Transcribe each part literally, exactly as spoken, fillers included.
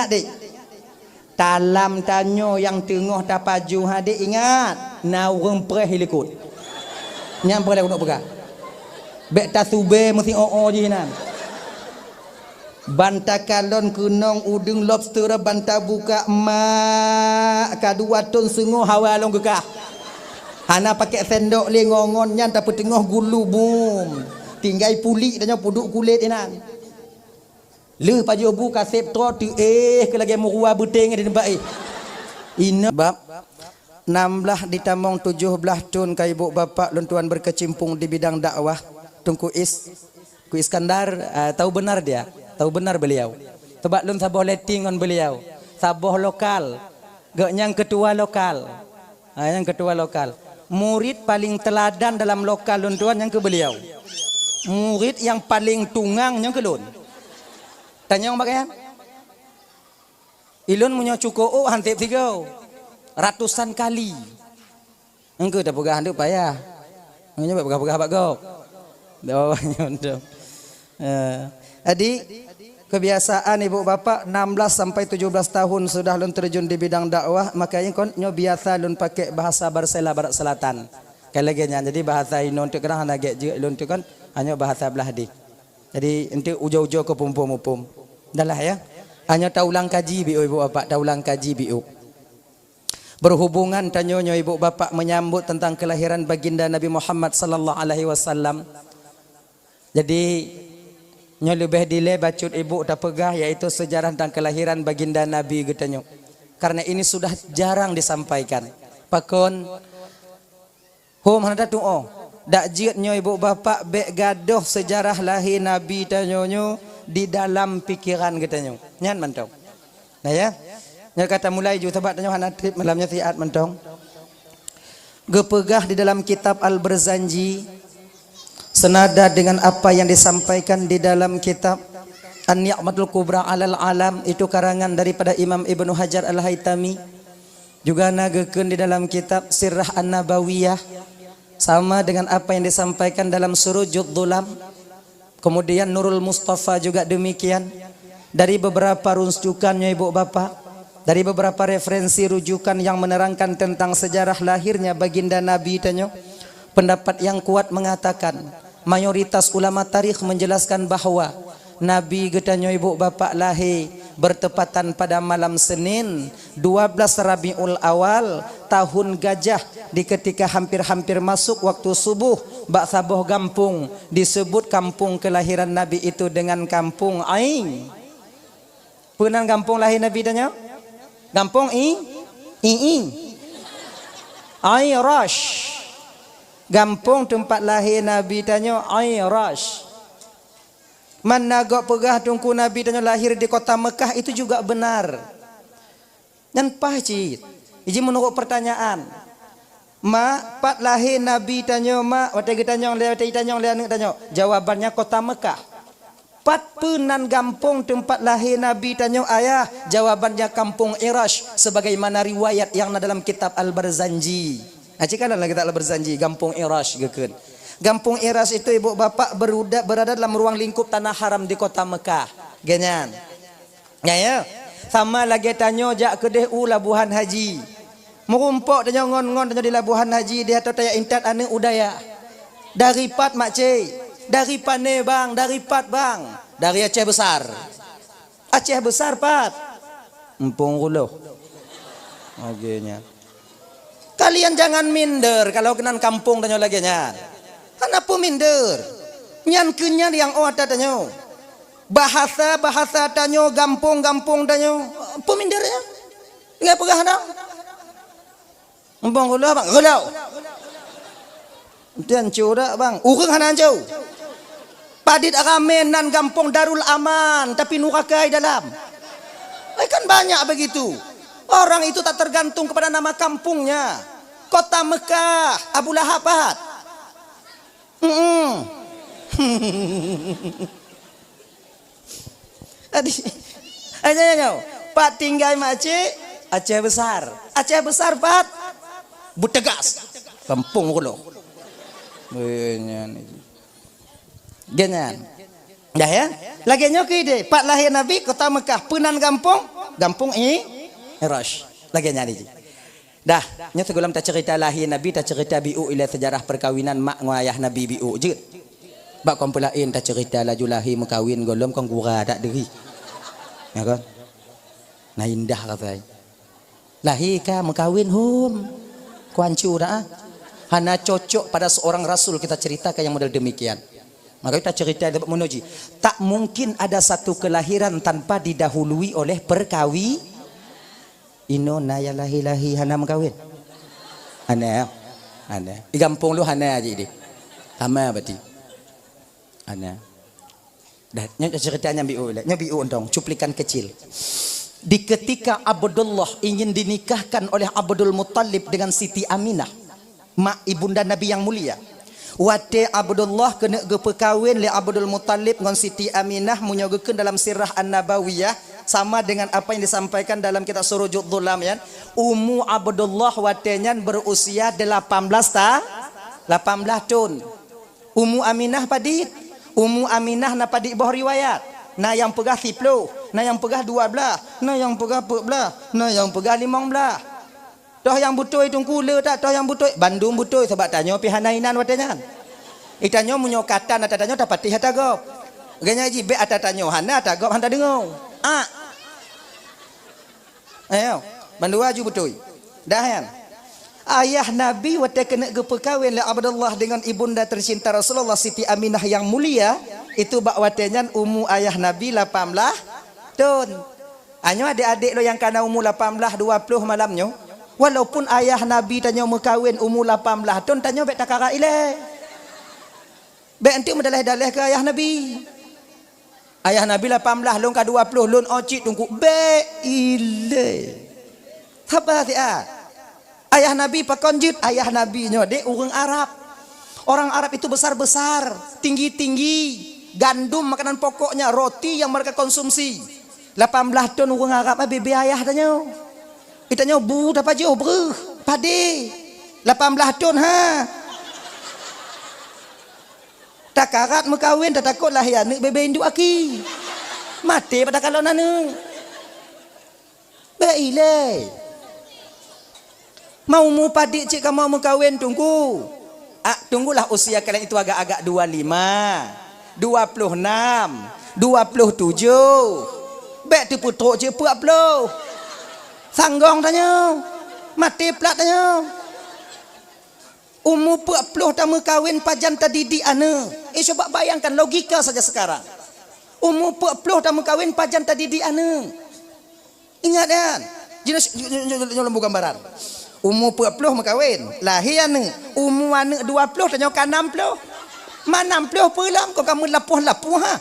dek. Talam tanyoe nyang teungoh tapajoh ha dek, ingat, na ureuëng preh likot. Nyang preh likot peugah. Bék tasubé meusi o-o jih nan. Ban takalon keunong udeueng lobster ban tabuka mak ka dua thon seungoh hawa lôn geukah. Hana pakai sendok lé ngon-ngon nyan tapeuteungoh gulu bum. Tinggai pulik tanyoe puduk kulét inan. Lheueh pajoh bu kaseb troe teuéh keu lagée meuruwa beuténg di teumpat éh. Inoe bab enam belas ditamong tujoh belas thon ka ibu bapak lôn tuan berkecimpung di bidang dakwah. Teungku Is, Ku Iskandar, ah, tahu benar dia, tahu benar beliau. Sebab lôn saboh letting ngon beliau, saboh lokal. Geuh nyang ketua lokal. Ha, nyang ketua lokal. Murid paling teladan dalam lokal lôn tuan nyang keu beliau. Murid nyang paling tungang nyang keu lôn. Tanyong bak nyan? Ilôn meunyoe cuko ôk han tiep sigoe. Ratusan kali. Engkeu tapeugah hantu payah. Meunyoe peugah-peugah bak gob. Oh, nyontong. Eh, jadi, kebiasaan ibu bapak enam belas sampai tujuh belas tahun sudah lôn terjun di bidang dakwah, makanya kon nyoe biasa lôn pakai bahasa Barsela Barat Selatan. Kai lagée nyan, jadi bahasa inoe untuk kerang hana gek jeuet lôn tu kan, hanya bahasa belah deh. Jadi, untuk ujoe-ujoe ke pumpung-pumpung. Dah lah ya. Hanya taulang kaji biu ibu bapak, taulang kaji biu. Berhubungan tanyoe nyoe ibu bapak menyambut tentang kelahiran baginda Nabi Muhammad sallallahu alaihi wasallam. Jadi, nyoe leubeh dilée bacut ibu tapeugah, yaitu sejarah tentang kelahiran baginda Nabi geutanyoe. Karena ini sudah jarang disampaikan. Pakon, hom hana tatuoh. Dak jeuet nyoe ibu bapak bék gadoh sejarah lahé Nabi tanyoe nyoe di dalam pikeran geutanyoe. Nyan mantong. Nah ya. Nyoe ka tamulai ju, sabab tanyoe hana treb malam nyoe siat mantong. Geupeugah di dalam kitab Al-Barzanji, senada dengan apa yang disampaikan di dalam kitab An-Ni'matul Kubra alal Alam, itu karangan daripada Imam Ibnu Hajar Al-Haitami. Juga na geukheun di dalam kitab Sirah An-Nabawiyah, sama dengan apa yang disampaikan dalam Surujud Dhulam. Kemudian Nurul Mustafa juga demikian. Dari beberapa rujukan nyoe ibu bapak, dari beberapa referensi rujukan yang menerangkan tentang sejarah lahirnya baginda Nabi tanyoe, pendapat yang kuat mengatakan, mayoritas ulama tarikh menjelaskan bahwa Nabi geutanyoe ibu bapak lahé bertepatan pada malam Senin, dua belas Rabiul Awal, tahun gajah, di ketika hampir-hampir masuk waktu subuh, bak saboh gampông disebut kampung kelahiran Nabi itu dengan Kampung Ai. Peue nan gampông lahé Nabi tanyoe? Gampông I, I, I. Ai Rash. Gampông teumpat lahé Nabi tanyoe Ai Rash. Man na gob peugah Teungku Nabi tanyoe lahir di kota Mekah, itu juga benar. Nyan paih cit. Iji meunurot pertanyaan. Mak, pat lahé Nabi tanyoe, Mak? Watée geutanyong lé, watée jitanyong lé aneuëk tanyoe, jawabannya kota Mekah. Pat peue nan gampông teumpat lahé Nabi tanyoe, Ayah? Jawabannya kampung Irash, sebagaimana riwayat yang na dalam kitab Al-Barzanji. Nah, cit ka na dalam kitab Al-Barzanji, gampông Irash geukheun. Gampông Irash itu, ibu bapak, beruda-, berada dalam ruang lingkup tanah haram di kota Mekah. Geuhnyan. Nya, ya. Sama lagée tanyoe jak keudeh u Labuhan Haji. Meurumpok tanyoe ngon-ngon tanyoe di Labuhan Haji, di ateueh tajak intat aneuëk u dayah. Dari pat, Makcik? Dari pane, Bang? Dari pat, Bang? Dari Aceh Besar. Aceh Besar pat? Empung Kuloh. Oke, nya. Kalian jangan minder kalau keunan kampung tanyoe lagée nyan. Hana peue minder. Nyan keuh nyan nyang ôh ata tanyoe. Bahasa-bahasa tanyoe, gampông-gampông tanyoe, peue minder nyan. Ingat peugah dah. Empung Kuloh, Bang. Kuloh. Enten cu dak, Bang? Ureuëng hana cu. Padit ramé nan gampông Darul Aman, tapi nuraka di dalam. Eh, kan banyak begitu. Orang itu tak tergantung kepada nama kampungnya. Kota Mekah, Abu Lahab pat? Mm-mm. Adi, hanya nyoe, pat tinggai Makcik? Aceh Besar. Aceh Besar pat? Butegas. Kampung Kuloh. Eh, nyan. Geuhnyan. Dah ya? Lagée nyoe keuh ideh, pat lahé Nabi, kota Mekah, peue nan gampông? Gampông I-, Iraj. Lagèe nyan jih. Dah, nyoe sigohlom taceurita lahé Nabi, taceurita biôh ilèe seujarah peukawinan mak ngon ayah Nabi biôh jeuet. Bak kamoe peulaén taceurita laju lahé meukawen gohlom kon gura that deuh. Ya kan? Na indah rasai. Lahé ka meukawen hom. Kuancu dah. Hana cocok pada seorang rasul kita ceritakan yang model demikian. Maka kita cerita dapat menuji. Tak mungkin ada satu kelahiran tanpa didahului oleh perkawi. Inoe na nyang lahé-lahé hana meukawen. Hana. Hana. Di gampông lu hana jih deh. Sama berarti. Hana. Dah, nyoe ceurita nyang biôh lé. Nyoe biôh untông, cuplikan kecil. Di ketika Abdullah ingin dinikahkan oleh Abdul Muttalib dengan Siti Aminah, mak ibunda Nabi yang mulia. Watèe Abdullah keuneuk geupeukawen lé Abdul Muttalib ngon Siti Aminah, meunyoe geukheun dalam Sirah An-Nabawiyah, sama dengan apa yang disampaikan dalam kitab Surujud Dhulam, ya. Umu Abdullah watèe nyan berusia delapan belas ta-, lapan belas thon. Umu Aminah padit? Umu Aminah na padit boh riwayat. Na nyang peugah siploh, na nyang peugah dua blaih, na nyang peugah peuet blaih, na nyang peugah limong blaih. Toh nyang beutôi Teungku le that, toh nyang beutôi, bandum beutôi, sabab tanyoe pih hana inan watèe nyan. Di tanyoe meunyoe ka tan ata tanyoe tapatéh ata gob. Geuhnyan jih bèk ata tanyoe hana, ata gob hana tadeungoe. Ah. Ayo, bandua ju beutôi. Dah nyan. Ayah Nabi watèe keuneuk geupeukawen lé Abdullah dengan ibunda tercinta Rasulullah Siti Aminah yang mulia, itu bak watèe nyan umu ayah Nabi lapan blaih thon. Nyoe adék-adék lôn nyang ka na umu lapan blaih, dua ploh malam nyoe, walaupun ayah Nabi tanyoe meukawen umu lapan blaih thon, tanyoe bèk takarat ilèe. Bèk enteuk meudalèh-dalèh keu ayah Nabi. Ayah Nabi lapan blaih, lôn ka dua ploh, lôn 'oh cit Teungku. Bèk ilèe. Saba siat. Ayah Nabi pakon jeuet? Ayah Nabi nyoe deh ureueng Arab. Orang Arab itu besar-besar, tinggi-tinggi. Gandum makanan pokoknya, roti yang mereka konsumsi. Lapan blaih thon ureueng Arab, ah, bebe ayah tanyoe. Di tanyoe bu tapajoh breuh, padé. Lapan blaih thon, ha. Takarat meukawen, tatakot lahé aneuk bebe induek aki. Maté bak takalon aneuk. Bèk ilèe. Ma umu padit cit kamoe meukawen Teungku? Ah, tunggulah usia kalian itu agak-agak dua lima, dua ploh enam, dua ploh tujoh. Bèk teupeutrok cit peuet ploh. Sanggong tanyoe. Maté plat tanyoe. Umu peuet ploh tameukawen pajan tadidik aneuk. Eh, coba bayangkan logika saja sekarang. Umu peuet ploh tameukawen pajan tadidik aneuk. Ingat kan? Jinoe, jinoe, jinoe, jinoe lôn bri gambaran. Umu peuet ploh meukawen, lahé aneuk. Umu aneuk dua ploh, tanyoe ka nam ploh. Ma nam ploh peue lom, kon ka meulapoh-lapoh, ha?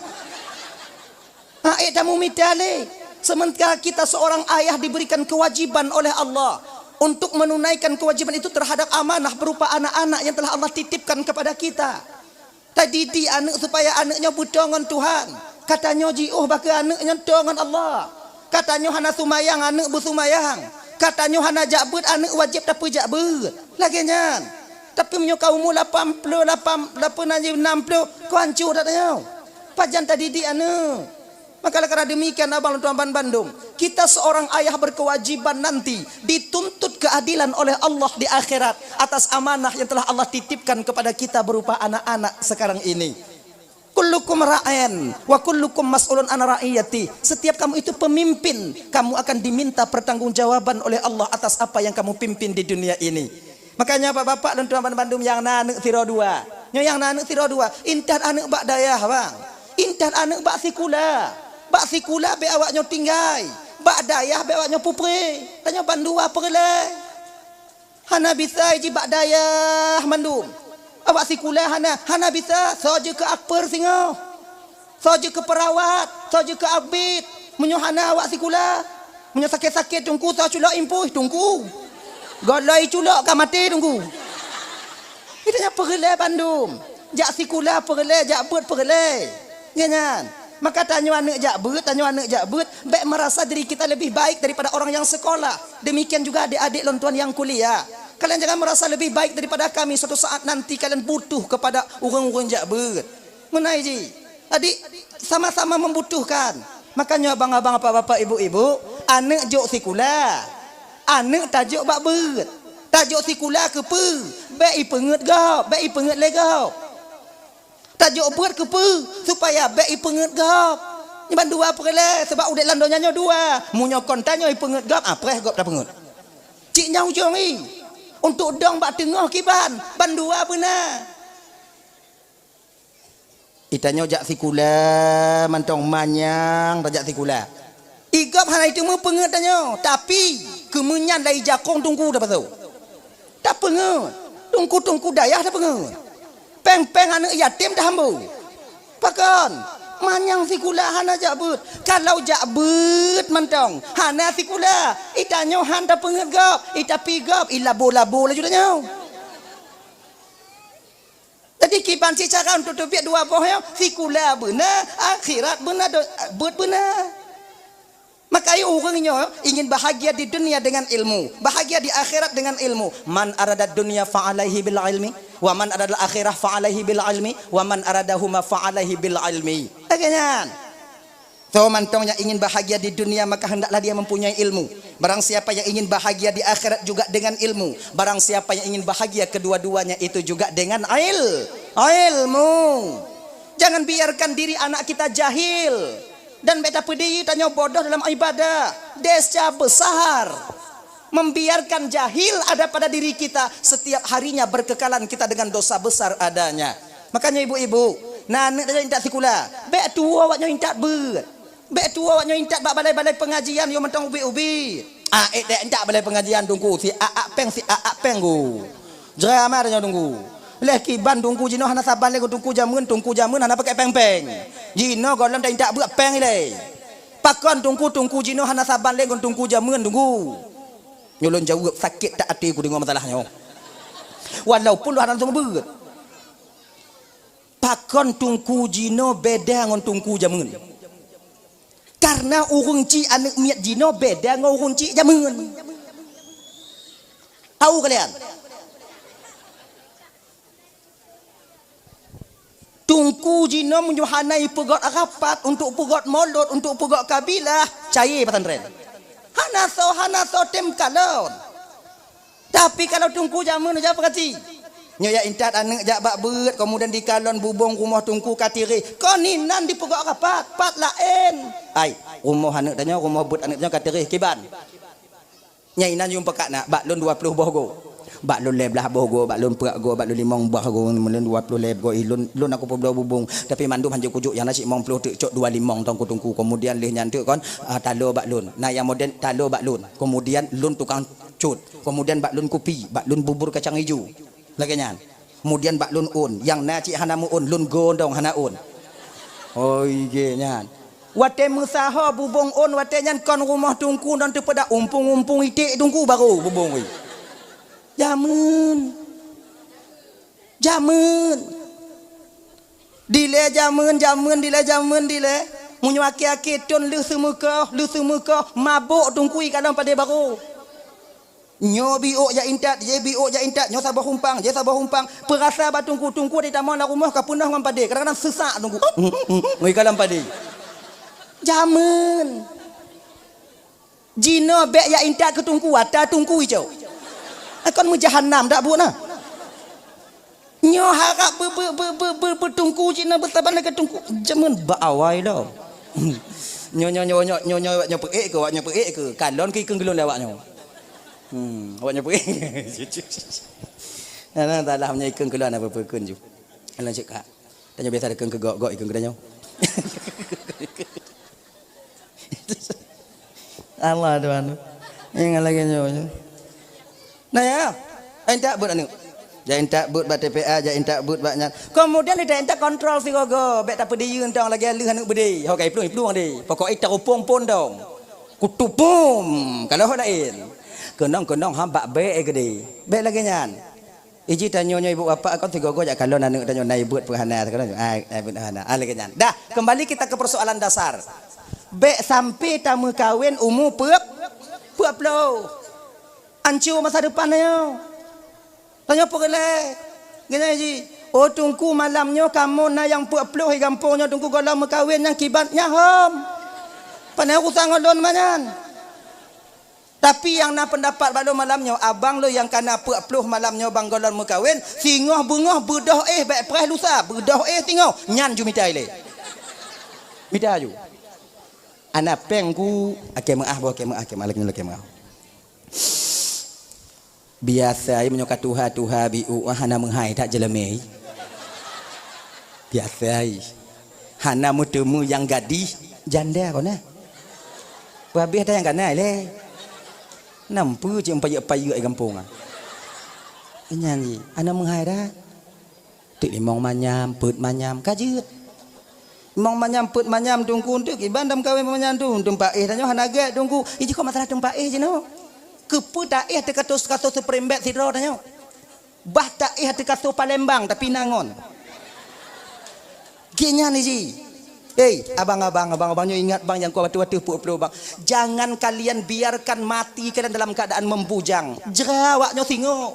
Ha, ék tamumita lé. Sementara kita seorang ayah diberikan kewajiban oleh Allah untuk menunaikan kewajiban itu terhadap amanah berupa anak-anak yang telah Allah titipkan kepada kita. Tadidik aneuk supaya aneuk nyoe beutôi ngon Tuhan. Ka tanyoe jiôh bak keu aneuk nyoe tôi ngon Allah. Ka tanyoe hana seumayang, aneuk beuseumayang. Ka tanyoe hana jak beuet, aneuk wajéb tapeujak beuet. Lagèe nyan. Tapi meunyoe ka umu lapan ploh, lapan, lapan, nam ploh, keu hanco that tanyoe. Pajan tadidik aneuk. Maka oleh karena demikian, abang lôn tuan ban bandum, kita seorang ayah berkewajiban nanti dituntut keadilan oleh Allah di akhirat atas amanah yang telah Allah titipkan kepada kita berupa anak-anak sekarang ini. Kullukum ra'in wa kullukum mas'ulun an ra'iyati. Setiap kamu itu pemimpin, kamu akan diminta pertanggungjawaban oleh Allah atas apa yang kamu pimpin di dunia ini. Makanya bapak-bapak lôn tuan ban bandum nyang na aneuk sidroe dua. Nyoe nyang na aneuk sidroe dua, intat aneuk bak dayah, bang. Intat aneuk bak sikula. Bak sikula bèk awak nyoe tinggai. Bak dayah bèk awak nyoe peupreh. Tanyoe bandua peureulèe. Hana bisa jih bak dayah mandum. Awak sikula hana, hana bisa, soe jeuet keu akper singoh. Soe jeuet keu peurawat, soe jeuet keu abit. Meunyoe hana awak sikula, meunyoe sakét-sakét Teungku, soe culok impui, Teungku. Goloi culok ka maté Teungku. Kita nyan peureulèe bandum. Jak sikula peureulèe, jak beuet peureulèe. Nyan, nyan. Maka tanyoe aneuk jak beuet, tanyoe aneuk jak beuet, bèk merasa diri kita lebih baik daripada orang yang sekolah. Demikian juga adik-adik lôn tuan yang kuliah. Kalian jangan merasa lebih baik daripada kami, suatu saat nanti kalian butuh kepada ureueng-ureueng jak beuet. Meunan jih. Jadi, sama-sama membutuhkan. Makanya abang-abang, bapak-bapak, ibu-ibu, Aneuk jok sikula, aneuk tajok bak beuet. Tajok sikula keupeue? Bèk ipeungeut gob, bèk ipeungeut lé gob. Tajok beuet keupeue? Supaya bèk ipeungeut gob. Nyan bandua peureulèe, sabab udép lam donya nyoe dua. Meunyoe kon tanyoe ipeungeut gob, ah, preh gob tapeungeut. Cit nyan ujong i. Untuk dong bak teungoh kiban, bandua beuna. Itanyoe jak sikula mantong, manyang tajak sikula. Igob hana iteumé peungeut tanyoe, tapi keumeunyan lai jakong teungku tapasoe. Tapeungeut, teungku-teungku dayah tapeungeut. Péng-péng aneuk yatim tahambô. Pakon? Manyang sikula hana jak beuet. Kalau jak beuet mantong, hana sikula, itanyoe han tapeungeut gob, i tapi gob, ilabo-labo laju tanyoe. Jadi kiban cit cara untuk teubiet dua boh nyoe, sikula beuna, akhirat beuna, do-, beuet beuna. Makajih ureueng nyoe ingin bahagia di dunia dengan ilmu, bahagia di akhirat dengan ilmu. "Man aradad dunya fa alaihi bil ilmi, wa man aradal akhirah fa alaihi bil ilmi, wa man aradahuma fa alaihi bil ilmi." Lagèe nyan. Soe mantong nyang ingin bahagia di dunia, maka hendaklah dia mempunyai ilmu. Barang siapa yang ingin bahagia di akhirat juga dengan ilmu. Barang siapa yang ingin bahagia kedua-duanya itu juga dengan il-, ilmu. Jangan biarkan diri anak kita jahil. Dan bèk tapeudiri tanyoe bodoh dalam ibadah. Desya besar. Membiarkan jahil ada pada diri kita, setiap harinya berkekalan kita dengan dosa besar adanya. Makanya ibu-ibu, na aneuk tajak intat sikula, bèk tuwoe awak nyoe intat beuet. Bèk tuwoe awak nyoe intat bak balai-balai pengajian, yo mantong ubit-ubit. Ah, eh, dek intat balai pengajian teungku, si aak péng, si aak péng go. Jeurama tanyoe teungku. Leh kiban teungku jinoe hana saban lé ngon teungku jameun, teungku jameun hana pakèk péng-péng. Jinoe gohlom ta intat beuet péng ilèe. Pakon teungku, teungku jinoe hana saban lé ngon teungku jameun teungku. Nyoe lôn jaweueb, sakét that até kudeungö masalah nyoe. Walaupun lôn hana langsông beuet. Pakon teungku jinoe beda ngon teungku jameun? Karena ureueng chik aneuk miet jinoe beda ngon ureueng chik jameun. Tahu kalian? Teungku jinoe meunyoe hana ipeugöt rapat, untuk peugöt molot, untuk peugöt kabilah, cayé pesantren. Hana soe, hana soe tem kalon. Tapi kalau teungku jameun, jak peugati. Nyoe jak intat aneuk jak bak beuet, kemudian dikalon bubông rumoh teungku ka tiréh. Kon inan dipeugöt rapat, pat laén. Ai, rumoh aneuk tanyoe, rumoh beuet aneuk tanyoe ka tiréh kiban. Nyang inan yum peukat na, bak lôn dua ploh boh go. Bak lôn lhèe blah boh go, bak lôn peuet go, bak lôn limong boh go, lôn dua ploh lhèe go, ih, lôn, lôn aku peubloe bubông. Tapi mandum hanjeuet kujok, nyang na cit limong ploh teuk cok dua limong tong ku teungku. Kemudian lheueh nyan teuk kon, ah, talo bak lôn. Na nyang model talo bak lôn. Kemudian lôn tukang cut. Kemudian bak lôn kupi, bak lôn bubur kacang ijo. Lagèe nyan. Kemudian bak lôn ôn, nyang na cit hana meu-ôn, lôn gondong hana ôn. Oi, gé nyan. Watèe meusaho bubông ôn, watèe nyan kon rumoh teungku ngon teupeudak umpung-umpung iték teungku barô bubông weh. Jameun. Jameun. Dilèe jameun, jameun, dilèe jameun, dilèe. Meunyoe akhé-akhé thôn lheueh seumeukoh, lheueh seumeukoh, mabök teungku ikalon padé barô. Nyoe biôk jak intat, jih biôk jak intat, nyoe saboh umpang, jih saboh umpang. Peurasa bak teungku, teungku di tamong lam rumoh ka peunoh ngon padé, kadang-kadang seusak teungku. Ngui kalon padé. Jameun. Jinoe bèk jak intat keu teungku, ata teungku icok. Kon meujahanam dak buet na. Nyoe harap be-, be-, be-, be-, be-, beuteungku cit na beusaban lagèe teungku. Jameun bak awai lom. Nyoe, nyoe, nyoe, nyoe, nyoe, nyoe, awak nyoe peuék keu, awak nyoe peuék keu. Kalon keu ikheun keu lôn lé awak nyoe. Hmm, awak nyoe peuék. Nah, nah, talah nyoe ikheun keu lôn, apa peukeun ju. Lôn cit ka. Tanyoe biasa ikheun keu gok, gok ikheun keu tanyoe. Allah Tuhan. Ingat lagi nyoe. Nah ya, intat beuet aneuk. Jak intat beuet bak T P A, jak intat beuet bak nyan. Kemudian intat, intat kontrol sigoe-goe, bèk tapeudiyeue tong lagèe lheueh aneuk beudé. Ho ka iplueng, iplueng deh. Pokok i tarupông pon dong. Kutupum, kalau ho laén. Keunong-keunong ha bak bèk geude. Bèk lagèe nyan. Iji tanyoe nyoe ibu bapak kon sigoe-goe jak kalon aneuk tanyoe nai beuet peuhana, sigoe-goe, ai, nai beuet peuhana. Ah, lagèe nyan. Dah, kembali kita ke persoalan dasar. Bèk sampai tameukawen umu peuet, peuet ploh. Ancu masa depan tanyoe. Tanyoe peureulèe. Geutanyoe ji, "Oh, Teungku, malam nyoe kamoe na nyang peuet ploh di gampông nyoe, Teungku, gohlom meukawen nyang kiban nyan hom." Pane urusan ngon lôn manyan. Tapi nyang na peundapat bak lôn malam nyoe, abang lôn nyang ka na peuet ploh malam nyoe bang gohlom meukawen, singoh beungoh beudôh éh bèk preh lusa, beudôh éh singoh, nyan ju mita ilèe. Mita ju. Ana péng ku, akhé meu'ah boh, akhé meu'ah, akhé meu'ah, lagèe nyoe akhé meu'ah. Biasa ai meunyoe ka tuha-tuha biu hana meuhai that jeuleumé. Biasa ai. Hana meuteumé nyang gadih, janda kon na. Peuhabéh that nyang kana lé. Nampu cit payeuek-payeuek di gampông ah. Nyan jih, hana meuhai that. Teuk limong manyam, peuet manyam, ka jeuet. Limong manyam, peuet manyam teungku, teuk kiban dam kawén manyam tu, teumpat éh tanyoe hana gèt teungku. Ih, jikok masalah teumpat éh jinoe. Keupeue taéh teuka-teuka seuprimbet sidroe tanyoe? Bah taéh teuka Palembang tapi na ngon. Geuh nyan jih. Hei, abang-abang, abang-abang nyoe ingat bang nyang kuat ateueh-ateueh peuet ploh bang. Jangan kalian biarkan mati kalian dalam keadaan membujang. Jra awak nyoe singoh.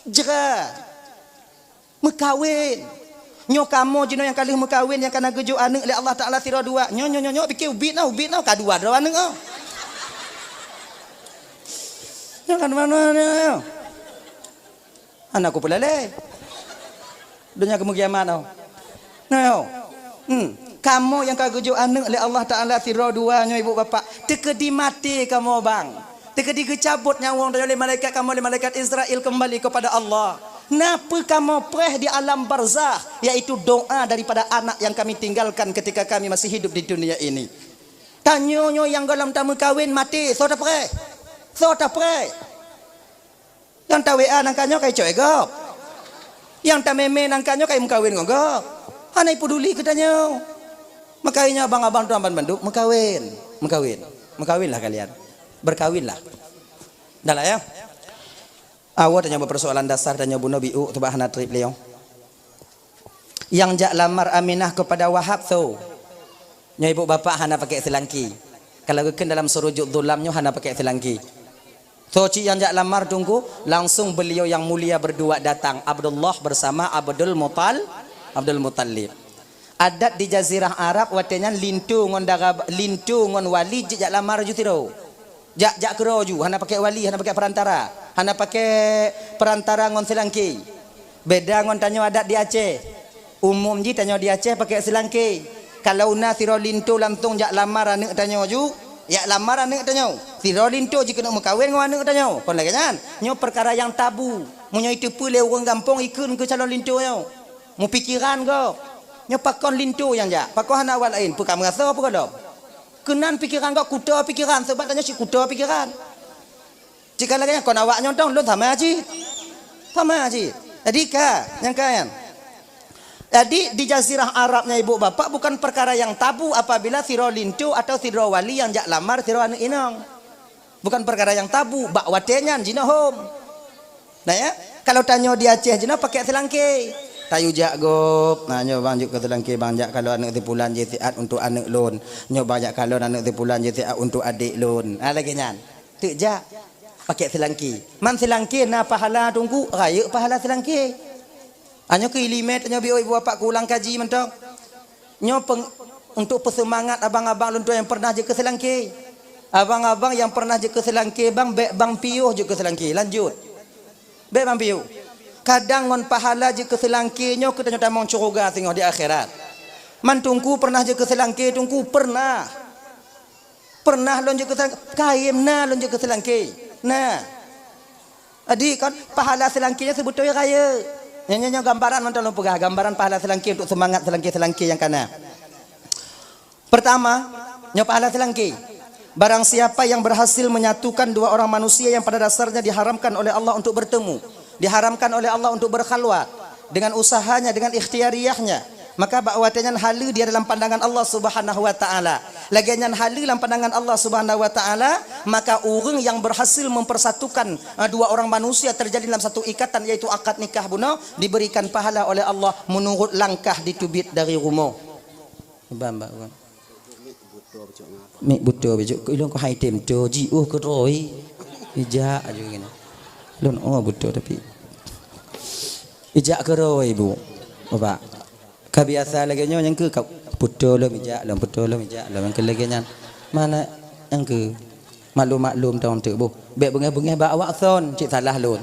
Jra. Meukawen. Nyoe kamoe jinoe nyang ka lheueh meukawen, nyang ka na geujok aneuk lé Allah Taala sidroe dua. Nyoe, nyoe, nyoe, nyoe, pike ubit na, ubit na, ka dua droe aneuk ah. Nyoe ka dua droe aneuk. Hana kupeulalé. Donya keumeukiamat oh. Nyoe. Hmm. Kamoe nyang ka geujok aneuk lé Allah Taala sidroe dua nyoe ibu bapak. Teukeudi maté kamoe bang. Teukeudi geucabot nyawöng tanyoe lé malaikat kamoe, lé malaikat Israel kembali kepada Allah. Na peue kamoe preh di alam barzakh, yaitu doa daripada anak yang kami tinggalkan ketika kami masih hidup di dunia ini. Tanyoe nyoe nyang gohlom tameukawen maté, soe tapreh? Soe tapreh? Nyang ta-W A nangka nyoe ka icok lé gob. Nyang tamèe-mèe nangka nyoe ka imeukawen ngon gob. Hana ipeduli keu tanyoe. Makajih nyoe abang-abang tuan ban bandum meukawen. Meukawen. Meukawenlah kalian. Berkawinlah. Dah lah ya. Awai tanyoe bak persoalan dasar tanyoe bunoe biu, teubak hana trép lé nyoe. Nyang jak lamar Aminah keupada Wahab soe? Nyoe ibu bapak hana pakai seulangki. Kalau geukheun dalam surujut dhulam nyoe hana pakai seulangki. Soe cit nyang jak lamar teungku, langsung beliau yang mulia berdua datang, Abdullah bersama Abdul Mutal-, Abdul Muttalib. Adat di Jazirah Arab watèe nyan linto ngon dara, linto ngon wali jeuet jak lamar ju sidroe. Jak, jak keudroe ju, hana pakai wali, hana pakai perantara. Hana pakai perantara ngon seulangki. Beda ngon tanyoe adat di Aceh. Umum jih tanyoe di Aceh pakai seulangki. Kalau na sidroe linto langsung jak lamar aneuk tanyoe ju, jak lamar aneuk tanyoe. Sidroe linto jikeuneuk meukawen ngon aneuk tanyoe. Kon lagèe nyan. Nyoe peukara nyang tabu. Meunyoe iteupeue lé ureueng gampông ikheun keu calon linto nyoe. Meupikiran gob. Nyoe pakon linto nyang jak? Pakon hana awak laén? Peue ka meurasoe peue gohlom? Keunan pikiran gob kuto pikiran, sabab tanyoe cit kuto pikiran. Jika lagèe nyan kon awak nyoe dong, lôn sama cit. Sama cit. Jadi ka, nyang ka nyan. Jadi di Jazirah Arab nyan ibu bapak bukan perkara yang tabu apabila sidroe linto atau sidroe wali nyang jak lamar sidroe aneuk inong. Bukan perkara yang tabu, bak watèe nyan jinoe hom. Nah ya, kalau tanyoe di Aceh jinoe pakai seulangki. Tayue jak gob. Nah, nyoe bang jeuet keu seulangki bang jak kalon aneuk si pulan jih siat untuk aneuk lôn. Nyoe bang jak kalon aneuk si pulan jih siat untuk adék lôn. Nah, lagèe nyan. Teuk jak. Pakai seulangki. Man seulangki na pahala teungku, rayeuk pahala seulangki. Anyoe keu ileumèe tanyoe biôh ibu bapak keu ulang kaji mantong. Nyoe peng-, untuk peuseumangat abang-abang lôn tuan nyang pernah jeuet keu seulangki. Abang-abang nyang pernah jeuet keu seulangki bang, bèk bang piôh jeuet keu seulangki. Lanjut. Bèk bang piôh. Kadang ngon pahala jeuet keu seulangki nyoe keu tanyoe tamong syeuruga singoh di akhirat. Man teungku pernah jeuet keu seulangki, teungku pernah. Pernah lôn jeuet keu seulangki, kayém na lôn jeuet keu seulangki. Na. Jadi kon pahala seulangki nyan seubeutôi rayeuk. Nyan, nyan, nyan gambaran mantong lôn peugah, gambaran pahala seulangki untuk seumangat seulangki-seulangki nyang ka na. Pertama, nyoe pahala seulangki. Barang siapa yang berhasil menyatukan dua orang manusia yang pada dasarnya diharamkan oleh Allah untuk bertemu, diharamkan oleh Allah untuk berkhalwat, dengan usahanya, dengan ikhtiariyahnya, maka bak watèe nyan haleue dia dalam pandangan Allah Subhanahu wa Ta'ala. Lagèe nyan haleue lam pandangan Allah Subhanahu wa Ta'ala, maka ureueng yang berhasil mempersatukan, eh, dua orang manusia terjadi dalam satu ikatan, yaitu akad nikah bunoe, diberikan pahala oleh Allah menurut langkah diteubiet dari rumoh. Bang, bang, bang. Mik buto bejok keu ilong keu hai tem to jiôh keu roi. Ijak aju gini. Lôn oh buto tapi. Ijak keu roi bu. Bapak. Ka biasa lagèe nyoe nyang keu ka buto lom ijak lom buto lom ijak lom nyang keu lagèe nyan. Mana nyang keu Maklum-maklum tong teuk boh. Bèk beungèh-beungèh bak awak thon, cit salah lôn.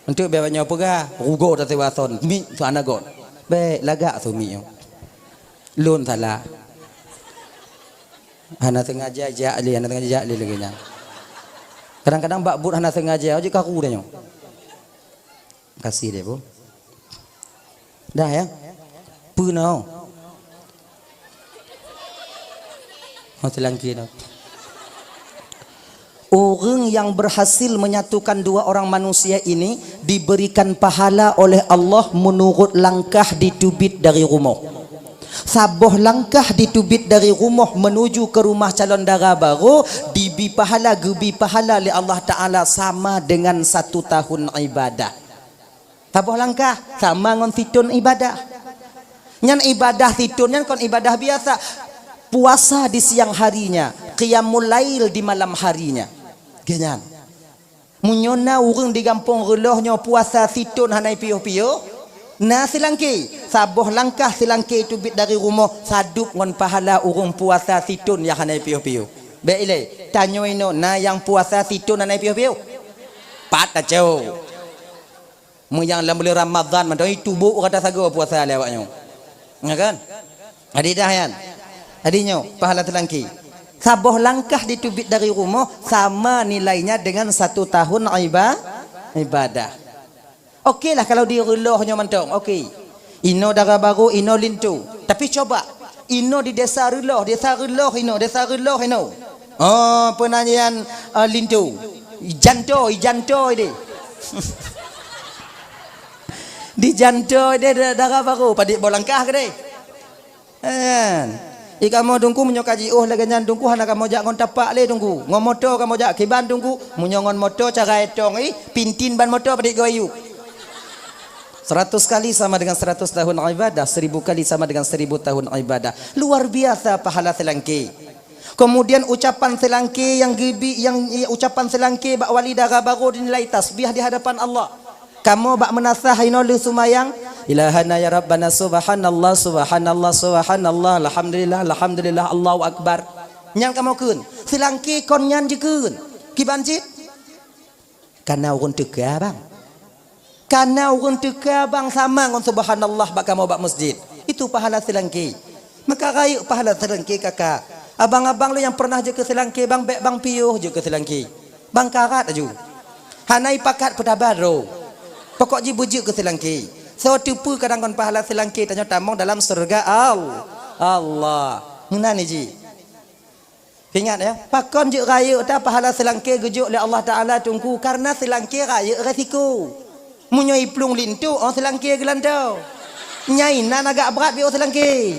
Enteuk bèk awak nyoe peugah, rugoe tasewa thon, mik tu hana göt. Bèk lagak su mik nyoe. Lôn salah. Hana sengaja jak lé, hana sengaja jak lé lagèe nyan. Kadang-kadang bak buet hana sengaja, jeuet karu tanyoe. Kasih deh, Bu. Dah ya? Peue nyoe? Oh, teulangki dah. Ureuëng yang berhasil menyatukan dua orang manusia ini diberikan pahala oleh Allah menurut langkah diteubiet dari rumoh. Saboh langkah diteubiet dari rumoh menuju ke rumah calon dara barô, dibi pahala, geubi pahala lé Allah Taala sama dengan satu tahun ibadah. Saboh langkah sama ngon sithon ibadah. Nyan ibadah sithon nyan kon ibadah biasa. Puasa di siang harinya, qiyamul lail di malam harinya. Geuh nyan. Meunyoe na ureuëng di gampông reuloh nyoe puasa sithon hana piôh-piôh, na seulangké, saboh langkah seulangké teubiet dari rumoh, sadub ngon pahala ureuëng puasa sithon nyang hana piôh-piôh. Bèk ilée, tanyoe inoe na nyang puasa sithon hana piôh-piôh? Pat tacok. Meunyoe lam buleuen Ramadhan mantong, ih, tubôk rata sagoe puasa lé awak nyoe. Ya kan? Jadi dah nyan. Jadi nyoe, pahala seulangké. Saboh langkah diteubiet dari rumoh sama nilainya dengan satu tahun iba-, ibadah. Oke lah kalau di reuloh nyoe mantong, oke. Inoe dara barô, inoe linto. Tapi coba, inoe di desa reuloh, desa reuloh inoe, desa reuloh inoe. Oh, peue nan nyan, eh, linto. Ijanto, ijanto ideh. Di janto ideh da-, dara barô, padit boh langkah keudeh. Kan? Ih, kamoe Teungku meunyoe ka jiôh lagèe nyan Teungku hana kamoe jak ngon tapak lé Teungku. Ngon moto kamoe jak kiban Teungku. Meunyoe ngon moto cara étong ih, pintin ban moto padit goyuk. Seratus kali sama dengan seratus tahun ibadah, seribu kali sama dengan seribu tahun ibadah. Luar biasa pahala seulangké. Kemudian ucapan seulangké nyang geubi, nyang, ucapan seulangké bak wali dara barô dinilai tasbih di hadapan Allah. Kamoe bak meunasah inoe lheueh seumayang, "Ilahana ya Rabbana, subhanallah, subhanallah, subhanallah, alhamdulillah, alhamdulillah, Allahu Akbar." Nyan kamoe kheun, seulangké kon nyan jikheun. Kiban cit? Kana ureuëng teuka, bang. Kana ureuëng teuka, bang, sama ngon subhanallah bak kamoe bak masjid. Itu pahala seulangké. Maka rayeuk pahala seulangké, kakak. Abang-abang lôn nyang pernah jeuet keu seulangké, bang, bèk bang piôh jeuet keu seulangké. Bang karat laju. Hana ipakat peutabar droe. Pokok jih beujeuet keu seulangké. Soe teupeu kadang ngon pahala seulangké tanyoe tamong dalam syeuruga Al-, Allah. Meunan jih. Ingat ya, pakon jeuet rayeuk ta pahala seulangké geujok lé Allah Taala Teungku, karena seulangké rayeuk resiko. Meunyoe iplueng linto, oh seulangké geulanto. Nyai nan agak brat piôh seulangké.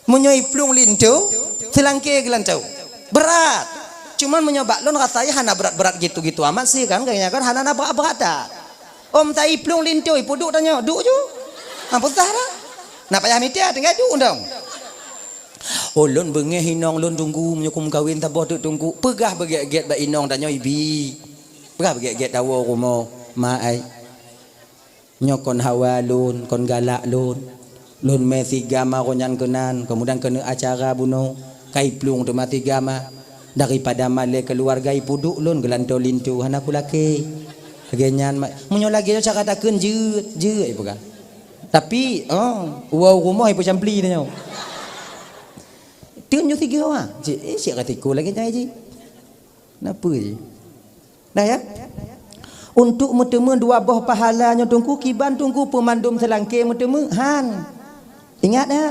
Meunyoe iplueng linto, seulangké geulanto. Brat. Cuman meunyoe bak lôn rasa hana brat-brat gitu-gitu amat sih kan, kayaknya kan hana na brat-brat ta. Om ta iplueng linto, ipeuduek tanyoe, duek ju. Ha, peugah dah. Nak payah mita, tinggai duek dong. Oh, lôn beungéh inong lôn Teungku, meunyoe kumeukawen saboh teuk Teungku. Peugah beugét-gét bak inong tanyoe ibi. Peugah beugét-gét tawoe rumoh, ma ai. Nyoe kon hawa lôn, kon galak lôn. Lôn mé sigam arô nyan keunan, keumudian keuneuk acara bunoe, ka iplueng teuma sigam. Daripada malée keuluwarga ipeuduek lôn geulanto linto hana kulakée. Lagée nyan ma-, meunyoe lagée nyoe cara takheun jeuet, jeuet ipeugah. Tapi, oh, woe u rumoh ipeucampli tanyoe. Teun nyoe sigoe, ah. Cit, eh, cit ka tiko lagée nyan jih. Napa jih? Dah ya? Untuk meuteumé dua boh pahala nyoe Teungku, kiban Teungku peumandum seulangké meuteumé? Han. Ingat ya?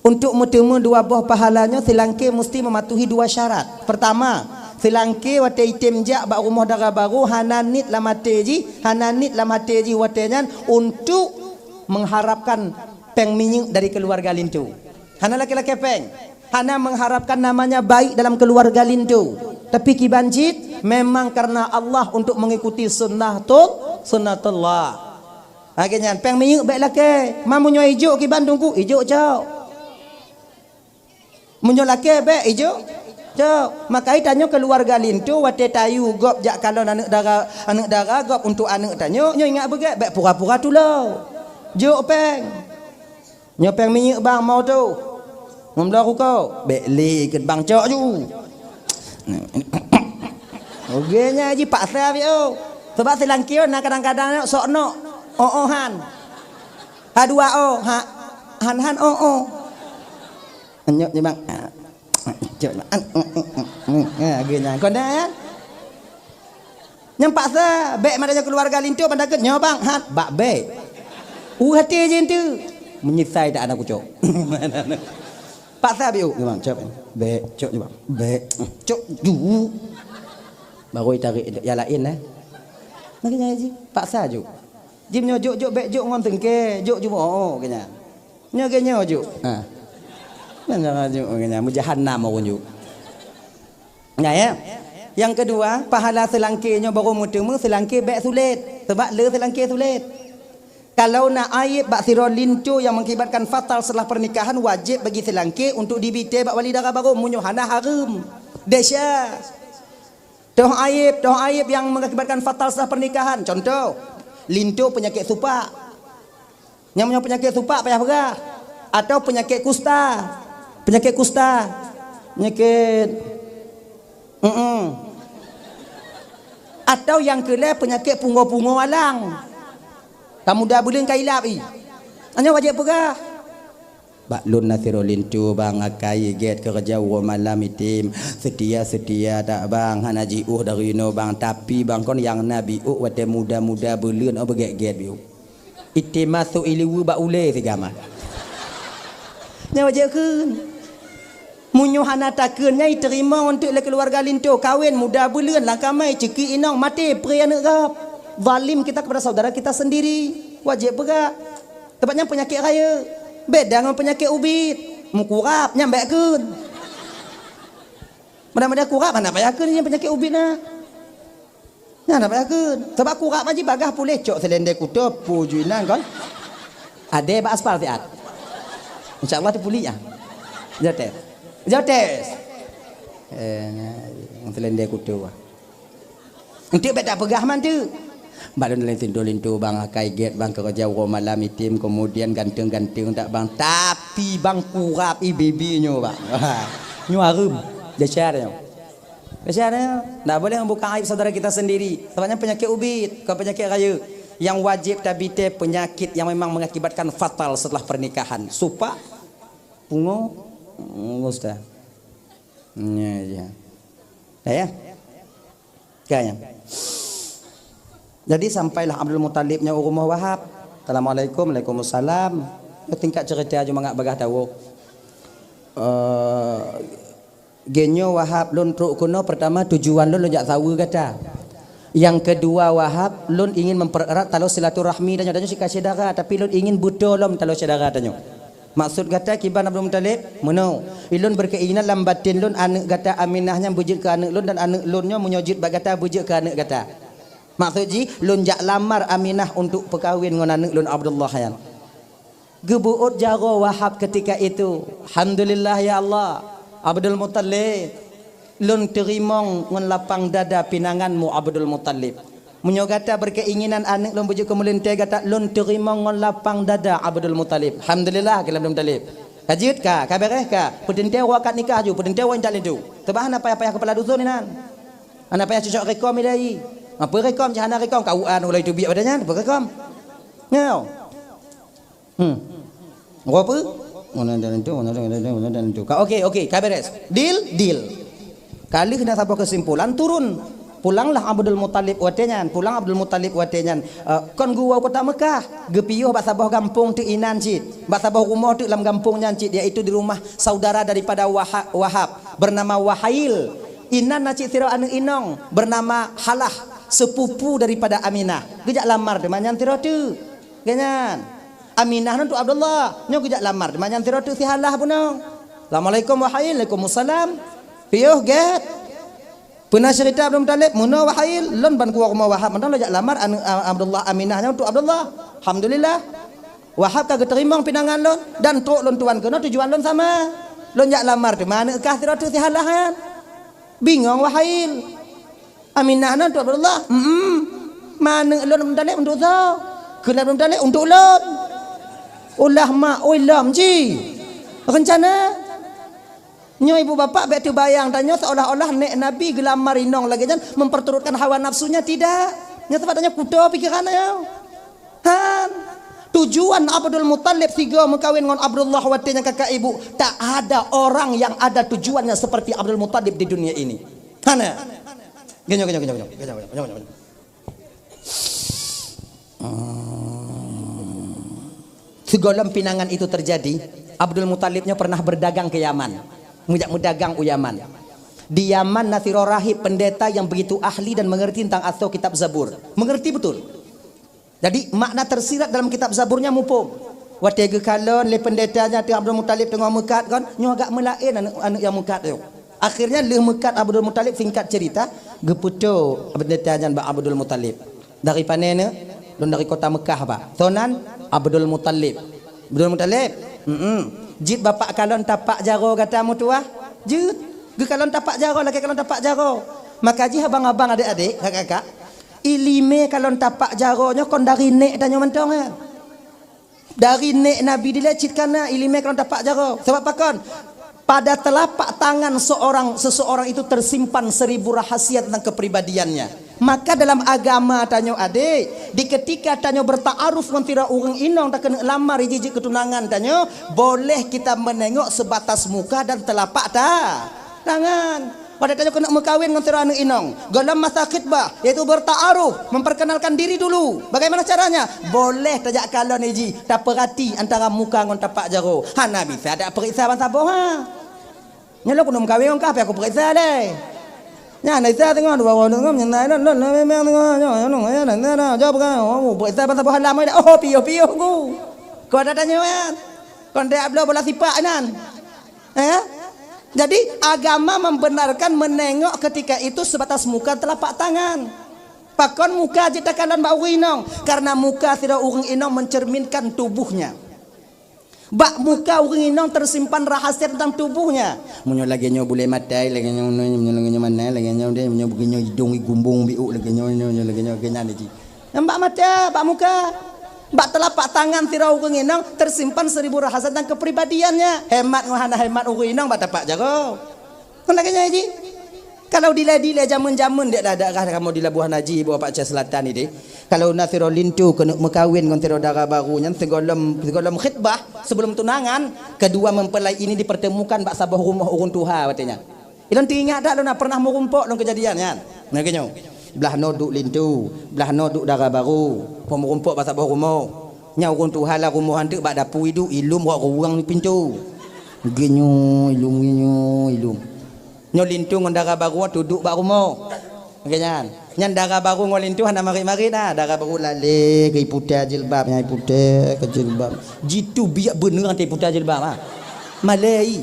Untuk meuteumé dua boh pahala nyoe seulangké musti meumatuhi dua syarat. Pertama, seulangké watée item jak bak rumoh dara barô hana niet lam até jih, hana niet lam até jih watée nyan untuk mengharapkan péng minyeuk dari keuluwarga linto. Hana lakée-lakée péng. Hana mengharapkan namanya baik dalam keuluwarga linto. Tapi kiban cit memang karena Allah untuk mengikuti sunnah tu, sunnatullah. Lagée nyan, péng minyeuk bék lakée. Ma meunyoe ijok kiban Teungku, ijok cok. Meunyoe lakée bék ijok cok. Maka tanyoe keuluwarga linto watée tayue gob jak kalon aneuëk dara, aneuëk dara gob untuk aneuëk tanyoe, nyoe ingat beugét bék pura-pura tulông. Jok péng. Nyoe péng minyeuk bang, mo tôh. Meubloe rukoe, bék lé ikôt bang cok ju. Oke nya jipaksa biôh. Sebab silangkeu na kadang-kadang sok nok. Oh, oh, han. Ha dua oh, ha, han, han, oh, oh. Nyok je bang. Cok. Ha, oke nya. Kon dah ya. Nyang paksa, bèk madan nyoe keuluwarga linto ban takot nyoe bang, han, bak bèk. Uh hati je entu. Menyesai tak aneuk kucok. Paksa biôh, nyoe bang, cok. Bèk, cok nyoe bang. Bèk, cok ju. Baru tarik yang lain eh. Makanya ji, paksa ju. Jim nyoe jok, jok bèk jok ngon teungke, jok ju oh, oh kena. Nyoe ge nyoe ju. Ha. Nyoe ju kena, meujahanam ureueng ju. Nah, ya. Yang kedua, pahala seulangké nyoe baru meuteumé seulangké bèk sulet. Sebab le seulangké sulet. Kalau na aib bak sidroe linto yang mengakibatkan fatal setelah pernikahan, wajib bagi seulangké untuk dibité bak wali dara baru meunyoe hana hareuem. Desya. Toh aib, toh aib yang mengakibatkan fatal setelah pernikahan. Contoh, linto penyakit supak. Nyang meunyoe peunyakét supak payah peugah, atau peunyakét kusta. Peunyakét kusta, peunyakét, mm-mm. Atau nyang keulhèe peunyakét pungo-pungo alang. Ka muda buleuen ka ilap i. Nyoe wajéb peugah. Bak lôn na sidroe linto bang akai gét keureuja uroe malam item. Seutia-seutia that bang hana jiôh dari inoe bang, tapi bang kon nyang na biôh watèe muda-muda buleuen oh beugét-gét biôh. Item masôk i liweue bak ulèe sigamat. Nyan wajéb kheun. Meunyoe hana takheun nyan iteurimong eunteuk lé keuluwarga linto, kawen muda buleuen lam kamai ceuki inong maté pré aneuk gob. Zalim kita kepada saudara kita sendiri. Wajéb peugah. Teuma nyan peunyakét rayeuk. Beda ngon peunyakét ubit. Meukurab nyan bèk kheun. Mudah-mudahan kurab hana payah kheun nyan peunyakét ubit na. Nyan hana payah kheun. Sebab kurab haji bagah puléh cok seulendé kuto pu ju inan kon. Adé bak aspal siat. Insya Allah teupuli ah. Jotes. Jotes. Eh, seulendé kuto. Eunteuk bèk tapeugah man teuk. Bak lôn laén linto-linto bang akai gét bang keureuja uroe malam item keumudian ganteng-ganteng that bang. Tapi bang kurab i bibi nyoe bang. Nyoe hareuem. Desya nyoe. Desya nyoe. Ndak boleh membuka aib saudara kita sendiri. Sebab nyan peunyakét ubit, kon peunyakét rayeuk. Nyang wajéb tabité peunyakét nyang memang mengakibatkan fatal setelah pernikahan. Supak, pungo, hmm, ustaz. Nya, ya. Dah ya? Kan? Jadi sampailah Abdul Muthalib nyoe u rumoh Wahab. Assalamualaikum, waalaikumsalam. Nyoe tingkat cerita aju mangat bagah tawoe. Eh, geunyoe Wahab lôn trok keunoe pertama tujuan lôn, lôn jak saweue gata. Yang kedua Wahab lôn ingin mempererat taloe silaturahmi tanyoe, tanyoe sika syedara tapi lôn ingin beutôi lom taloe syedara tanyoe. Maksud gata kiban Abdul Muthalib? Meunoe, ilôn beukeuinginan lam baten lôn aneuk gata Aminah nyan beujeuet keu aneuk lôn dan aneuk lôn nyoe meunyoe jeuet bak gata beujeuet keu aneuk gata. Maksud jih, lôn jak lamar Aminah untuk peukawen ngon aneuk lôn Abdullah nyan. Geubeuôt jaroe Wahab keutika itu. Alhamdulillah ya Allah, Abdul Muthalib, lôn teurimong ngon lapang dada pinanganmu Abdul Muthalib. Meunyoe gata beukeuinginan aneuk lôn beujeuet keu meulintèe gata, lôn teurimong ngon lapang dada Abdul Muthalib. Alhamdulillah, kheun Abdul Muthalib. Ka jeuet ka, ka bèrèh ka. Peuteuntèe uroe akad nikah ju, peuteuntèe uroe intat linto. Teuma hana payah-payah keupala dusun inan. Hana payah cocok rekom ilèe. Apa rekom, cit hana rekom, K U A ulèe teubiet pada nyan, apa rekom? Nyoe. Hmm. Ngon apa? Ngon dan itu, ngon dan itu, ngon dan itu. Ka, oke, oke, ka bèrèh. Deal, deal. Ka lheueh na saboh keusimpulan, turun. Pulanglah Abdul Muthalib watèe nyan, pulang Abdul Muthalib watèe nyan. Eh, kon geuwoe kota Mekah, geupiôh bak saboh gampông teuk inan cit. Bak saboh rumoh teuk lam gampông nyan cit, yaitu di rumah saudara daripada Waha-, Wahab, bernama Wahail. Inan na cit sidroe aneuk inong, bernama Halah, sepupu daripada Aminah. Geujak lamar teuma nyan sidroe teuk. Geuh nyan. Aminah nyan untuk Abdullah. Nyoe geujak lamar, teuma nyan sidroe teuk si Halah bunoe. Assalamualaikum, Wahail. Waalaikumsalam. Piôh gét. Peuna ceurita Abdul Muthalib, meunoe Wahail, lôn ban kuwoe rumoh Wahab, mantong lôn jak lamar aneuk, a, Abdullah, Aminah nyan untuk Abdullah. Alhamdulillah. Wahab ka geuteurimong pinangan lôn, dan trok lôn tuan keunoe tujuan lôn sama. Lôn jak lamar teuma aneuk kah sidroe teuk si Halah nyan. Bingong Wahail. Aminah nyan untuk Abdullah. Mm-mm. Ma aneuk lôn Muthalib untuk soe? Kheun Abdul Muthalib untuk lôn. Ulah mak, oi lom ji. Rencana. Nyoe ibu bapak bèk teubayang tanyoe seolah-olah nèk Nabi geulamar inong lagèe nyan memperturutkan hawa nafsunya, tidak. Nyoe sabab tanyoe kuto pikiran tanyoe. Han. Tujuan Abdul Muthalib sigoe meukawen ngon Abdullah watèe nyan kakak ibu, tak ada orang yang ada tujuannya seperti Abdul Muthalib di dunia ini. Hana. Geunyoe, geunyoe, geunyoe, geunyoe. Hmm. Sigohlom pinangan itu terjadi, Abdul Muthalib nyoe pernah berdagang ke Yaman. Meujak meudagang u Yaman. Di Yaman na sidroe rahib pendeta yang begitu ahli dan mengerti tentang asoe kitab Zabur. Mengerti betul. Jadi, makna tersirat dalam kitab Zabur nyan muphom. Watèe geukalon lé pendeta nyan, teungoh Abdul Muthalib teungoh meukat kon, nyoe agak meulaén aneuk, aneuk nyang meukat nyoe. Akhirnya lheueh meukat Abdul Muthalib, singkat cerita, geupeutoe pendeta nyan bak Abdul Muthalib. "Dari pané neuk?" "Lôn dari kota Mekah, Pak." "Soe nan?" "Abdul Muthalib." "Abdul Muthalib?" "Mm-mm." "Jeuet bapak kalon tapak jaroe gata meutuwah?" "Jeuet." Geukalon tapak jaroe, lagèe kalon tapak jaroe. Maka jih abang-abang, adék-adék, kakak-kakak, ileumèe kalon tapak jaroe nyoe kon dari nèk tanyoe mantong, ya. Dari nèk Nabi dilèe cit ka na ileumèe kalon tapak jaroe. Sabab pakon? Pada telapak tangan seorang, seseorang itu tersimpan seribu rahasia tentang kepribadiannya. Maka dalam agama tanyoe, adék, di ketika tanyoe bertaaruf ngon sidroe ureueng inong, takeuneuk lamar, jijeuet keu tunangan tanyoe, boleh kita menengok sebatas muka dan telapak ta-, tangan. Watèe tanyoe keuneuk meukawen ngon sidroe aneuk inong, gohlom masa khitbah, yaitu bertaaruf, memperkenalkan diri dulu. Bagaimana caranya? Boleh tajak kalon iji, tapeurati antara muka ngon tapak jaroe. Hana bisa dak peuriksa ban saboh, ha? Nyoe lôn keuneuk meukawen ngon kah, pih aku peuriksa lé. Nyan, na Isa teungoh, dua ureueng teungoh, nyan na lôn, lôn, lôn, memang teungoh, nyoe, nyoe, nyoe, nyoe, nyoe, nyoe, jaweueb kah? Oh, peuriksa ban saboh halaman dah. Oh, piôh-piôh ku. Kau ada tanya, kan? Kon dak bloe bola sipak nyan. Eh? Jadi, agama membenarkan menengok ketika itu sebatas muka telapak tangan. Pakon muka jeuet takalon bak ureueng inong? Karena muka sidroe ureueng inong mencerminkan tubuhnya. Bak muka ureueng inong tersimpan rahasia tentang tubuhnya. Meunyoe lagèe nyoe bulèe maté, lagèe nyoe, meunyoe lagèe nyoe mané, lagèe nyoe deh, meunyoe beugèt nyoe idông igumbông biôk, lagèe nyoe, nyoe, nyoe, lagèe nyoe, lagèe nyan jih. Nyan bak maté, bak muka. Bak telapak tangan sidroe ureueng inong tersimpan seribu rahasia tentang kepribadiannya. Hemat ngon hana hemat ureueng inong bak tapak jaroe. Kon lagèe nyan jih. Kalau dilèe-dilèe jameun-jameun dek daerah kamoe di Labuhan Haji, Bapak Aceh Selatan ni deh. Kalau na sidroe linto keuneuk meukawen ngon sidroe dara barô nyan, sigohlom, sigohlom khitbah, sebelum tunangan, kedua mempelai ini dipertemukan bak saboh rumoh ureueng tuha watèe nyan. Ilôn teuingat that lôn na pernah meurumpok lôn kejadian nyan. Nah, geunyoe. Blah noe duek linto, blah noe duek dara barô, meurumpok bak saboh rumoh. Nyan ureueng tuha lam rumoh nyan teuk bak dapu iduek, ilôn rot ruweueng pintoe. Geunyoe, ilôn geunyoe, ilôn. Nyoe linto ngon dara barô teuduek bak rumoh. Lagèe nyan. Nyan dara barô ngon linto hana marit-marit na. Dara barô lalè keu iputèe jilbab, nyan iputèe keu jilbab. Jitu biak beuneueng teuh iputèe jilbab, ha. Malèe i.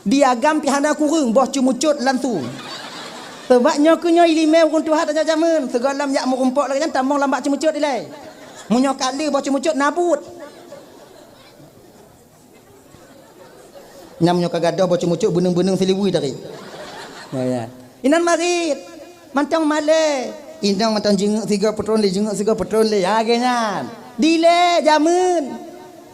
Di agam pih hana kureueng, boh ceumeucot langsung. Sabab nyoe keu nyoe ileumèe ureueng tuha tanyoe jameun. Sigohlom jak meurumpok lagèe nyan tamong lam bak ceumeucot ilèe. Meunyoe ka le boh ceumeucot na buet. Nyan meunyoe ka gadôh boh ceumeucot beuneueng-beuneueng siliwui tarék. Ya, ya. Inan marit. Mantong malèe. Inong mantong jingeuk sigoe peutrôn lé, jingeuk sigoe peutrôn lé. Ha, lagèe nyan. Dilèe jameun.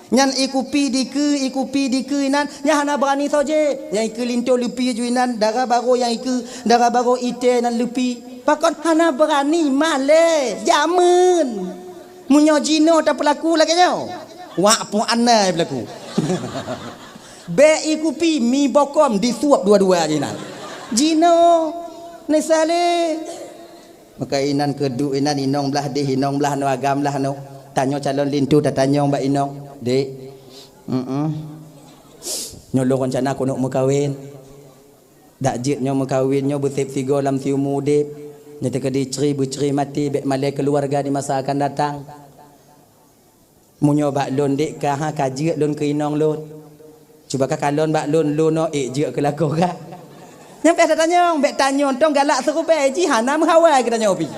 Nyan ikupi dikeue, ikupi dikeue inan, nyan hana beurani soe jép. Nyang ikeue linto leupie ju inan, dara barô nyang ikeue, dara barô itèe nan leupie. Pakon hana beurani malèe jameun. Meunyoe jinoe tapeulaku lagèe nyoe, wak peuet aneuk peulaku. Bèk ikupi mi bokom disuap dua-dua jih nyan. Jinoe, Nesa lé. Maka inan keuduek inan inong blah deh, inong blah noe, agam blah noe. Tanyoe calon linto tatanyong bak inong, "Dek, mm-mm. Nyoe lôn rencana keuneuk meukawen." Dak jeuet nyoe meukawen nyoe beusép sigoe lam siumu udép. Nyoe teukeudi ceuri beuceuri maté, bèk malèe keuluwarga di masa akan datang. Meunyoe bak lôn dek ka, ha, ka jeuet lôn keu inong lôn. Cuba ka kalon bak lôn, lôn nyoe ék jeuet keu lakoe ka. Nyan payah tatanyong, bèk tanyong tong galak seurubèe jih hana meuhawa geutanyoe pih.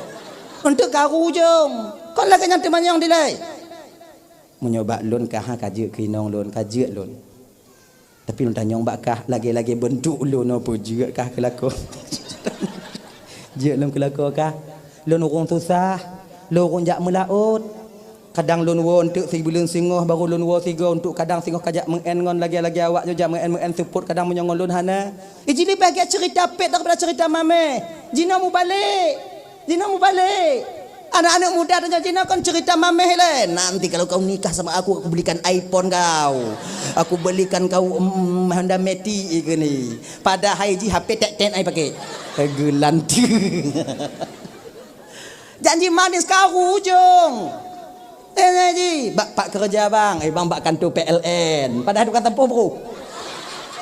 Untuk karu ujong. Kon lagèe nyan teumanyong dilèe. Meunyoe bak lôn ka, ha, ka jeuet keu inong lôn, ka jeuet lôn. Tapi lôn tanyong bak kah, lagèe-lagèe beuntuk lôn nyoe peue jeuet kah keu lakoe? Jeuet lôn keu lakoe kah? Lôn ureueng susah, lôn ureueng jak meulaôt. Kadang lôn woe eunteuk sibuleuen singoh, barô lôn woe sigoe eunteuk, kadang singoh kajak meu'en ngon lagèe-lagèe awak nyoe jak meu'en-meu'en seupôt, kadang meunyoe ngon lôn hana. Iji leubeh gèt ceurita pèt daripada ceurita mamèh. Jinoe mubalek. Jinoe mubalek. Aneuk-aneuk muda tanyoe jinoe kon ceurita mamèh lé. "Nanti kalau kau nikah sama aku, aku belikan iPhone kau. Aku belikan kau, mm, Honda Matic," kheun ni. Padahai jih H P tek-tek ai pakai. Geulanteue. Janji manis ka ujong. Eh, ji, bak pat keureuja, bang. Eh, bang, bak kantô P L N. Padahai tukang tampoh, bro.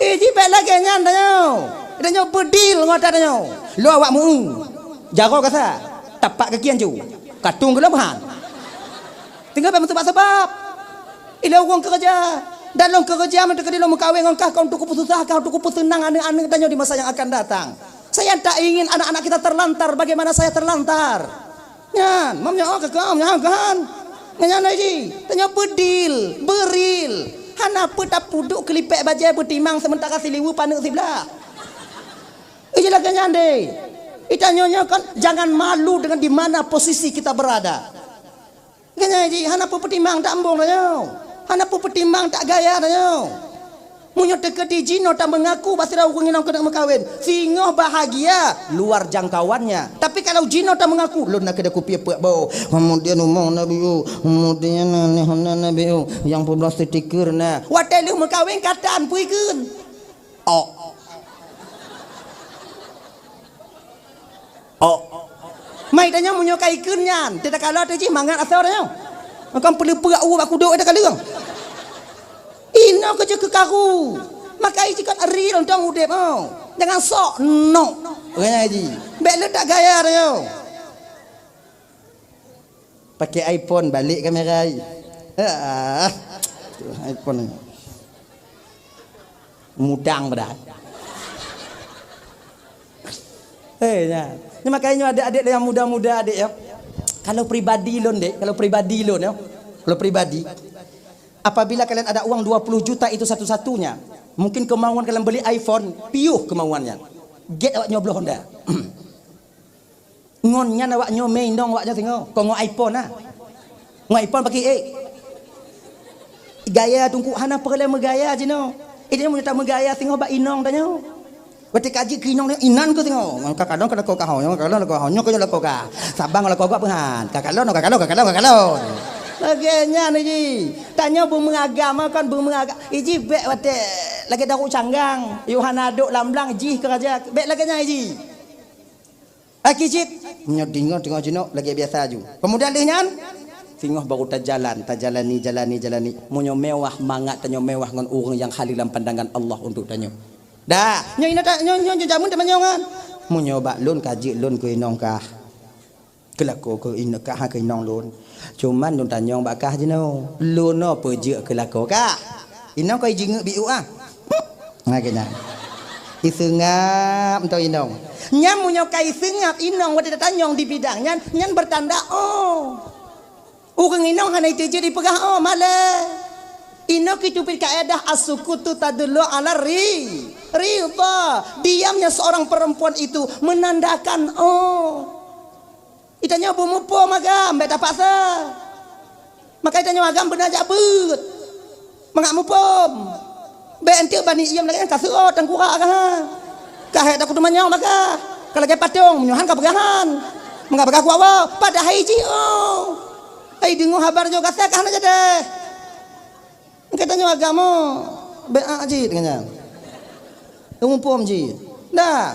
Eh, ji, bèk lagèe nyan tanyoe. Tanyoe beudil ngon ata tanyoe. Lôn awak meu-eu. Jaroe gasa. Tapak kaki ancu. Katong geuleubahan. Tinggai bèk meusabab-sabab. Ilôn ureueng keureuja. Dan lôn keureuja meuteukeudi lôn meukawen ngon kah, kah untuk kupeususah, kah untuk kupeuseunang aneuk-aneuk tanyoe di masa yang akan datang. Saya tak ingin anak-anak kita terlantar bagaimana saya terlantar. Nyan, mam nyoe ka keuh, nyan kan. Nyan lagèe jih, tanyoe beudil, beuril. Hana peue tapudok keulipèk bajèe beutimang seumeuntara siliweue paneuk siblah. Iji lagèe nyan deh. Itanyoe nyoe kan jangan malu dengan di mana posisi kita berada. Lagèe nyan jih, hana peue peutimang tak embong tanyoe. Hana peue peutimang tak gaya tanyoe. Meunyoe teukeudi jinoe tameungaku bak sidroe ureueng inong keuneuk meukawen, singoh bahagia luar jangkauannya. Tapi kalau jinoe tameungaku, "Lôn na keudeh kupiep peuet boh, kemudian umong na biu, kemudian na, na, na, na biu, nyang peubloe stiker na." Watèe lheueh meukawen ka tan peue ikheun. Oh. Oh. Mai tanyoe meunyoe ka ikheun nyan, teuh takalon teuh jih mangat asoe tanyoe. Makam peuleupeuk u bak kudok teuh kaleueng. Inoe keuh jeuet keu karu. Maka iji kon real dong udép, oh. Jangan sok nok. Orang haji. Bèk leutak gaya tanyoe. Pakai iPhone, balik kamera ai. Ah, iPhone ni. Mudang padahai. Eh, ya. Ni makanya adek-adek yang muda-muda, adek, ya. Kalau pribadi lôn, dek, kalau pribadi lôn, ya. Kalau pribadi, apabila kalian ada uang dua puluh juta itu satu-satunya, mungkin kemauan kalian beli iPhone, piôh kemauannya. Gét awak nyoe bloe Honda. Ngon nyan awak nyoe mè inong awak nyoe singoh. Kon ngon iPhone na. Ngon iPhone pakai ék. Gaya teungku hana peureulèe meugaya jinoe. Ih, tanyoe meunyoe tameugaya singoh bak inong tanyoe. Watèe ka jeuet keu inong, inan keuh singoh. Ka kalon ka lakoe kah, nyoe ka kalon lakoe kah, nyoe keuh nyoe lakoe kah. Saban ngon lakoe gob peuhan. Ka kalon, ka kalon, ka kalon, ka kalon. Lagèe nyan jih. Tanyoe beumeuagam kon beumeuagam. Iji bèk watèe lagèe daru canggang. Yoh hana dok lam blang jih keu raja. Bèk lagèe nyan jih. Akhé cit, meunyoe deungoe teungoh jinoe lagèe biasa aju. Keumudian lheueh nyan, singoh baru tajalan, tajalani, jalani, jalani. Meunyoe mewah, mangat tanyoe mewah ngon ureueng nyang haleue lam pandangan Allah untuk tanyoe. Dah, nyoe inoe ta-, nyoe, nyoe, nyoe jameun teuma nyoe nyan. Meunyoe bak lôn ka jeuet lôn keu inong kah. Keu lakoe keu inong kah, keu inong lôn. Cuman lôn tanyong bak kah jinoe, lôn nyoe peue jeuet keu lakoe kah? Inong kah jingeuk biuk ah. Nah, keu nyan. Iseungab mantong inong. Nyan meunyoe ka iseungab inong watèe tatanyong di bidang nyan, nyan bertanda, oh. Ureueng inong hana iteujeuet dipeugah, oh, malèe. Inoe keuh teubiet kaedah as-sukutu tadullu ala ri-, ridha. Diamnya seorang perempuan itu menandakan, oh. Itanyoe beumuphom agam, bèk tapaksa. Maka itanyoe agam beuna jak beuet. Mangat muphom. Bèk enteuk bani iem lagèe nyan ka seuôt tangkurak ka ha. Ka hék takot teumanyong maka. Ka lagèe patong, meunyoe han ka peugah han. Maka peugah kuat woe, padahai jih oh. Ai deungoe haba nyoe gata ka hana jadeh. Geutanyoe agam, bèk a jih deungon nyan. Muphom jih. Dah.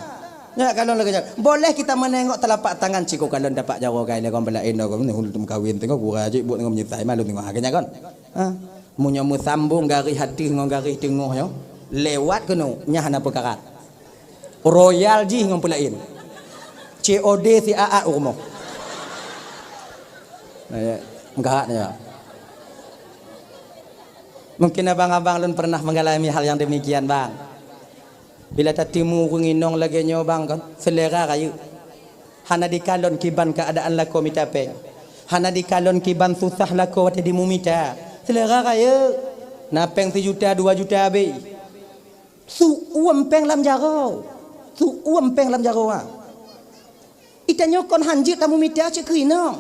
Nyak kalon lagèe nyan. Boleh kita menengok telapak tangan cit, kalon tapak jaroe gai lé kon beulaén, kon huleuem kawin teungoh gura jih buet ngon meunyeusai malu teungoh. Ha, geuh nyan kon. Ha? Meunyoe meusambong garéh ateueh ngon garéh teungoh nyoe, lewat keunoe, nyan hana peukarat. Royal jih ngon peulaén. C O D siat-at u rumoh. Eh, meukarat nyoe. Mungkin abang-abang lôn pernah mengalami hal yang demikian, bang. Bila tateumu ureueng inong lagèe nyoe, bang, kan, selera rayeuk. Hana dikalon kiban keuadaan lakoe mita péng. Hana dikalon kiban susah lakoe watèe jimeumita. Selera rayeuk. Na péng sijuta, dua juta abéh. Su uem péng lam jaroe. Su uem péng lam jaroe, ha. Itanyoe kon hanjeuet tameumita cit keu inong.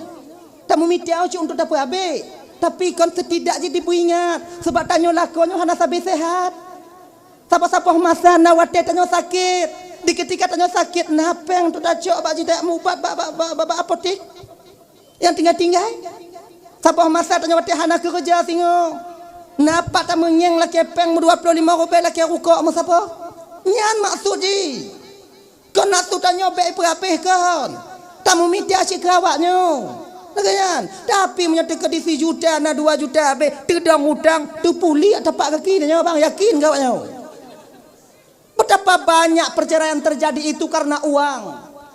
Tameumita cit untuk tapeuabéh. Tapi kon setidak jih dibeuingat, sabab tanyoe lakoe nyoe hana sabe sehat. Saboh-saboh masa na watée tanyoe sakét. Di ketika tanyoe sakét, na péng tu tacok bak jidek mubat bak, bak, bak, bak, bak apotek. Nyang tinggai-tinggai. Saboh masa tanyoe watée hana keureuja singoh. Na pat tameungieng lakée péng meudua ploh limong rubée lakée rukok meusaboh. Nyan maksud jih. Kon nafeusu tanyoe bék ipeurabéh kon. Tamumita cit keu awak nyoe. Lagée nyan. Tapi meunyoe teuka di sijuta na dua juta habéh, teudong utang, teupuliek tapak gaki tanyoe bang, yakin keu awak nyoe. Betapa banyak perceraian terjadi itu karena uang.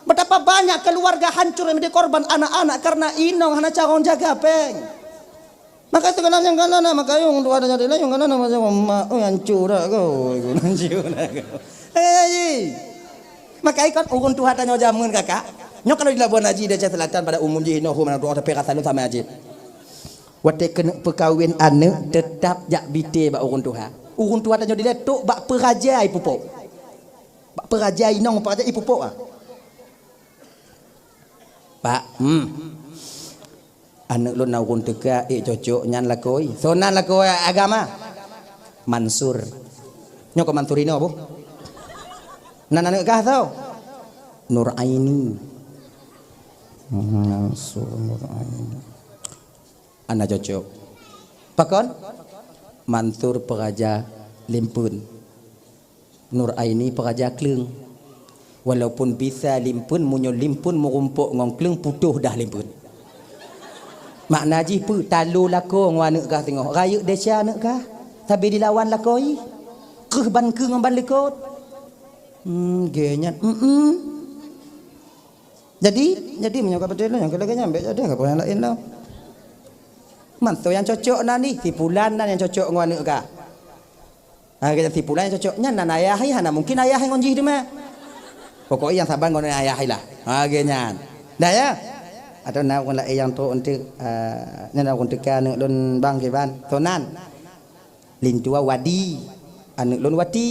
Betapa banyak keluarga hancur yang menjadi korban anak-anak karena inong hana carông jaga péng. Maka sigohlom nyang kana na maka ureueng tuha tanyoe dilée nyang kana na macam mak, oi, hancô dak kau, hancô dak kau. Eh, ji. Maka ikon ureueng tuha tanyoe jameun kakak. Nyoe kalau di Labuan Haji Aceh Selatan pada umum jih inoe hom na tuha tapi rasa lôn sama aja. Watée keuneuk peukawen aneuk tetap jak bite bak ureueng tuha. Ureueng tuha tanyoe dilée tok bak peuraja ipupok. Bak peuraja inong peuraja ipupok ah. Pak, hmm. Aneuk lôn na ureueng teuka ék cocok nyan lakoe. Soe nan lakoe agama? Mansur. Nyoe kok Mansur inoe boh? Nan aneuk kah soe? Nur Aini. Mansur Nur Aini. Hana cocok. Pakon? Mansur peuraja limpeun. Nur Aini peuraja kleueng. Walaupun bisa limpeun, meunyoe limpeun meurumpok ngon kleueng putôh dah limpeun. Makna jih peue? Talo lakoe ngon aneuk kah singoh. Rayeuk desya aneuk kah. Sabe dilawan lakoe. Kreueh ban keue ngon ban likot. Hmm, gé nyan. Hmm, hmm. Jadi, jadi meunyoe ka beutôi lôn nyang keu lagée nyan bék jadi ka nyang laén lom. Mantong nyang cocok nan nih, si pulan nan nyang cocok ngon aneuk kah. Ha, kata si pulan nyang cocok nyan nan ayah ai, hana mungkin ayah ai ngon jih teuma. Pokok nyang saban ngon ayah ai lah. Ha, ge nyan. Dah ya? Atau na ureueng laén nyang trok eunteuk, ah, nyan ureueng teuka aneuk lôn bang kiban. Tonan. Lintua Wadi, aneuk lôn Wati.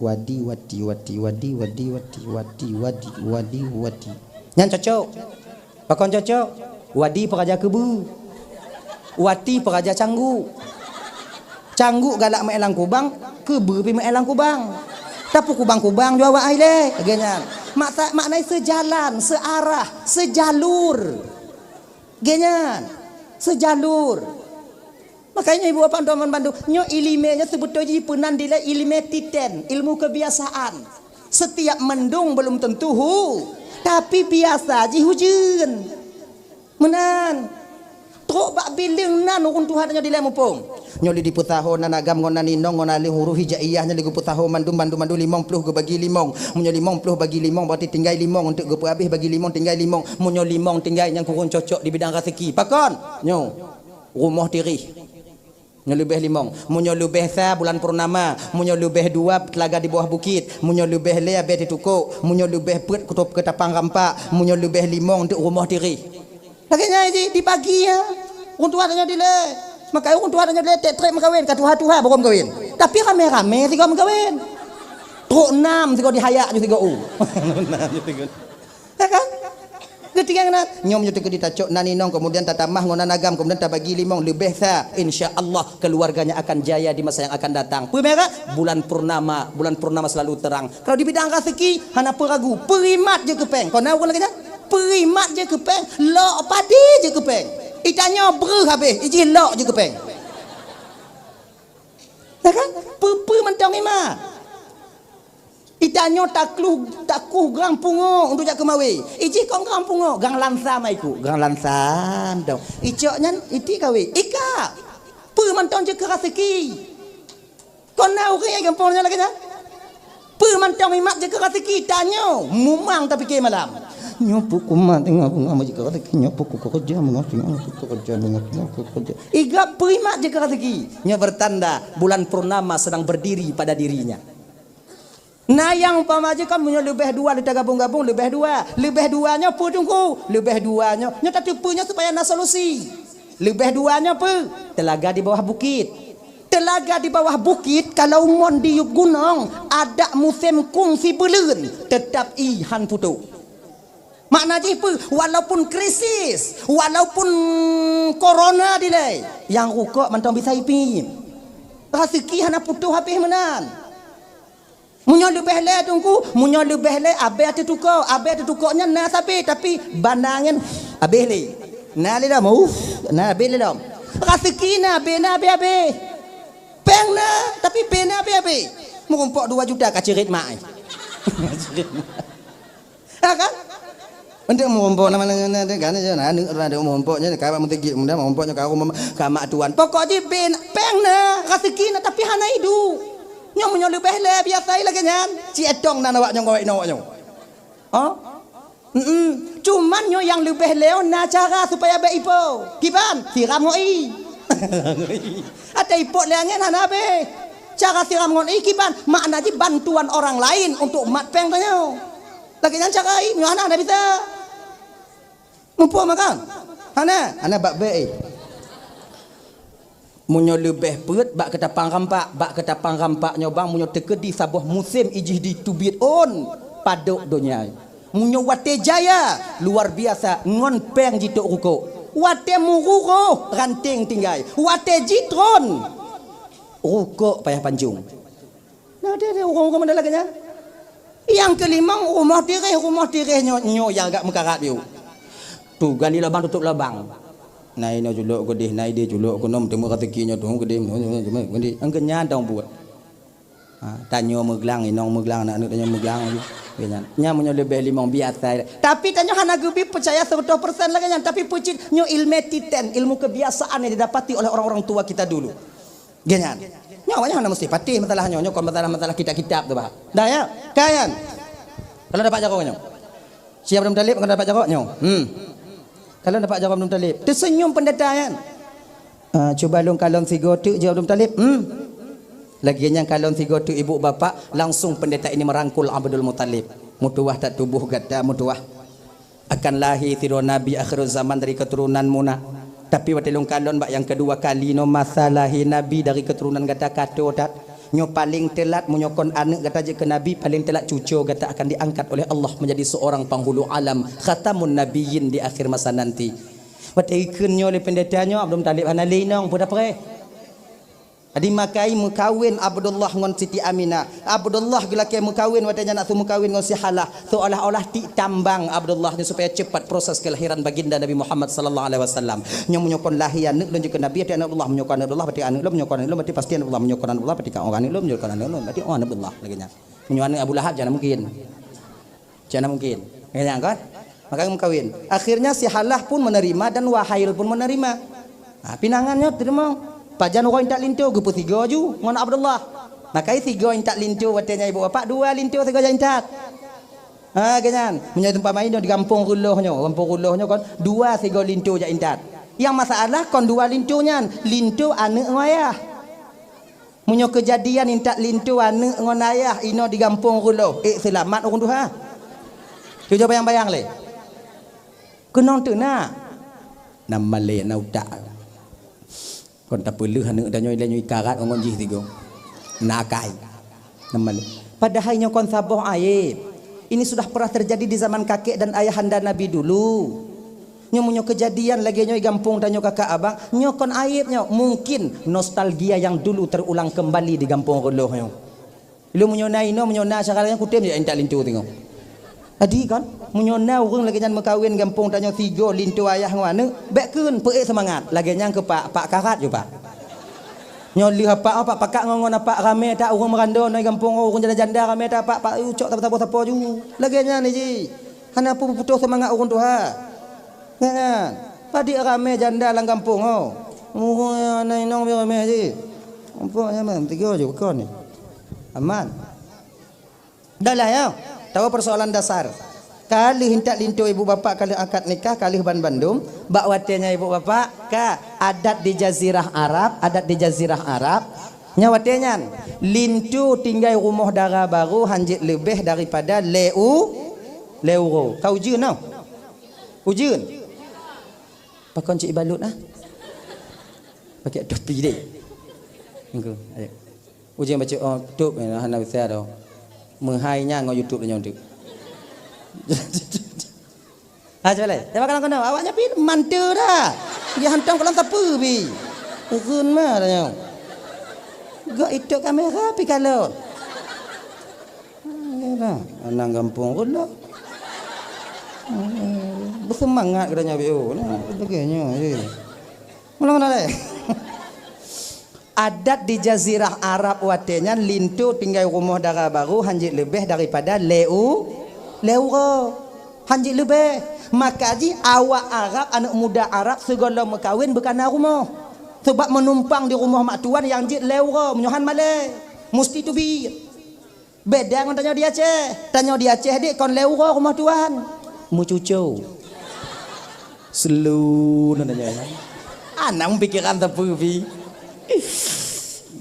Wadi, Wati, Wati, Wadi, Wadi, Wati, Wati, Wadi, Wadi, Wati. Nyan cocok. Pakon cocok? Wadi peuraja keubeu. Wati peuraja cangguk. Cangguk galak meuélang kubang, keubeu pi meuélang kubang. Tapi kubang-kubang jua awak ai lé, lagée nyan. Maksa-, maknai seujalan, seuarah, seujalur. Lagée nyan. Seujalur. Makanya ibu bapak teman bandu, nyoe iéleumé nyoe seubeutôi jih peunan dilée iéleumé titen, ilmu kebiasaan. Setiap mendung belum tentu hu, tapi biasa jih ujeuen. Meunan. Trok bak bileueng nan ureueng tuha nyoe dilée muphom. Nyoe lé dipeusaho nan agam ngon nan inong ngon aleuh huruf hijaiyah nyoe lé geupeusaho mandum, mandum, mandum limong ploh geubagi limong. Meunyoe limong ploh bagi limong berarti tinggai limong, untuk geupeuhabéh bagi limong tinggai limong. Meunyoe limong tinggai nyang kureueng cocok di bidang raseuki. Pakon? Nyoe. Rumoh tirih. Nyoe leubeh limong. Meunyoe leubeh sa bulan purnama, meunyoe leubeh dua teulaga di bawah bukit, meunyoe leubeh lhée abée titukok, meunyoe leubeh peuet kutôb keutapang rampak, meunyoe leubeh limong teuk rumoh tirih. Lagée nyan jih dibagi ya. Ureueng tuha tanyoe dilée. Maka ureueng tuha tanyoe dilée treb-treb meukawen, ka tuha-tuha baru meukawen. Tapi ramé-ramé sigoe meukawen. Trok nam sigoe dihayak ju sigoe u. Nam ju sigoe. Ya kan? Geutinggai nan. Nyoe meunyoe teukeudi tacok nan inong, kemudian tatamah ngon nan agam, kemudian tabagi limong, leubeh sa. Insya Allah, keluarganya akan jaya di masa yang akan datang. Peue merek? Bulan purnama. Bulan purnama selalu terang. Kalau di bidang raseuki, hana peue ragu. Peurimat je keupeng. Kon na ureueng lagée nyan? Peurimat je keupeng. Lok padi je keupeng. Itanyoe breuh habéh. Ijih lok je keupeng. Ya kan? Peue-peue mantong imat. Itanyoe takluh, takuh grang pungo untuk jak keumawe. Ijih kon grang pungo, grang lansa maiku, grang lansa dong. Icok nyan iti kawe. Ika. Peue mantong jeuet keu raseuki. Kon na ureueng nyang gampông nyan lagée nyan. Peue mantong imat jeuet keu raseuki, tanyoe mumang tapike malam. Nyoe peuku mat teungoh beungoh jeuet keu raseuki, nyoe peuku keureuja beungoh teungoh, nyoe peuku keureuja beungoh teungoh, peuku keureuja. Igab peue imat jeuet keu raseuki. Nyoe bertanda bulan purnama sedang berdiri pada dirinya. Na nyang umpama jih kan meunyoe leubeh dua lé tagabong-gabong leubeh dua. Leubeh dua nyoe peue teungku? Leubeh dua nyoe, nyoe tateupeue nyoe supaya na solusi. Leubeh dua nyoe peue? Telaga di bawah bukit. Telaga di bawah bukit kalau mon di yup gunong, adak musém kungsi beuleuen, teutap i han putôh. Makna jih peue? Walaupun krisis, walaupun corona dilée, nyang rukok mantong bisa ipiep. Raseuki hana putôh habéh meunan. Meunyoe leubeh lé Teungku, meunyoe leubeh lé abée teutukok, abée teutukok nyan na sabe, tapi bana nyan habéh lé. Na lé lom, uff, na habéh lé lom. Raseuki na, abée na habéh-habéh. Péng na, tapi abée na habéh-habéh. Meurumpok dua juta ka cirét mak ai. Ha kan? Untuk meurumpok nama dengan kan, ya, aneuk urang ada meurumpok nya, ka meuteugét muda meurumpok nya ka rumah ka mak tuan. Pokok jih bin péng na, raseuki na, tapi hana iduek. Nyoe meunyoe leubeh lé biasa lagée nyan, ci etong nan awak nyoe, awak nyoe. Ha? Mm-mm. Cuman nyoe nyang leubeh lé na cara supaya bék ipo. Kiban? Siram ngon ie. Até ipok lé angén hana habéh. Cara siram ngon ie kiban? Makna jih bantuan orang lain untuk mat péng tanyoe. Lagée nyan cara ie, nyoe hana, hana bisa. Muphom kan? Hana, hana bak bék ie. Meunyoe leubeh peuet bak keutapang rampak, bak keutapang rampak nyoe bang, meunyoe teukeudi saboh musém ijih jiteubiet ôn padub donya. Meunyoe watée jaya, luar biasa ngon péng jitok rukok. Watée muru roh, ranténg tinggai. Watée jitron, rukok payah pancong. Nah, dia, dia ureuëng-ureuëng model lagée nyan. Nyang keulimong, rumoh tiréh, rumoh tiréh nyoe, nyoe nyang agak meukarat yue. Tu gali lubang, tutup lubang. Na inoe culok keudeh, na ideh culok keunoe, teuma raseuki nyoe tu keudeh, nyoe, nyoe, nyoe, keudeh. Angkeunyan dong buet. Ha, tanyoe meuglang, inong meuglang, aneuk-aneuk tanyoe meuglang laju. Lagée nyan. Nyan meunyoe leubeh limong biasa. Tapi tanyoe hana geubi peucaya seratus persen lagée nyan, tapi peucit nyoe ilmu titen, ilmu kebiasaan yang didapati oleh orang-orang tua kita dulu. Geuh nyan. Nyoe awaknyan hana meusti patéh masalah nyoe. Nyoe kon masalah-masalah kitab-kitab tu, bah. Dah, ya? Kan? Kalau dapat jaroe nyoe. Si Abdul Muthalib, kalau dapat jaroe nyoe. Hmm. Kalau dapat jaroe Abdul Muthalib. Teuseunyum pendeta nyan. Ah, cuba lôn kalon sigoe teuk, jaweueb Abdul Muthalib. Hmm. Lagée nyan kalon sigoe teuk ibu bapak, langsung pendeta ini merangkul Abdul Muthalib. Meutuwah that tuboh gata, meutuwah. Akan lahé sidroe nabi akhirul zaman dari keturunan muna. Tapi watée lôn kalon bak nyang keudua kali nyoe masa lahé nabi dari keturunan gata ka toe that. Nyoe paleng teulat meunyoe kon aneuk gata jeuet keu nabi, paleng teulat cucoe gata akan diangkat oleh Allah menjadi seorang penghulu alam, khatamun nabiyyin di akhir masa nanti. Watée ikheun nyoe lé pendeta nyoe, Abdul Muthalib hana lé inong, peue tapreh. Jadi makai meukawen Abdullah ngon Siti Aminah. Abdullah geulakée meukawen watée nyan nak su meukawen ngon si Halah. Seolah-olah tik tambang Abdullah nyoe supaya cepat proses kelahiran baginda Nabi Muhammad sallallahu alaihi wasallam. Nyoe meunyoe kon lahé aneuk lôn jeuet keu nabi, até aneuk Abdullah, meunyoe kon aneuk Abdullah, berarti aneuk lôn, meunyoe kon aneuk lôn, berarti pasti aneuk Abdullah, meunyoe kon aneuk Abdullah, berarti aneuk lôn, berarti oh aneuk Abdullah lagée nyan. Meunyoe aneuk Abu Lahab, jangan mungkin. Cana mungkin. Kan? Maka meukawen. Akhirnya si Halah pun menerima dan Wahail pun menerima. Ha, pinangan nyoe teurimong. Pajan uroe intat linto geupeusigoe ju ngon Abdullah. Maka sigoe intat linto watée nyan ibu bapak, dua linto sigoe jak intat. Ha, geuh nyan. Meunyoe seumpama inoe di gampông Reuloh nyoe, gampông Reuloh nyoe kon dua sigoe linto jak intat. Nyang masalah kon dua linto nyan, linto aneuk ngon ayah. Meunyoe keujadian intat linto aneuk ngon ayah inoe di gampông Reuloh, ék seulamat ureuëng tuha. Cuba bayang-bayang lé. Keunong teunak. Nam malée na utak. Kon tapeuleueh aneuk tanyoe ilée nyoe ikarat ngon jih sigoe. Na akai. Nam malée. Padahai nyoe kon saboh aéb. Ini sudah pernah terjadi di zaman kakek dan ayahanda Nabi dulu. Nyoe meunyoe keujadian lagée nyoe i gampông tanyoe kakak abang, nyoe kon aéb nyoe. Mungkin nostalgia yang dulu terulang kembali di gampông Reuloh nyoe. Ilôn meunyoe na inoe, meunyoe na syedara nyang kutem jak intat linto teungoh. Jadi kan, meunyoe na ureuëng lagée nyan meukawen gampông tanyoe sigoe linto ayah ngon aneuk, bék kheun, peuék seumangat. Lagée nyan keu pak, pak karat ju pak. Nyoe lheueh apak, apak pakat ngon, ngon apak ramé that ureuëng meurando nyoe i gampông, ureuëng janda-janda ramé that pak, pak ucok sapo-sapo ju. Lagée nyan jih. Hana peue putôh seumangat ureuëng tuha. Nyan, padit ramé janda lam gampông ho. Muhôi aneuk inong pih ramé jih. Nampak nyan man, tiga je bukan ni. Aman. Dah lah ya. Tahu persoalan dasar. Ka lheueh intat linto ibu bapak, ka lheueh akad nikah, ka lheueh ban bandum, bak watée nyan ibu bapak, ka adat di jazirah Arab, adat di jazirah Arab. Nyan watée nyan, linto tinggai rumoh dara barô hanjeuet leubeh daripada lhée u-, lhée uroe. Ka ujeuen noh. Ujeuen. Pakon cit ibalut ah? Pakai topi deh. Engko, ayo. Ujeuen baca, oh, tutup, eh, hana bisa dah. Meuhai nyan ngon YouTube nyoe tu. Ah, cuba lé. Cuba kalon keunoe. Awak nyan pih mantu dah. Dia hantom kalon sapeue pih. Ureueng ma dah nyoe. Gok itôk kamera pih kalon. Ah, ya dah. Anang gampông rot lah. Ah, beuseumangat geutanyoe, B O. Nah, sebagainya. Eh. Meunan-meunan lé. Adat di Jazirah Arab watée nyan linto tinggai rumoh dara barô hanjeuet leubeh daripada lhée u-, lhée uroe. Hanjeuet leubeh. Maka jih awak Arab, aneuk muda Arab sigohlom meukawen beukana rumoh. Sabab meunumpang di rumoh mak tuan nyang jeuet lhée uroe, meunyoe han malée. Musti teubiet. Beda ngon tanyoe di Aceh. Tanyoe di Aceh dek kon lhée uroe rumoh tuan. Meucuco. Selu na tanyoe. Anang pikeran sapeue pih.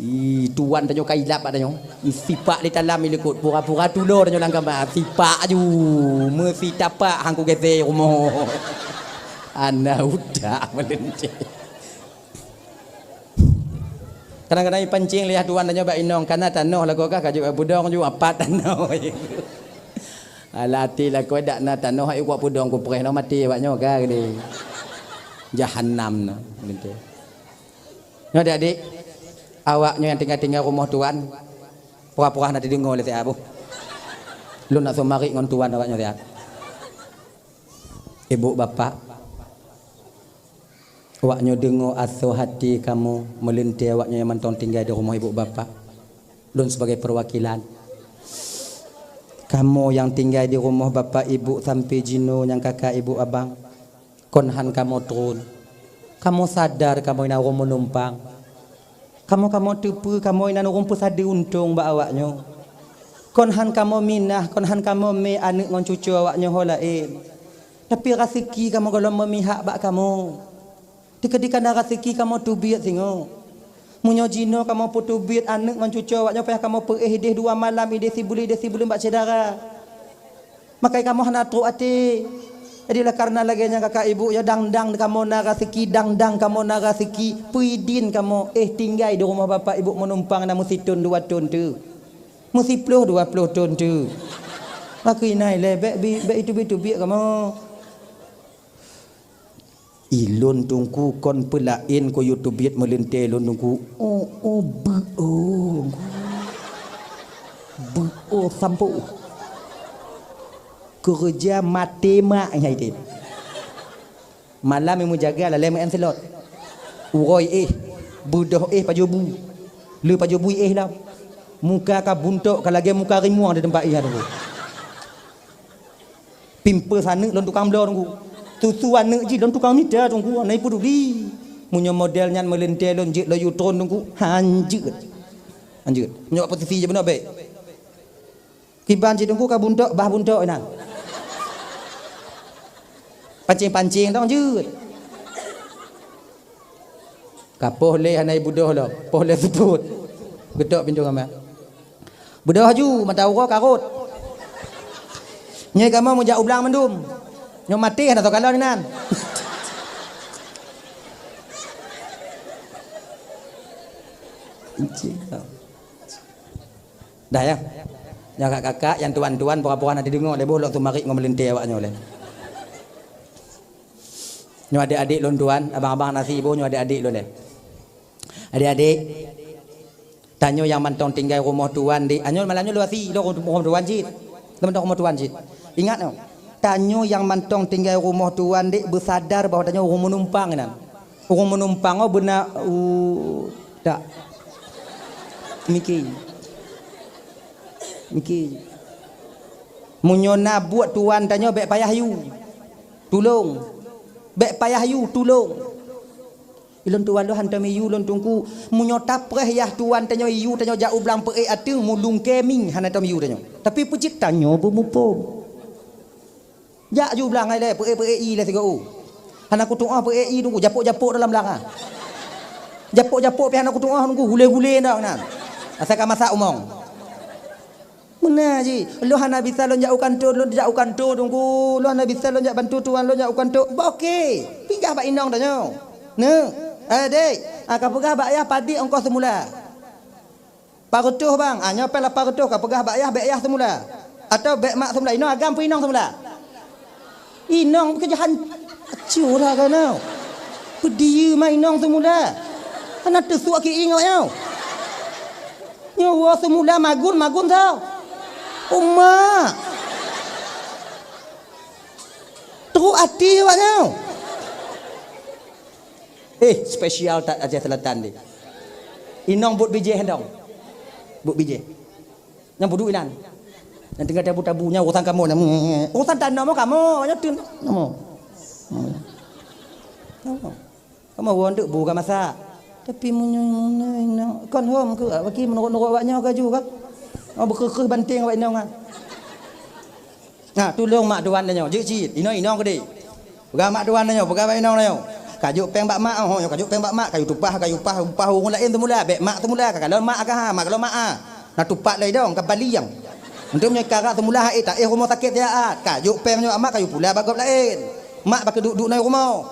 Ih, tuan tanyoe ka ilap bak tanyoe. Sipak di dalam ilikot pura-pura tulo tanyoe lam kama. Sipak aju. Meusitapak hangku gete rumoh. Ana utak meuleunteh. Kadang-kadang ipancing lé yah tuan tanyoe bak inong, kana tanoh lagoe kah ka jeuet bak peudong ju apat tanoh. Alah até lakoe dak na tanoh hai kuak peudong kupreh noh maté awak nyoe ka geude. Jahannam na. Gitu. Nyoe adik-adik, awak nyoe nyang tinggai-tinggai rumoh tuan, pura-pura na teudeungoe lé siat boh. Lôn nak seumarit ngon tuan awak nyoe siat. Ibu bapak, awak nyoe deungoe asoe hati kamoe meuleuntée awak nyoe nyang mantong tinggai di rumoh ibu bapak. Lôn sibagai peuwakilan. Kamoe nyang tinggai di rumoh bapak ibu sampoe jinoe nyang kakak ibu abang, kon han kamoe tron. Kamoe sadar kamoe na ureuëng meunumpang. Kamoe-kamoe teupeue kamoe inan ureuëng peusadeue untông bak awak nyoe. Kon han kamoe minah, kon han kamoe mé aneuëk ngon cucoe awak nyoe ho laén. Tapi raseuki kamoe gohlom meumihak bak kamoe. Teukeudi kana raseuki kamoe teubiet singoh. Meunyoe jinoe kamoe peuteubiet aneuëk ngon cucoe awak nyoe payah kamoe peuéh ideh dua malam, ideh sibuleuen, ideh sibuleuen bak syedara. Makai kamoe hana trok até. Jadi, oleh karena lagée nyan kakak ibu, ya, dang-dang kamoe na raseuki, dang-dang kamoe na raseuki, peuidin kamoe, eh, tinggai di rumoh bapak ibu meunumpang na meusithon dua thon teuh. Meusiploh dua ploh thon teuh. Makeu inai lé, bék bi-, bék iteubiet-teubiet kamoe. Ilôn teungku kon peulaén keu yue teubiet meuleuntée lôn teungku. Oh, oh, beu, oh. Beu, oh, sampoe. Keureuja maté mak nyai deh. Malam nyang meujaga lalée meu'en silot. Uroe éh, beudoh éh pajoh bu. Le pajoh bu éh lam. Muka ka buntok ka lagée muka rimueng di teumpat éh teungku. Pimpeu saneuk lôn tukang bloe teungku. Susu aneuk jih lôn tukang mita teungku, hana ipeuduli. Meunyoe model nyan meuleuntée lôn jeuet laju tron teungku, hanjeuet. Hanjeuet. Meunyoe posisi jih beuna bék. Kiban jih teungku ka buntok, bah buntok inan. Pancing-pancing tong jeuet. Ka poh lé hana ibudoh lom, poh lé seupôt. Geutok pintoe kamar. Beudoh laju, mata uroe ka rhot. Nyoe kamoe meujak u blang mandum. Nyoe maté hana soe kalon inan. Dah ya. Nyang kakak-kakak, nyang tuan-tuan, pura-pura na teudeungoe lé boh lôn seumarit ngon meuleuntée awak nyoe lé. Nyoe adék-adék lôn tuan, abang-abang na si boh nyoe adék-adék lôn lé. Adék-adék, tanyoe nyang mantong tinggai rumoh tuan di, anyoe malam nyoe lôn si, lôn rumoh tuan cit. Lôn mantong rumoh tuan cit. Ingat nyoe, tanyoe nyang mantong tinggai rumoh tuan di beusadar bahwa tanyoe ureuëng meunumpang inan. Ureuëng meunumpang oh beuna u dak. Miki. Miki. Meunyoe na buet tuan tanyoe bék payah yue. Tulông. Bék payah yue, tulông. Ilôn tuan lôn hantom iyue lôn teungku. Meunyoe tapreh yah tuan tanyoe iyue tanyoe jak u blang peuék ateueng mulung keming hana tom iyue tanyoe. Tapi peucit tanyoe beumuphom. Jak ju blang hai lé peuék-peuék ie lé sigoe. Hana kutuoh peuék ie teungku japôk-japôk dalam blang ah. Japôk-japôk pih hana kutuoh teungku gulé-gulé ndak nan. Asai ka masak umong. Meunan jih, lôn hana bisa lôn jak u kanto, lôn jak u kanto teungku. Lôn hana bisa lôn jak bantu tuan lôn jak u kanto. Bah oke. Pinggah bak inong tanyoe. Neuk, eh dek, ah, ka peugah bak yah padit ongkoh seumula. Lapan reutôh bang, ah, nyoe péng lapan reutôh ka peugah bak yah bék yah seumula. Atawa bék mak seumula, inoe agam peu inong seumula. Inong keujahan acu dah keunoe. Peudiyeu ma inong seumula. Hana teusuak keu ingat nyoe. Nyoe woe seumula magun-magun tau. Uma. Trok até awak nyoe. Eh, spesial that Aceh Selatan ni. Inong buet bijéh dong. Buet bijéh. Nyang peuduek inan. Nyang tinggai tabu-tabu nyan urusan kamoe nyan. Urusan tanoh mo kamoe, nyoe tun. Kamoe. Kamoe. Kamoe won deuk bu ka masak. Tapi meunyoe, meunyoe inong kon hom keu bagi meunurot-nurot awak nyoe kaju ka. Oh, beukeukeuh banting awak inong ah. Nah, tulông mak tuan tanyoe, jeuet cit, inong-inong keudeh. Peugah mak tuan tanyoe, peugah bak inong tanyoe. Kajok péng bak mak, oh, nyoe kajok péng bak mak, kayue tupah, kayue pah, pah ureueng laén seumula, bèk mak seumula, ka kalon mak ka ha, mak kalon mak ah. Na tupat lé dong, ka bali nyang. Untuk meunyoe ka rab seumula, eh, taéh rumoh sakét siat, kajok péng nyoe mak, kayue pula bak gob laén. Mak bak keuduek-duek na rumoh.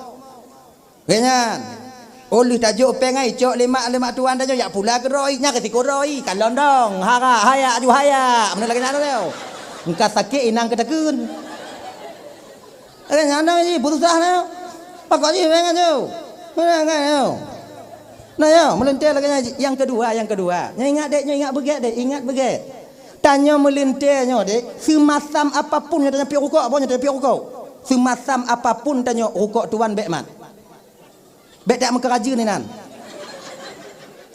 Lagèe nyan. Oh lheueh tajok péng ai, cok lé mak, lé mak tuan tanyoe jak pula keu droe, nyan risiko droe. Kalon dong, hara, hayak aju hayak. Meunan lagèe nyan teuh. Engka sakét inong keutakheun. Lagèe nyan dong jih, peususah na. Pakon jih péng aju. Meunan kan nyoe. Nah, nyoe, meulintèe lagèe nyan jih. Nyang keudua, nyang keudua. Nyoe ingat dek, nyoe ingat beugèt dek, ingat beugèt. Tanyoe meulintèe nyoe dek, seumasam apapun nyoe tanyoe piôh rukok, boh nyoe tanyoe piôh rukok. Seumasam apapun tanyoe rukok tuan bèk mat. Bèk dak meukeurajeuen inan.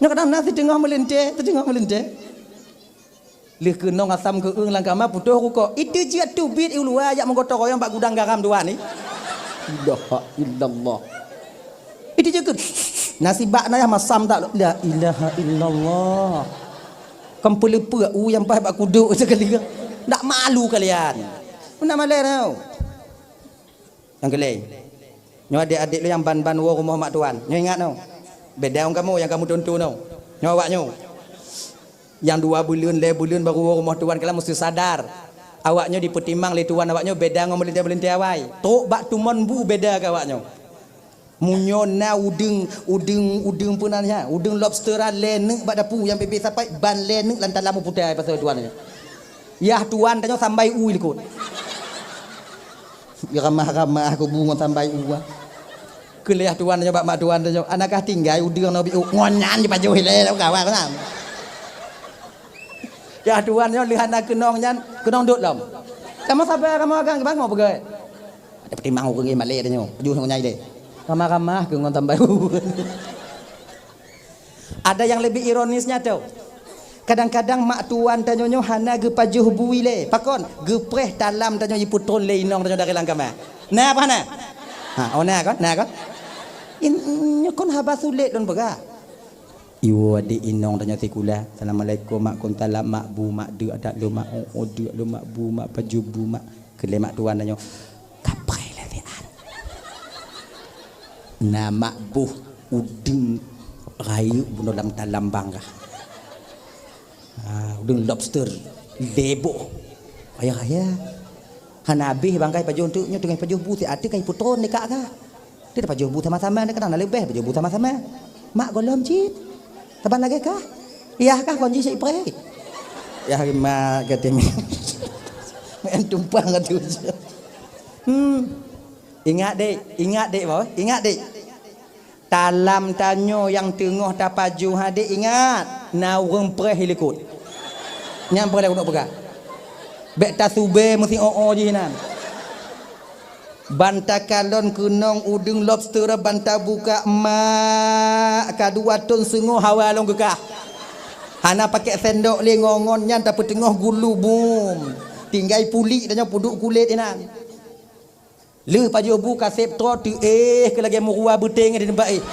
Nyoe kadang na siteungoh meulintèe, siteungoh meulintèe. Lheueh keunong asam geueueng lam kama putôh rukok. Itu jeuet teubiet u luwa jak meugotong royong bak gudang garam dua ni. La ilaha illallah. Itu jeuet keu nasibak na yah masam tak la ilaha illallah. Kan peuleupeuk u nyang paih bak kuduk sekali. Ndak malu kalian. Meunan malèe tau. Nyang keulhèe. Nyoe adék-adék lôn nyang ban-ban woe rumoh mak tuan. Nyoe ingat nyoe. Beda ngon kamoe nyang kamoe tuntu nyoe. Nyoe awak nyoe. Nyang dua buleuen, lhèe buleuen baru woe rumoh tuan, kalian meusti sadar. Awak nyoe jipeutimang lé tuan awak nyoe beda ngon meulintèe-meulintèe awai. Trok bak tumon bu beda keu awak nyoe. Meunyoe na udeueng, udeueng, udeueng peue nan nyan, udeueng lobster lhèe neuk bak dapu nyang bèk-bèk sapai, ban lhèe neuk lam talam u putai pasal tuan nyoe. Yah tuan tanyoe sambai u likot. Ramah-ramah kubu ngon sambai u. Keu lheueh tuan tanyoe bak mak tuan tanyoe, "Anakah tinggai udeueng nyoe biôh?" Ngon nyan jipajoh ilèe lam kawan nyan. Yah tuan nyoe lheueh hana keunong nyan, keunong dot lom. Kamoe sabar, kamoe agam, bangoh peugah. Ada peutimang ureueng malèe tanyoe, pajoh ngon nyai lé. Ramah-ramah keu ngon sambai u. Ada nyang leubeh ironisnya tau. Kadang-kadang mak tuan tanyoe nyoe hana geupajoh bu ilèe. Pakon? Geupreh talam tanyoe jipeutron lé inong tanyoe dari lam kama. Na apa na? Ha, oh na kon? Na kon? In, nyoe kon haba sulet lôn peugah. Iwoe adék inong tanyoe sikula. Assalamualaikum mak, kun salam mak, bu mak, deuk adak lôn mak, oh, oh, deuk lôn mak, bu mak, pajoh bu mak. Keu lé mak tuan tanyoe. Kapai lé siat. Na mak boh udeueng rayeuk bunoe lam talam bang kah. Ha, udeueng lobster lhèe boh. Ayah-ayah. Hana habéh bang kah pajoh teuk nyoe teungoh pajoh bu siat teuh ka jipeutron dikak kah. Dia pajoh bu sama-sama, dia kadang na leubeh pajoh bu sama-sama. Mak gohlom cit. Saban lagèe kah? Yah kah kon jih cit preh. Yah mak kata mi. Main tumpang kata. Hmm. Ingat dek, ingat dek boh, ingat dek. Talam tanyoe nyang teungoh tapajoh ha dek ingat, na ureueng preh i likot. Nyang preh lé keuneuk peugah. Bèk tasubé meusi o-o jih nan. Ban takalon keunong udeueng lobster ban tabuka mak, ka dua thon seungoh hawa lôn geukah. Hana pakèk sendok lé ngon-ngon nyan tapeuteungoh gulu bum. Tinggai pulik tanyoe peuduek kulét inan. Lheueh pajoh bu kaseb troe teuéh keu lagèe meurua beuténg di teumpat éh.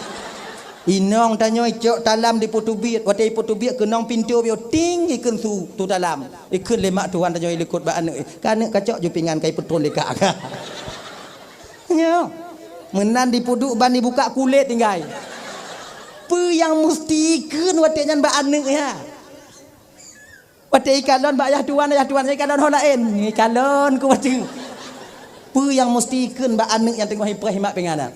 Inong tanyoe icok talam dipeuteubiet, watèe ipeuteubiet keunong pintoe bioe ting ikheun su tu talam. Ikheun lé mak tuan tanyoe ilikot bak aneuk, "Ka aneuk kacok ju pingan ka ipeutron lé kak." Nyoe. Meunan dipeuduek ban dibuka kulét tinggai. Peue nyang musti ikheun watèe nyan bak aneuk nyan? Watèe ikalon bak ayah tuan, ayah tuan ikalon ho laén. Ikalon keu watèe. Peue nyang musti ikheun bak aneuk nyang teungoh ipreh imak pingan nyan?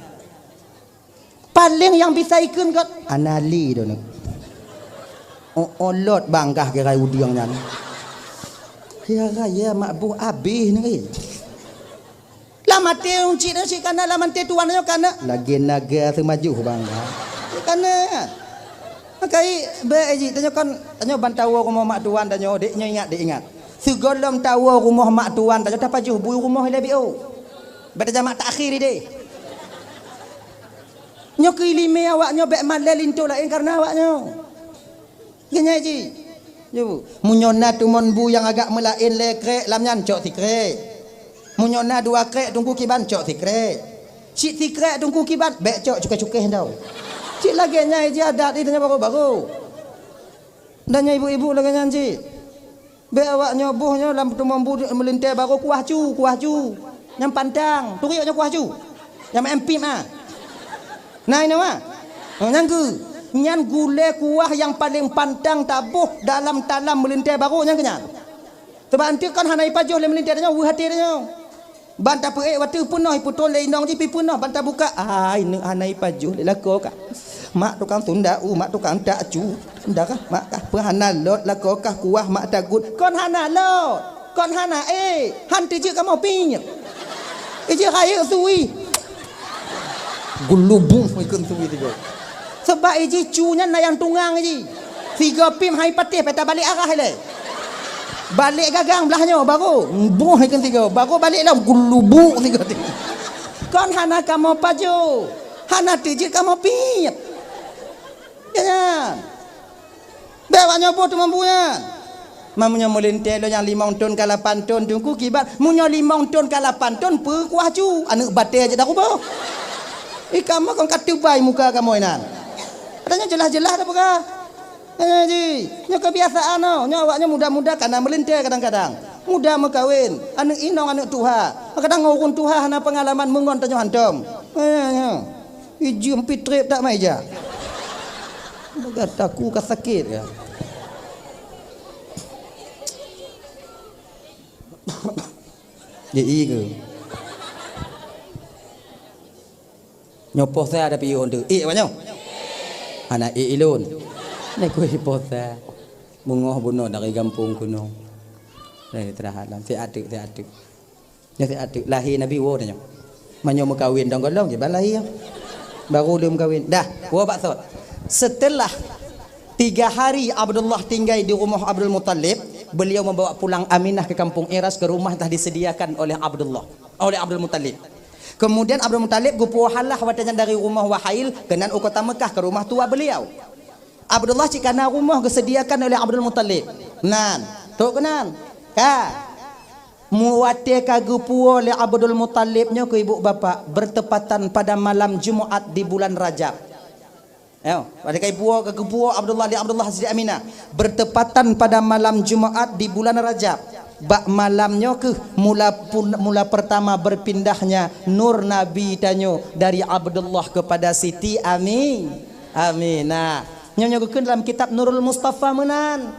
Paleng nyang bisa ikheun kot, "Hana lé droeneuh." Oh, olot bang kah keurai udeueng nyan. Ya raya mak boh abéh neuh. Amaté cit, cit kana lam anté tuan nyoe kana. Lagèe naga seumaju bang. Kana. Makai bèk jih tanyoe kan, tanyoe ban tawoe rumoh mak tuan tanyoe, dek nyoe ingat, dek ingat. Sigohlom tawoe rumoh mak tuan tanyoe tapajoh bui rumoh ilèe biôh. Bèk tajamak takhir idéh. Nyoe keu ileumèe awak nyoe bèk malèe linto laén kareuna awak nyoe. Geunyai jih. Yuk. Meunyoe na tumon bu nyang agak meulaén lhèe krek lam nyan cok sikrek. Meunyoe na dua krek teungku kiban cok sikrek. Cit sikrek teungku kiban bèk cok cukéh-cukéh tau. Cit lagèe nyan jih adat tanyoe baroe-baroe. Dan nyan ibu-ibu lagèe nyan cit. Bèk awak nyoe boh nyoe lam tumon bu meulintèe baroe kuah cu, kuah cu. Nyang pantang, turi awak nyoe kuah cu. Nyang maén pip ah. Nah, inoe ah. Oh, nyang keu, nyan gulèe kuah nyang paleng pantang taboh dalam talam meulintèe baroe nyang keu nyan. Sabab anteuk kon hana ipajoh lé meulintèe tanyoe, weueh até tanyoe. Ban tapeuék watèe peunoh, ipeutrôn lé inong jih pi peunoh, ban tabuka. Ai, neuk hana ipajoh lé lakoe kah. Mak tukang tunda u, mak tukang tak cu. Nda kah, mak kah, peu hana lôt lakoe kah kuah mak tagut. Kon hana lôt, kon hana ék, han teujeuet kamoe pih. Ijeuet rayeuk sui. Gulubuh ikheun sui tiga. Sabab ijih cu nyan na nyang tungang jih. Tiga pim hai patéh peta balek arah ilèe. Balek gagang blah nyoe baru. Boh ikheun tiga. Baru balek lom gulubuh tiga. Kon hana kamoe pajoh. Hana teujeuet kamoe piep. Ya nyan. Bèk awak nyoe boh teumampu nyan. Ma meunyoe meulintèe lôn nyang limong thon ka lapan thon teungku kiban, meunyoe limong thon ka lapan thon peu kuah cu, aneuk batèe jeuet taruboh. Ih, kamoe kon ka teubai muka kamoe nan. Katanya jeulaih-jeulaih dah peugah. Eh, ji, nyoe kebiasaan nyoe. Nyoe awak nyoe muda-muda kana meulintèe kadang-kadang. Muda meukawen, aneuk inong aneuk tuha. Kadang ureueng tuha hana peungalaman meungon tanyoe hantom. Eh, nyoe. Ijeuem pi trép tak mai jak. Gata ku ka sakét ya. Ji i ke? Nyoe poh sa ada piôh tu. Eh, awak nyoe. Hana eh ilôn. Ni kui poh sa. Beungoh bunoe dari gampông keunoe. Dari teunahat lam. Siat teuk, siat teuk. Nyoe siat teuk lahé Nabi woe tanyoe. Meunyoe meukawen dong golom, kiban lahé. Baru lheueh meukawen. Dah, woe bak sot. Setelah tiga hari Abdullah tinggai di rumoh Abdul Muttalib, beliau membawa pulang Aminah ke kampung Iras, ke rumah telah disediakan oleh Abdullah, oleh Abdul Muttalib. Kemudian Abdul Muttalib geupuwoe halah watèe nyan dari rumoh Wahail keunan u kota Mekah ke rumah tua beliau. Abdullah cit kana rumoh geusediakan oleh Abdul Muttalib. Nan, trok keunan. Ka. Mu watèe ka geupuwoe lé Abdul Muttalib nyoe keu ibu bapak, bertepatan pada malam Jumaat di bulan Rajab. Yo, watèe ka geupuwoe, ka geupuwoe Abdullah lé Abdullah Siti Aminah, bertepatan pada malam Jumaat di bulan Rajab. Bak malam nyoe keuh mula pun, mula pertama berpindahnya nur Nabi tanyoe dari Abdullah kepada Siti Ami-, Aminah. Nyoe, nyoe geukheun dalam kitab Nurul Mustafa meunan.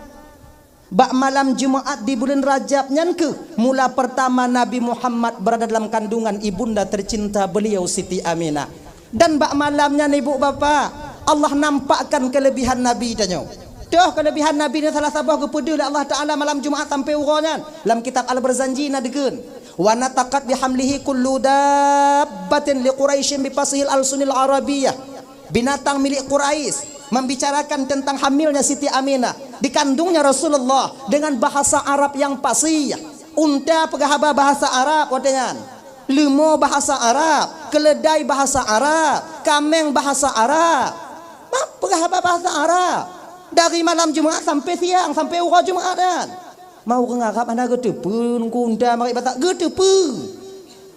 Bak malam Jumaat di buleuen Rajab nyan keuh mula pertama Nabi Muhammad berada dalam kandungan ibunda tercinta beliau Siti Aminah. Dan bak malam nyan, ibu bapak, Allah nampakkan kelebihan Nabi tanyoe. Toh kelebihan Nabi nyoe salah saboh geupeudeuh lé Allah Taala malam Jumaat sampoe uroe nyan. Lam kitab Al-Barzanji na dikeuen, "Wa nataqat bihamlihi kullu dabbatin li Quraisyin bi fasihil alsunil Arabiyyah." Binatang milik Quraisy membicarakan tentang hamilnya Siti Aminah, dikandungnya Rasulullah, dengan bahasa Arab yang fasih. Unta peugah haba bahasa Arab watèe nyan. Leumo bahasa Arab, keuleudai bahasa Arab, kaméng bahasa Arab. Bah, peugah haba bahasa Arab. Dari malam Jumaat sampoe siang, sampoe uroe Jumaat nyan. Ma ureueng Arab hana geuteupeue ngon unta marit bahasa, geuteupeue.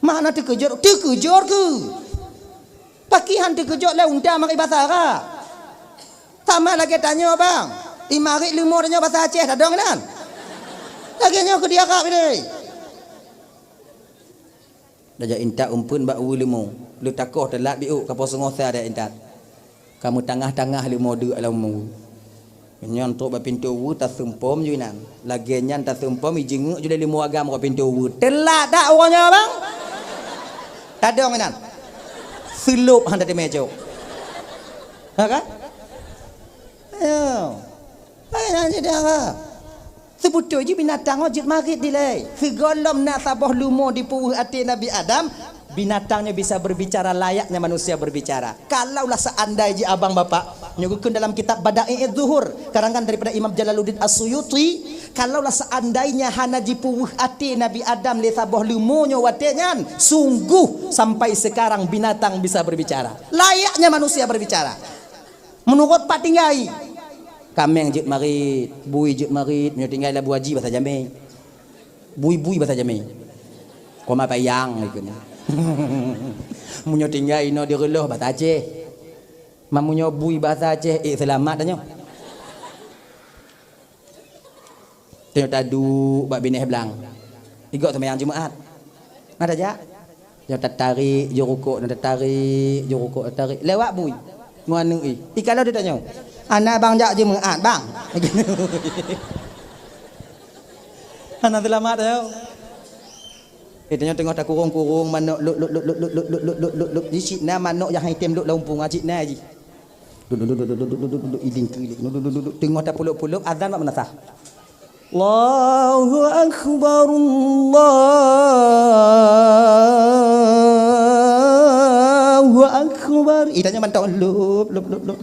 Ma hana teukeujot, teukeujot keuh. Pakri han teukeujot lé unta marit bahasa Arab. Sama lagèe tanyoe, bang. Imarit leumo tanyoe bahasa Aceh tadong inan. Lagèe nyoe keu di Arab ini. Tajak intat umpeuen bak weue leumo. Leuh takoh teulat biôk ka poh seungoh sa tajak intat. Ka meutangah-tangah leumo deuk lam weue. Nyan trok bak pintoe weue taseumpom ju inan. Lagèe nyan taseumpom ijeungeuk ju lé leumo agam rot pintoe weue. Teulat dak uroe nyoe, bang? Tadong inan. Seulop han tateumé cok. Ha kan? Ayo. Hai nyan jadi Arab. Seubeutôi jih binatang nyoe jeuet marit dilée. Sigohlom na saboh leumo di puweuh até Nabi Adam, binatang nyoe bisa berbicara layaknya manusia berbicara. Kalaulah seandai jih abang bapak, nyoe geukheun dalam kitab Bada'i'uz Zuhur, karangan daripada Imam Jalaluddin As-Suyuti, kalaulah seandainya hana jipuweuh até Nabi Adam lé saboh leumo nyoe watée nyan, sungguh sampai sekarang binatang bisa berbicara. Layaknya manusia berbicara. Meunurot pat tinggai. Kaméng jeuet marit, bui jeuet marit, meunyoe tinggai lam Abu Haji basa jamé. Bui-bui basa jamé. Koma payang ikeu nyan. Meunyoe tinggai inoe di Reulôh basa Aceh. Ma meunyoe bui basa Aceh, eh, seulamat tanyoe. Tanyoe taduek bak binéh blang. Igok seumayang Jumaat. Na tajak? Tanyoe tatarék, jurukok, na tatarék, jurukok, tatarék. Lewat bui. Ngon aneuk i. Ikalon di tanyoe. Aneuk bang jak Jumaat, bang. Hana seulamat tanyoe. Eh, tanyoe teungoh takurong-kurong manok lop, lop, lop. Di sinan manok nyang hai tem lop lam umpung, ah, sinan jih. Duduk, duduk, duduk, iding keulik. Duduk, duduk, duduk. Teungoh tapulop-pulop, azan bak meunasah. Allahu Akbar, Allahu Akbar. Ih, tanyoe mantong. Lop, lop, lop.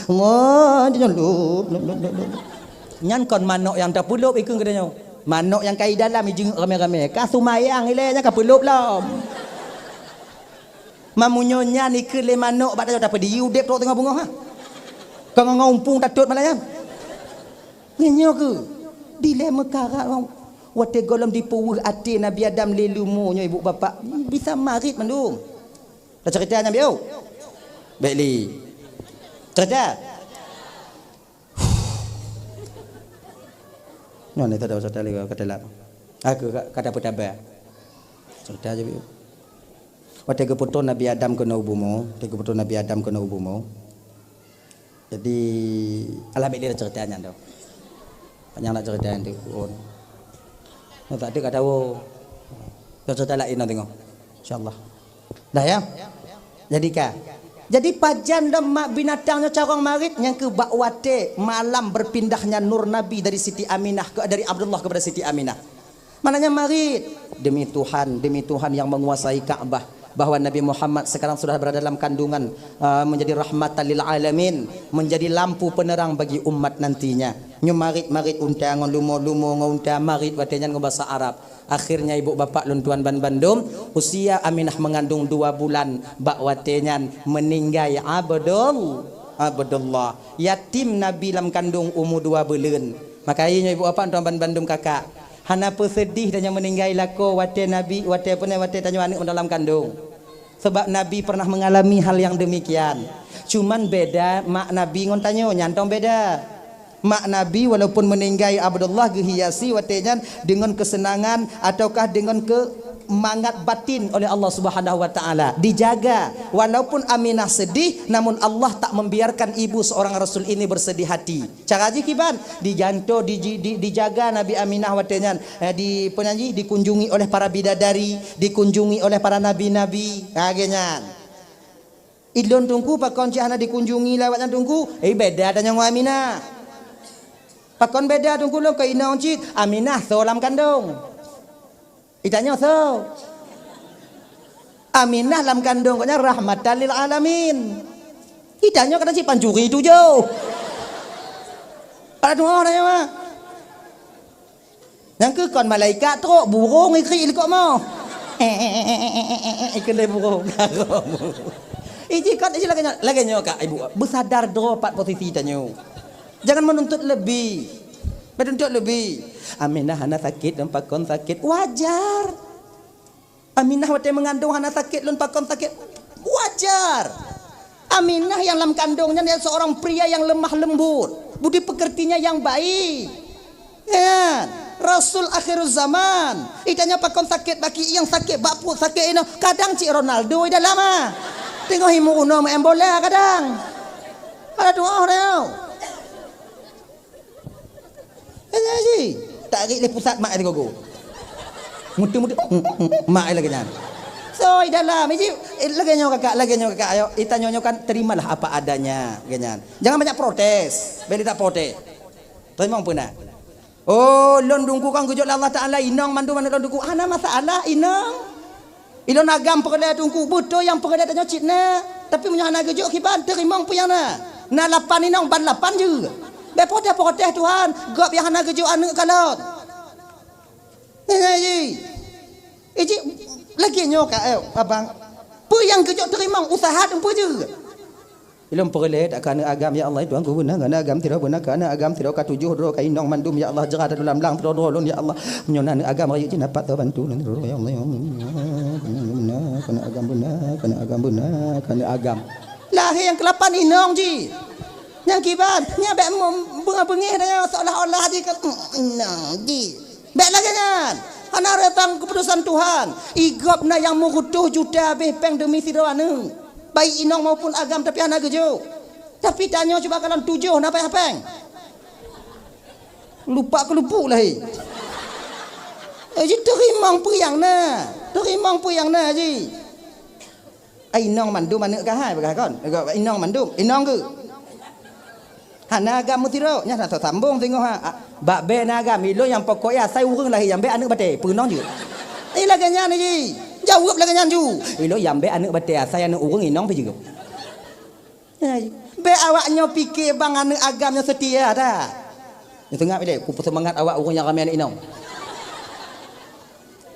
Wah, tanyoe lop, lop, lop. Nyan kon manok nyang tapulop ikeu geutanyoe. Manok nyang kai dalam ijeuet ramé-ramé. Ka seumayang ilée nyan ka pulop lom. Mamunyo nyan ikeu lé manok bak tanyoe tapeudi udeb trok teungoh beungoh, ha. Ka ngon umpung tatot malam nyan. Nyoe keuh dilée meukarat watée gohlom dipeuweuh até Nabi Adam lé leumo nyoe ibu bapak bisa marit mandum. Dah cerita nyan bieu. Baik li. Cerita. Nyoe ni tada usah tali kata lak. Aku kata peutaba. Cerita je bieu. Watée geupeutoh Nabi Adam keunoe u bumoe, watée geupeutoh Nabi Adam keunoe u bumoe. Jadi, alah, bék lé cerita nyan tu. Panjang nak cerita nyan tu. Oh. Nak tak ada kata, oh. Dah cerita lain nak tengok. InsyaAllah. Dah ya? Jadi ka. Jadi pajan lom mak binatang nyoe carong marit nyang keu bak watée malam berpindahnya nur Nabi dari Siti Aminah ke, dari Abdullah kepada Siti Aminah. Maknanya marit. Demi Tuhan, demi Tuhan yang menguasai Ka'bah, bahwa Nabi Muhammad sekarang sudah berada dalam kandungan, uh, menjadi rahmatan lil alamin, menjadi lampu penerang bagi umat nantinya. Nyoe marit-marit unta ngon lumo-lumo ngon unta marit watée nyan ngon basa Arab. Akhirnya ibu bapak lôn tuan ban bandum, usia Aminah mengandung dua bulan bak watée nyan meninggai Abdul, Abdullah. Yatim Nabi lam kandung umu dua buleuen. Maka nyoe ibu bapak tuan ban bandum kakak. Hana peuseudih tanyoe meuninggai lakoe watée Nabi, watée peue nyan, watée tanyoe aneuëk dalam kandong. Sebab Nabi pernah mengalami hal yang demikian. Cuman beda mak Nabi ngon tanyoe, nyan tong beda. Mak Nabi walaupun meuninggai Abdullah geuhiasi watée nyan deungon keuseunangan ataukah deungon keumangat batin oleh Allah Subhanahu wa taala. Dijaga. Walaupun Aminah sedih, namun Allah tak membiarkan ibu seorang rasul ini bersedih hati. Cara jih kiban, dijanto, diji-, di-, dijaga Nabi Aminah watée nyan, eh, di, peue nyan jih, dikunjungi oleh para bidadari, dikunjungi oleh para nabi-nabi. Ha, lagée nyan. Ilôn teungku pakon cit hana dikunjungi lé awak nyan teungku? Eh, beda tanyoe ngon Aminah. Pakon beda teungku lôn keu inong cit, Aminah so lam kandong. Itanyoe so. Aminah lam kandong gobnyan rahmatan lil alamin. Itanyoe kadang cit pancuri tujoh. Pada tuoh tanyoe mah. Nyang keu kon malaikat trok burung ikrik likot moh. Ikeu lé burung. Iji kon iji lagée nyoe, lagée nyoe kak ibu. Beusadar droe pat posisi tanyoe. Jangan menuntut lebih. Menuntut lebih. Aminah hana sakét dan pakon sakét. Wajar. Aminah watée meungandong hana sakét lôn pakon sakét. Wajar. Aminah yang lam kandong nyan adalah seorang pria yang lemah lembut. Budi pekertinya yang baik. Ya, Rasul akhiruz zaman. Itanyoe pakon sakét baki nyang sakét bak pruet sakét inoe. Kadang cit Ronaldo di dalam ah. Teungoh imeurunoe main bola kadang. Ada doa dia. Hanya ji. Tarik lé pusat mak sigogo. Mutu-mutu mak lagée nyan. So, di dalam ji lagée nyoe kakak, lagée nyoe kakak. Ayo, itanyoe nyoe kan terimalah apa adanya, lagée nyan. Jangan banyak protes. Beli tak protes. Terima pernah. Oh, lôn Teungku kan geujok lé Allah Taala inong mandum aneuk lôn Teungku. Hana masalah inong. Ilôn agam peureulée Teungku, beutôi nyang peureulée tanyoe cit na. Tapi meunyoe hana geujok kiban, teurimong peue nyang na. Na lapan inong ban lapan jeuet. Bék protes-protes Tuhan, gob nyang hana geujok aneuk kalon. Nyan ji. Iji lagée nyoe ka, eh, abang. Peue nyang geujok teurimong, usaha teumpeue jeuet. Ilôn peureulée that keu aneuk agam, ya Allah, Tuhanku beuna keu aneuk agam sidroe, beuna keu aneuk agam sidroe ka tujoh droe ka inong mandum, ya Allah, jeurat lam blang sidroe-droe lôn, ya Allah. Meunyoe na aneuk agam rayeuk jih dapat teubantu lôn, ya Allah, ya Allah. Beuna keu aneuk agam, beuna keu aneuk agam, beuna keu aneuk agam. Lahé nyang keulapan inong jih. Nyang kiban, nyan bék mem-, beungéh-beungéh tanyoe seolah-olah jih ka, mm, inong jih. Bék lagée nyan. Hana reutan keuputusan Tuhan. Igob na nyang meureutôh juta habéh péng deumi sidroe aneuk. Baik inong maupun agam, tapi hana geujok. Tapi tanyoe cuba kalon tujoh na payah péng. Lupak keulupuk lahé. Eh, ji teurimong peue nyang na. Teurimong peue nyang na ji. Ai inong mandum aneuk kah hai peugah kon. Inong mandum, inong geuh. Hana agam meusidroe, nyan rasa sambong singoh ha. Ah, bak bée na agam, ilôn nyang pokok ya asai ureuëng lahé nyang bék aneuk batée, peunong jeuet. Ai lagée nyan ji. Jaweueb lagée nyan ju. Ilôn nyang bék aneuk batée asai aneuk ureuëng inong pih jeuet. Hai, bék awak nyoe pike bang aneuk agam nyoe seutia that. Nyoe seungab ilée, kupeusemangat awak ureuëng nyang ramé aneuk inong.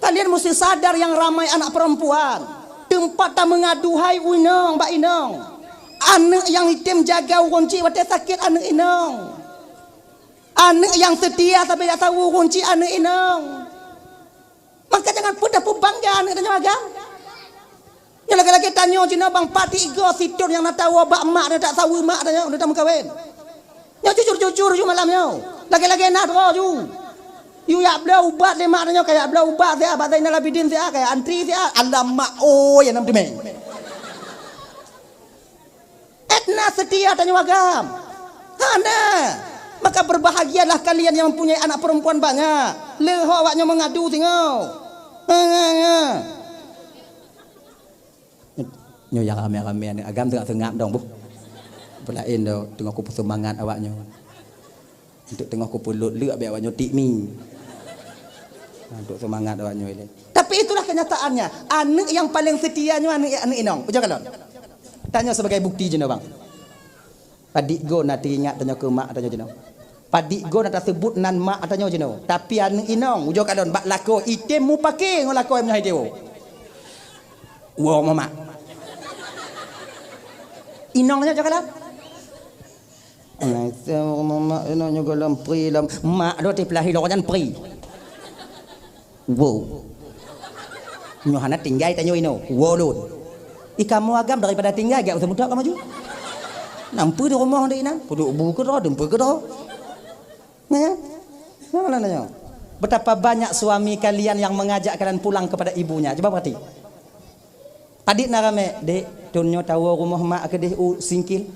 Kalian mesti sadar nyang ramai anak perempuan, teumpat tameungaduhai u inong bak inong. Aneuk nyang item jaga ureuëng cit watée sakét aneuk inong. Aneuk nyang seutia sabe jak saweue ureuëng cit aneuk inong. Maka jangan peudah peubangga aneuk tanyoe agam. Nyoe lagée-lagée tanyoe jinoe bang pati igoe sithon nyang na tawoe bak mak dan tak saweue mak tanyoe udah tameukawen. Nyoe jujur-jujur ju malam nyoe. Lagée-lagée na droe ju. Yu yak bloe ubat lé mak tanyoe, kayak bloe ubat siat, bak Zainal Abidin siat, kayak antri siat, alam mak oi nyang nam teumé. Edna seutia tanyoe agam. Hana. Maka berbahagialah kalian yang mempunyai anak perempuan banyak. Leuho awak nyoe meungadu singoh. Ha, ha, ha. Nyoe nyang ramé-ramé aneuk agam teungoh seungab dong boh. Peulaén do teungoh kupeuseumangat awak nyoe. Untuk teungoh kupeulot leuk abéh awak nyoe tik mi. Nah, untuk seumangat awak nyoe ilée. Tapi itulah kenyataannya. Aneuk nyang paleng seutia nyoe aneuk, aneuk inong. Ujoe kalon. Tanyoe sebagai bukti jinoe bang. Padit go na teuingat tanyoe keu mak tanyoe jinoe. Padit go na taseubut nan mak tanyoe jinoe. Tapi aneuk inong, ujoe kalon bak lakoe item mupake ngon lakoe meunyoe hai tiwoe. Woe mamak. Inong tanyoe ujoe kalon. Mamak inong nyoe gohlom pri lom. Mak do tipeulahi lom nyan pri. Woe. Nyoe hana tinggai tanyoe inoe. Woe lôn. I kamoe agam daripada tinggai gak usah mudah ka maju. Nampu di rumoh di inan. Puduk bu keudroe, dumpu keudroe. Nah, ya. Nah, nah, nah, ya. Betapa banyak suami kalian yang mengajak kalian pulang kepada ibunya. Coba perhati. Padit na ramé, "Dek, thon nyoe tawoe rumoh mak keudeh u Singkil.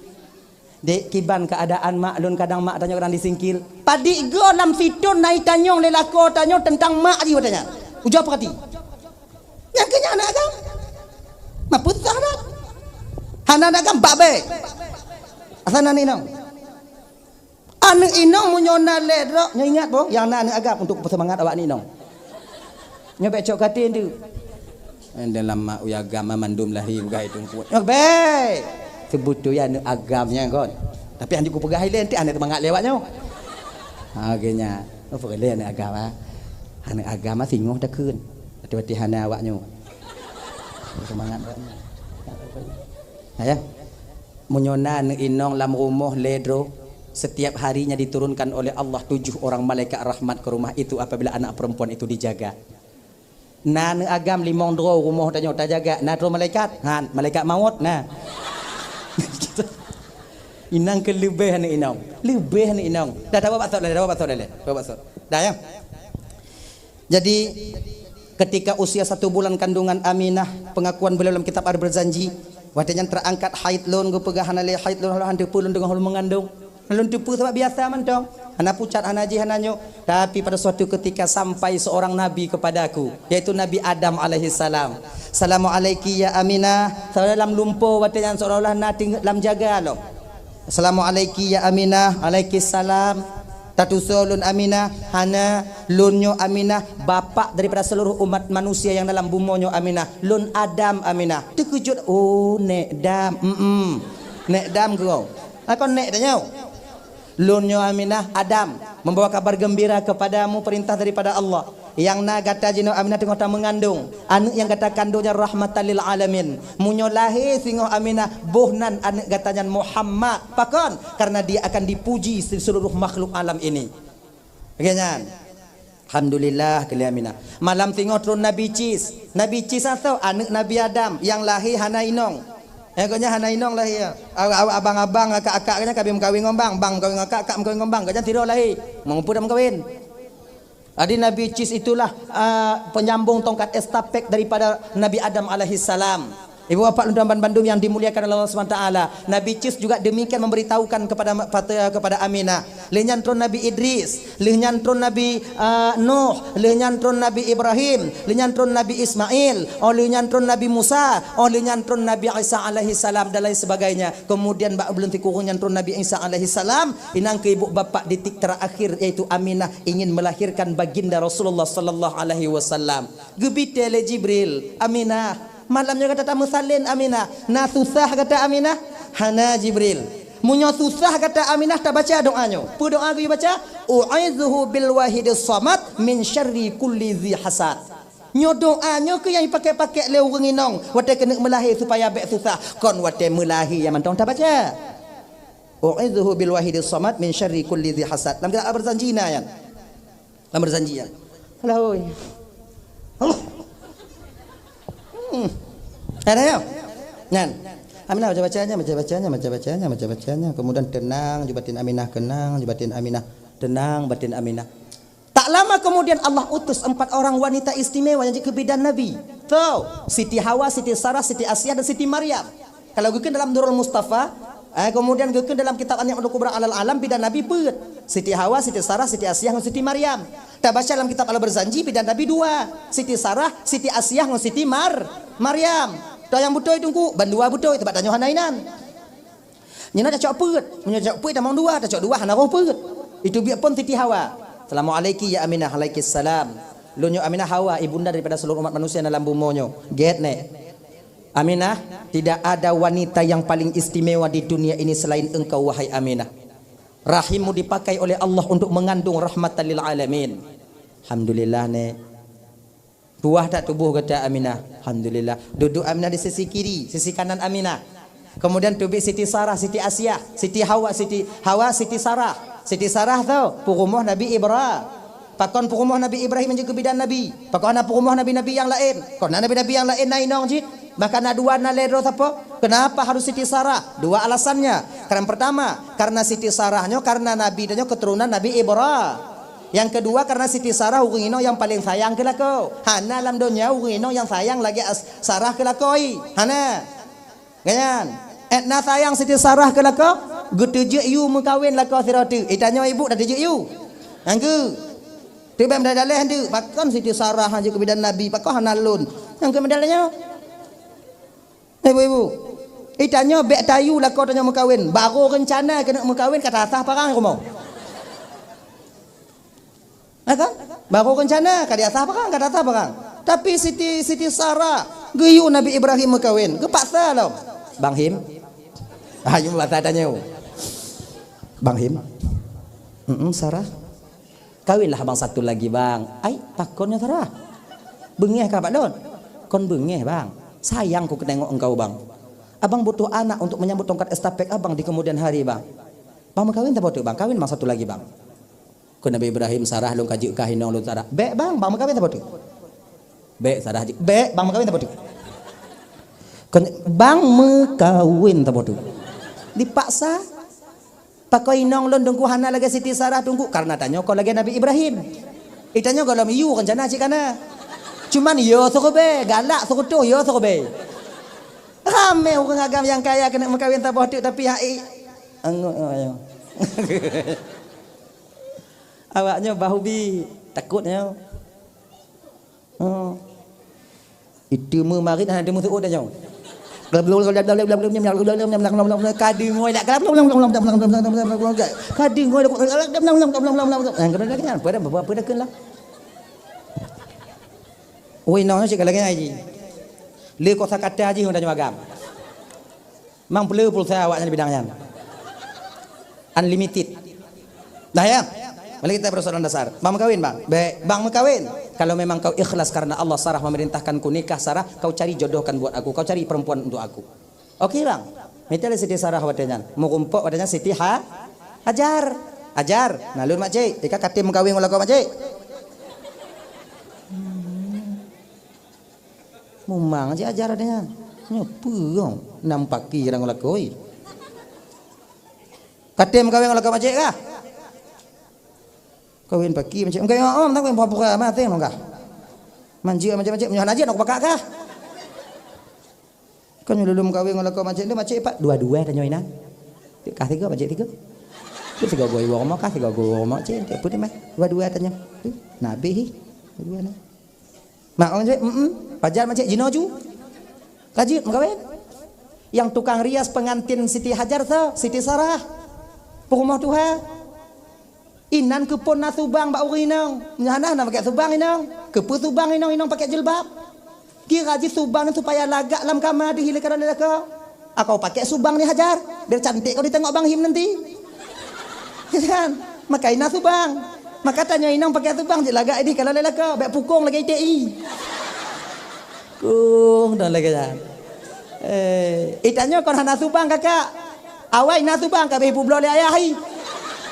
Dek, kiban keuadaan mak lôn, kadang mak tanyoe kadang di Singkil." Padit go lam sithon na itanyong lé lakoe tanyoe teuntang mak jih watée nyan. Ujoe peurati. Nyang keu nyan aneuk agam. Mapeusah dah. Hana aneuk agam bak bée. Asai na aneuk inong. Aneuk inong meunyoe na lhée droe, nyoe ingat boh, nyang na aneuk agam untuk peuseumangat awak aneuk inong. Nyoe bék cok katé nteuk. Dalam mak uya agam mandum lahé bugai teungku. Nyoe bék. Seubeutôi aneuk agam nyan kon. Tapi han jiku peugah ilée enti aneuk teumangat lé awak nyoe. Ha, geuh nyan. Oh, peureulée aneuk agam, ha. Aneuk agam singoh takheun. Watée-watée hana awak nyoe. Seumangat awak nyoe. Ha, ya. Meunyoe na aneuk inong lam rumoh lhée droe, setiap harinya diturunkan oleh Allah tujuh orang malaikat rahmat ke rumah itu apabila anak perempuan itu dijaga. Na aneuk agam limong droe rumoh tanyoe tajaga, na droe malaikat? Han, malaikat mawöt na. Inong keu leubeh aneuk inong. Leubeh aneuk inong. Dah tawa baksot dah, tawa baksot dah. Tawa baksot. Dah ya. Jadi, ketika usia satu bulan kandungan Aminah, pengakuan beliau dalam kitab Al-Barzanji, watée nyan terangkat haid lôn, geupeugah hana lé haid lôn, hana lôn teupeue lôn teungoh lôn meungandong. Lôn teupeue sabab biasa mantong. Hana pucat, hana jih, hana nyoe. Tapi pada suatu ketika sampai seorang nabi kepadaku, yaitu Nabi Adam alaihissalam. "Assalamualaiki ya Aminah." Saudara lam lumpoe watée nyan seolah-olah na ting-, lam jaga lom. "Assalamualaiki ya Aminah." "Alaikissalam." Tatusoe lôn Aminah, hana, lôn nyoe Aminah, bapak daripada seluruh umat manusia yang dalam bumoe nyoe Aminah. Lôn Adam Aminah. Teukeujot, "Oh, Nek Dam." Mm-mm. Nek Dam keu. Akon nek tanyoe. Lôn nyoe Aminah, Adam, membawa kabar gembira kepadamu perintah daripada Allah. Nyang na gata jinoe Aminah teungoh tameungandong. Aneuk nyang gata kandong nyan rahmatan lil alamin. Meunyoe lahé singoh Aminah, boh nan aneuk gata nyan Muhammad. Pakon? Karena dia akan dipuji se-, seluruh makhluk alam ini. Lagèe nyan. Alhamdulillah, keu lé Aminah. Malam singoh tron Nabi Cis. Nabi Cis atau aneuk Nabi Adam nyang lahé hana inong. Eh, gobnyan hana inong lahé. Awak-awak abang-abang, akak-akak gobnyan ka meukawen ngon bang, bang meukawen ngon akak, akak meukawen ngon bang. Gobnyan sidroe lahé. Meunyo peue dak meukawen? Jadi Nabi Cis itulah, ah, penyambung tongkat estafet daripada Nabi Adam alaihissalam. Ibu bapak lôn tuan bandum yang dimuliakan oleh Allah Subhanahu wa taala, Nabi Cis juga demikian memberitahukan kepada ma-, pata-, kepada Aminah. Lheuh nyan tron Nabi Idris, lheuh nyan tron Nabi, ah, Nuh, lheuh nyan tron Nabi Ibrahim, lheuh nyan tron Nabi Ismail, oh lheuh nyan tron Nabi Musa, oh lheuh nyan tron Nabi Isa alaihissalam dan lain sebagainya. Kemudian bak buleuen sikureueng nyan tron Nabi Isa alaihissalam, inong keu ibu bapak di tik terakhir yaitu Aminah ingin melahirkan baginda Rasulullah sallallahu alaihi wasallam. Geubitée lé Jibril, "Aminah, malam nyoe gata tameusalin Aminah. Na susah gata Aminah?" "Hana Jibril." "Meunyoe susah gata Aminah, tabaca doa nyoe." Peue doa geuyue baca? "U'idzuhu bil wahidis samad min syarri kulli dzi hasad." Nyoe doa nyoe keuh nyang jipakék-pakék lé ureuëng inong watée keuneuk meulahé supaya bék susah, kon watée meulahé nyang mantong tabaca. "U'idzuhu bil wahidis samad min syarri kulli dzi hasad." Lam kitab Al-Barzanji na nyan. Lam Barzanji nyan. Alah, oi. Allah. Hmm. Ada ya? Nyan. Aminah baca-bacanya, baca-bacanya, baca-bacanya, baca-bacanya. Kemudian tenang, ju batin Aminah, kenang, ju batin Aminah. Tenang, batin Aminah. Tak lama kemudian Allah utus empat orang wanita istimewa nyang jeuet keu bidan Nabi. Tho, Siti Hawa, Siti Sarah, Siti Asiah, dan Siti Maryam. Kalau geukheun dalam Durul Mustafa, eh, kemudian geukheun dalam kitab An-Ni'matul Kubra alal Alam, bidan Nabi peuet. Siti Hawa, Siti Sarah, Siti Asiah, ngon Siti Maryam. Tabaca dalam kitab Al-Barzanji, bidan Nabi dua. Siti Sarah, Siti Asiah, ngon Siti Mar-, Maryam. Toh nyang beutôi Teungku, ban dua beutôi, teuma tanyoe hana inan. Nyan na tacok peuet. Meunyoe tacok peuet tamong dua, tacok dua hana roh peuet. Itu biet pun Siti Hawa. "Assalamualaiki ya Aminah." "Alaikissalam." "Lôn nyoe Aminah Hawa, ibunda daripada seluruh umat manusia dalam bumoe nyoe." "Gét, Nek." "Aminah, tidak ada wanita yang paling istimewa di dunia ini selain engkau, wahai Aminah. Rahimmu dipakai oleh Allah untuk mengandung rahmatan lil alamin." "Alhamdulillah, Nek." Tuah that tuboh gata Aminah? Alhamdulillah. Duduek Aminah di sisi kiri, sisi kanan Aminah. Kemudian teubiet Siti Sarah, Siti Asiah, Siti Hawa, Siti Hawa, Siti Sarah. Siti Sarah tu peurumoh Nabi Ibra. Pakon peurumoh Nabi Ibrahim nyang jeuet keu bidan Nabi? Pakon hana peurumoh nabi-nabi nyang laén? Kon na nabi-nabi nyang laén na inong jih? Bahkan na dua, na lhèe droe sapo? Kenapa harus Siti Sarah? Dua alasannya. Karena pertama, karena Siti Sarah nyoe karena Nabi nyoe keturunan Nabi Ibra. Yang kedua, karena Siti Sarah ureuëng inong nyang paleng sayang keu lakoe. Hana lam donya ureuëng inong nyang sayang lagée as-, Sarah keu lakoe. Hana. Nyan. Étna sayang Siti Sarah keu lakoe, geuteujeuet yue meukawen lakoe sidroe teuk. Itanyoe ibu dak teujeuet yue. Nyang keu. Teubiet meudaleh-daleh ndeuk, pakon Siti Sarah hana jeuet keu bidan Nabi, pakon hana lôn. Nyang keu meudaleh nyoe. Ibu-ibu, itanyoe bék tayue lakoe tanyoe meukawen. Barô reuncana keuneuk meukawen ka tasah parang rumoh. Na kan? Barô reuncana ka diasah parang, ka tasah parang. Tapi Siti, Siti Sarah geuyue Nabi Ibrahim meukawen, geupaksa lom. "Bang Him." Ayo bahasa tanyoe. "Bang Him." "Mm-mm, Sarah." "Kawinlah abang satu lagi, Bang." "Ai, pakon nyoe, Sarah? Beungéh kah bak lôn?" "Kon beungéh, Bang. Sayang ku keu tengok engkau, Bang. Abang butuh anak untuk menyambut tongkat estafet abang di kemudian hari, Bang. Bang meukawen saboh teuk, Bang. Kawin abang satu lagi, Bang." Kheun Nabi Ibrahim, "Sarah lôn ka jeuet kah inong lôn, Sarah?" "Bék, Bang. Bang meukawen saboh teuk?" "Bék, Sarah jeuet." "Bék, Bang meukawen saboh teuk?" Kheun, "Bang meukawen saboh teuk." Dipaksa. "Pakon inong lôn Teungku hana lagée Siti Sarah Teungku?" "Karena tanyoe kon lagée Nabi Ibrahim. Itanyoe gohlom yue reuncana cit kana. Cuman yo seureubée, galak seureutôh yo seureubée." Ramé ureuëng agam nyang kaya keuneuk meukawen saboh teuk tapi hai angoe. Awaknyoe bahubi takot nyoe. Oh. Itu meumarit hana teumeusu'ut tanyoe. Ka deungoe dak. Ka deungoe dak. Apa dah, apa dah keulah? Ui, nyoe cit ka lagèe nyan jih. Le kosa kata jih ureueng tanyoe agam. Mang peue pulsa awak nyan bidang nyan. Unlimited. Dah ya? Mari kita persoalan dasar. Bang meukawen, Bang. Baik, Bang meukawen. Kalau memang kau ikhlas karena Allah, Sarah memerintahkanku nikah, Sarah, kau cari jodohkan buat aku, kau cari perempuan untuk aku. Oke, Bang. Mita lé Siti Sarah watèe nyan. Meurumpok watèe nyan Siti Ha-, Hajar. Hajar, na lôn makcik. Ika katem meukawen ngon lakoe makcik. Mumang cit Hajar watèe nyan. Nyoe peue, nam paki rang lakoe. Katem meukawen ngon lakoe makcik kah? Kawen paki makcik. Meukawen, oh, meukawen pura-pura mantong nong kah. Manjeuet makcik-makcik, meunyoe hana jeuet, nong pakak kah? Kan lôn lôn meukawen ngon lakoe makcik tu, makcik pat, dua-dua tanyoe inan. Kah tiga, makcik tiga. Tu tiga goe iwoe rumoh, kah tiga goe iwoe rumoh, cik, tak peue mah. Dua-dua tanyoe. Tu, na abéh hi. Dua-dua na. Mak makcik, mm, pajan makcik jinoe ju. Ka jeuet meukawen. Nyang tukang rias pengantin Siti Hajar tu, Siti Sarah. Peurumoh tuha. Inan keupeue na subang bak ureueng inong? Nyan hana, hana pakai subang inong. Keupeue subang inong, inong pakai jilbab? Kira jih subang nyan supaya lagak lam kama deuh ilée ka lôn lé lakoe. Aku pakai subang ni Hajar, biar cantik kau ditengok Bang Him nanti. Kan? Maka inan subang. Maka tanyoe inong pakai subang jih lagak idih ka lôn lé lakoe. Bèk pukong lagèe I T I. Kong dong lagèe nyan. Eh, itanyoe kon hana subang, kakak. Awai na subang ka beh publoe lé ayah i.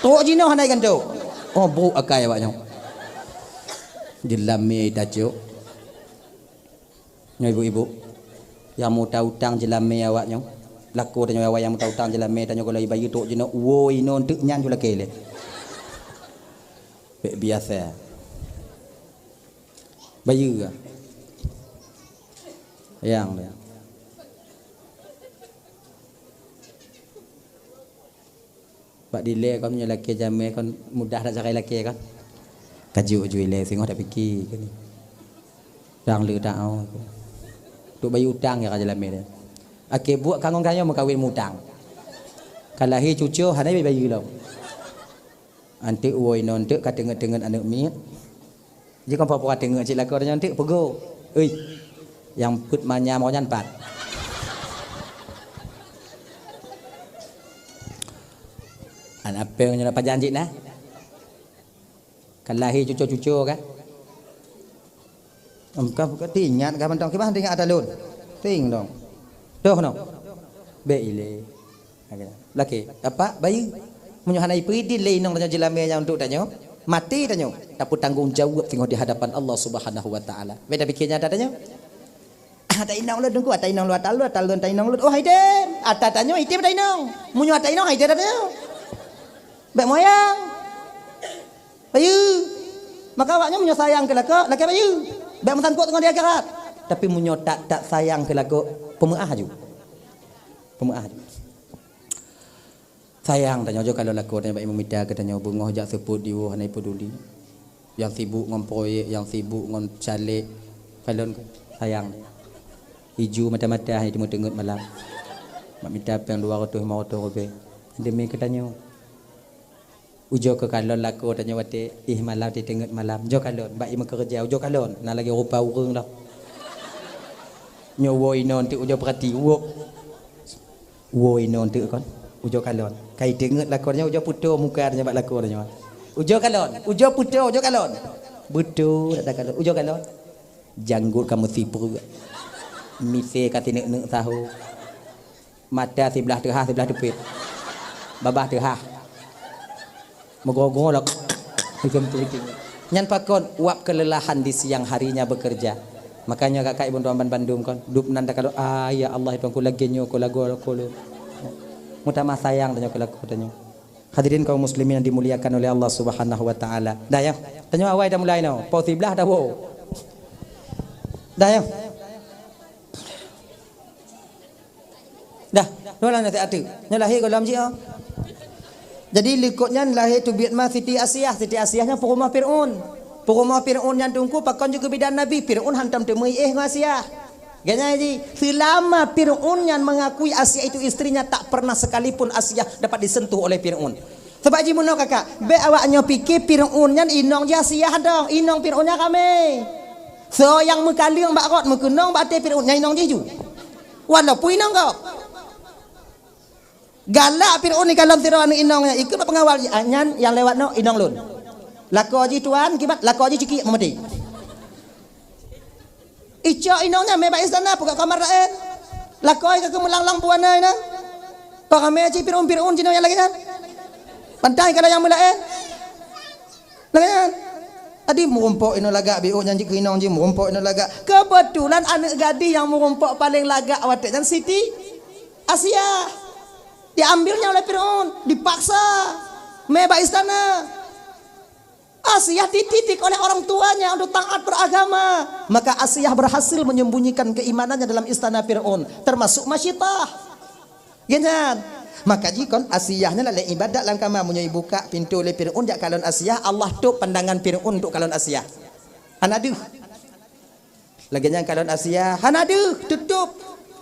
Trok jinoe hana iganto. Oh, brok akai awak nyoe. Jeulamé tacok. Nyoe ibu-ibu. Nyang muta-utang jeulamé awak nyoe. Lakoe tanyoe awai nyang muta-utang jeulamé tanyoe kalau ibayeue trok jinoe. Woe, inoe teuk nyan ju lakée lé. Bèk biasa. Bayeue. Yang, yang. Bak dilée kon meunyoe lakée jamé kon mudah that sagai lakée kon. Ka jeuet ju ilée singoh tapike keunoe. Dang le taoh. Duk bayeue utang ya ka jeulamé nyan. Akhé buet ka ngon gayue meukawen mutang. Ka lahé cucoe hana bayeue lom. Anteuk woe inoe anteuk ka teungeut-teungeut aneuk miet. Jikon pura-pura teungeut cit lakoe tanyoe anteuk peugo. Ui. Nyang peuet manyam awak nyan pat. Aneuk apéng nyoe pajan cit na. Ka lahé cucoe-cucoe kan. Em, ka, ka teuingat ka mantong, kiban teuingat ata lôn. Teuing dong. Toh noh. Bèk ilée. Lakée, apak bayeue. Meunyoe hana ipeuidin lé inong tanyoe jeulamé nyan untuk tanyoe, maté tanyoe, tapeutanggong jaweueb singoh di hadapan Allah Subhanahu wa Taala. Bèk tapike nyan ata tanyoe. Ata inong lôn teungku, ata inong lôn, ata lôn, ata lôn, ata inong lôn. Oh, hai dem. Ata tanyoe item ata inong. Meunyoe ata inong, hai dem ata tanyoe. Bèk moyang. Bayeue. Maka awaknyan meunyoe sayang keu lakoe, lakée bayeue. Bèk meusangkot ngon di akhirat. Tapi meunyoe tak, tak sayang keu lakoe, peumeu'ah aju. Peumeu'ah aju. Sayang tanyoe, jok kalon lakoe tanyoe bak imum mita keu tanyoe beungoh jak seupôt diwoe hana ipeuduli. Nyang sibuk ngon proyek, nyang sibuk ngon caleg. Kalon sayang. Iju mata-mata hana teungeut-teungeut malam. Mak mita péng dua ratus lima ratus ribèe. Demi keu tanyoe. Ujoe keu kalon lakoe tanyoe watèe ih malam teuteungeut malam. Ujoe kalon, bak imeukeureuja, ujoe kalon. Na lagèe rupa ureueng dah. Nyoe woe inoe anteuk ujoe peurati, woe. Woe inoe anteuk kon, ujoe kalon. Kai teungeut lakoe nyoe, ujoe putôh muka nyoe bak lakoe nyoe. Ujoe kalon, ujoe putôh, ujoe kalon. Beutôi dak kalon, ujoe kalon. Janggot ka meusipreuk. Misé ka sineuk-neuk saho. Mata siblah teuhah, siblah teupet. Babah teuhah. Meugoe-goe lom. Nyan pakon uap kelelahan di siang harinya bekerja. Makanya kakak ibu tuan ban bandum kon, dub nan takalon, "Ah, ya Allah, ya Tuhanku, lagèe nyoe ko lagoe ko lôn." Meutamah sayang tanyoe keu lakoe tanyoe. Hadirin kaum muslimin yang dimuliakan oleh Allah Subhanahu wa taala. Dah ya. Tanyoe awai dah mulai nyoe. Pau siblah dah wo. Dah ya. Dah, nyoe lah naseuhat teuk. Nyoe lahé gohlom jih, oh. Jadi likot nyan lahé teubiet ma Siti Asiah. Siti Asiah nyan peurumoh Fir'aun. Peurumoh Fir'aun nyan teungku pakon jih keu bidan Nabi. Fir'aun hantom teumeuiéh ngon Asiah. Geutanyoe ji, selama Fir'aun nyan mengakui Asiah itu istrinya, tak pernah sekalipun Asiah dapat disentuh oleh Fir'aun. Sebab ji meunoe kakak, bèk awak nyoe pike Fir'aun nyan inong jih Asiah dong, inong Fir'aun nyan ramè. Soe nyang meukaleueng bak rot meukeunong bak até Fir'aun nyan inong jih ju. Walaupun inong gob. Galak Fir'aun ikalon sidroe aneuk inong nyan, ikheun bak peungawal jih, "Ah, nyan nyang lewat nyoe inong lôn. Lakoe jih tuan, kiban lakoe jih cikiek meumeudeh." Icok inong nyan mé bak istana, peugah kamar laén. Lakoe ka keumeulanglang buana nyan. Paramé cit Fir'aun-Fir'aun jinoe nyang lagèe nyan. Pantai ka ada nyang meulaén. Lagèe nyan. Jadi meurumpok inoe lagak, biôh nyan jih keu inong jih meurumpok inoe lagak. Keubeutulan aneuk gadih nyang meurumpok paleng lagak watèe nyan Siti Asiah. Diambilnya oleh Fir'aun, dipaksa. Mé bak istana. Asiah dididik oleh orang tuanya untuk taat beragama. Maka Asiah berhasil menyembunyikan keimanannya dalam istana Fir'aun, termasuk Masyitah. Geutanyoe. Maka jikon Asiah nyan lalé ibadat lam kama, meunyoe ibukak pintoe lé Fir'aun jak kalon Asiah, Allah tôp pandangan Fir'aun untuk kalon Asiah. Hana deuh. Lagèe nyan kalon Asiah, hana deuh, tutôp.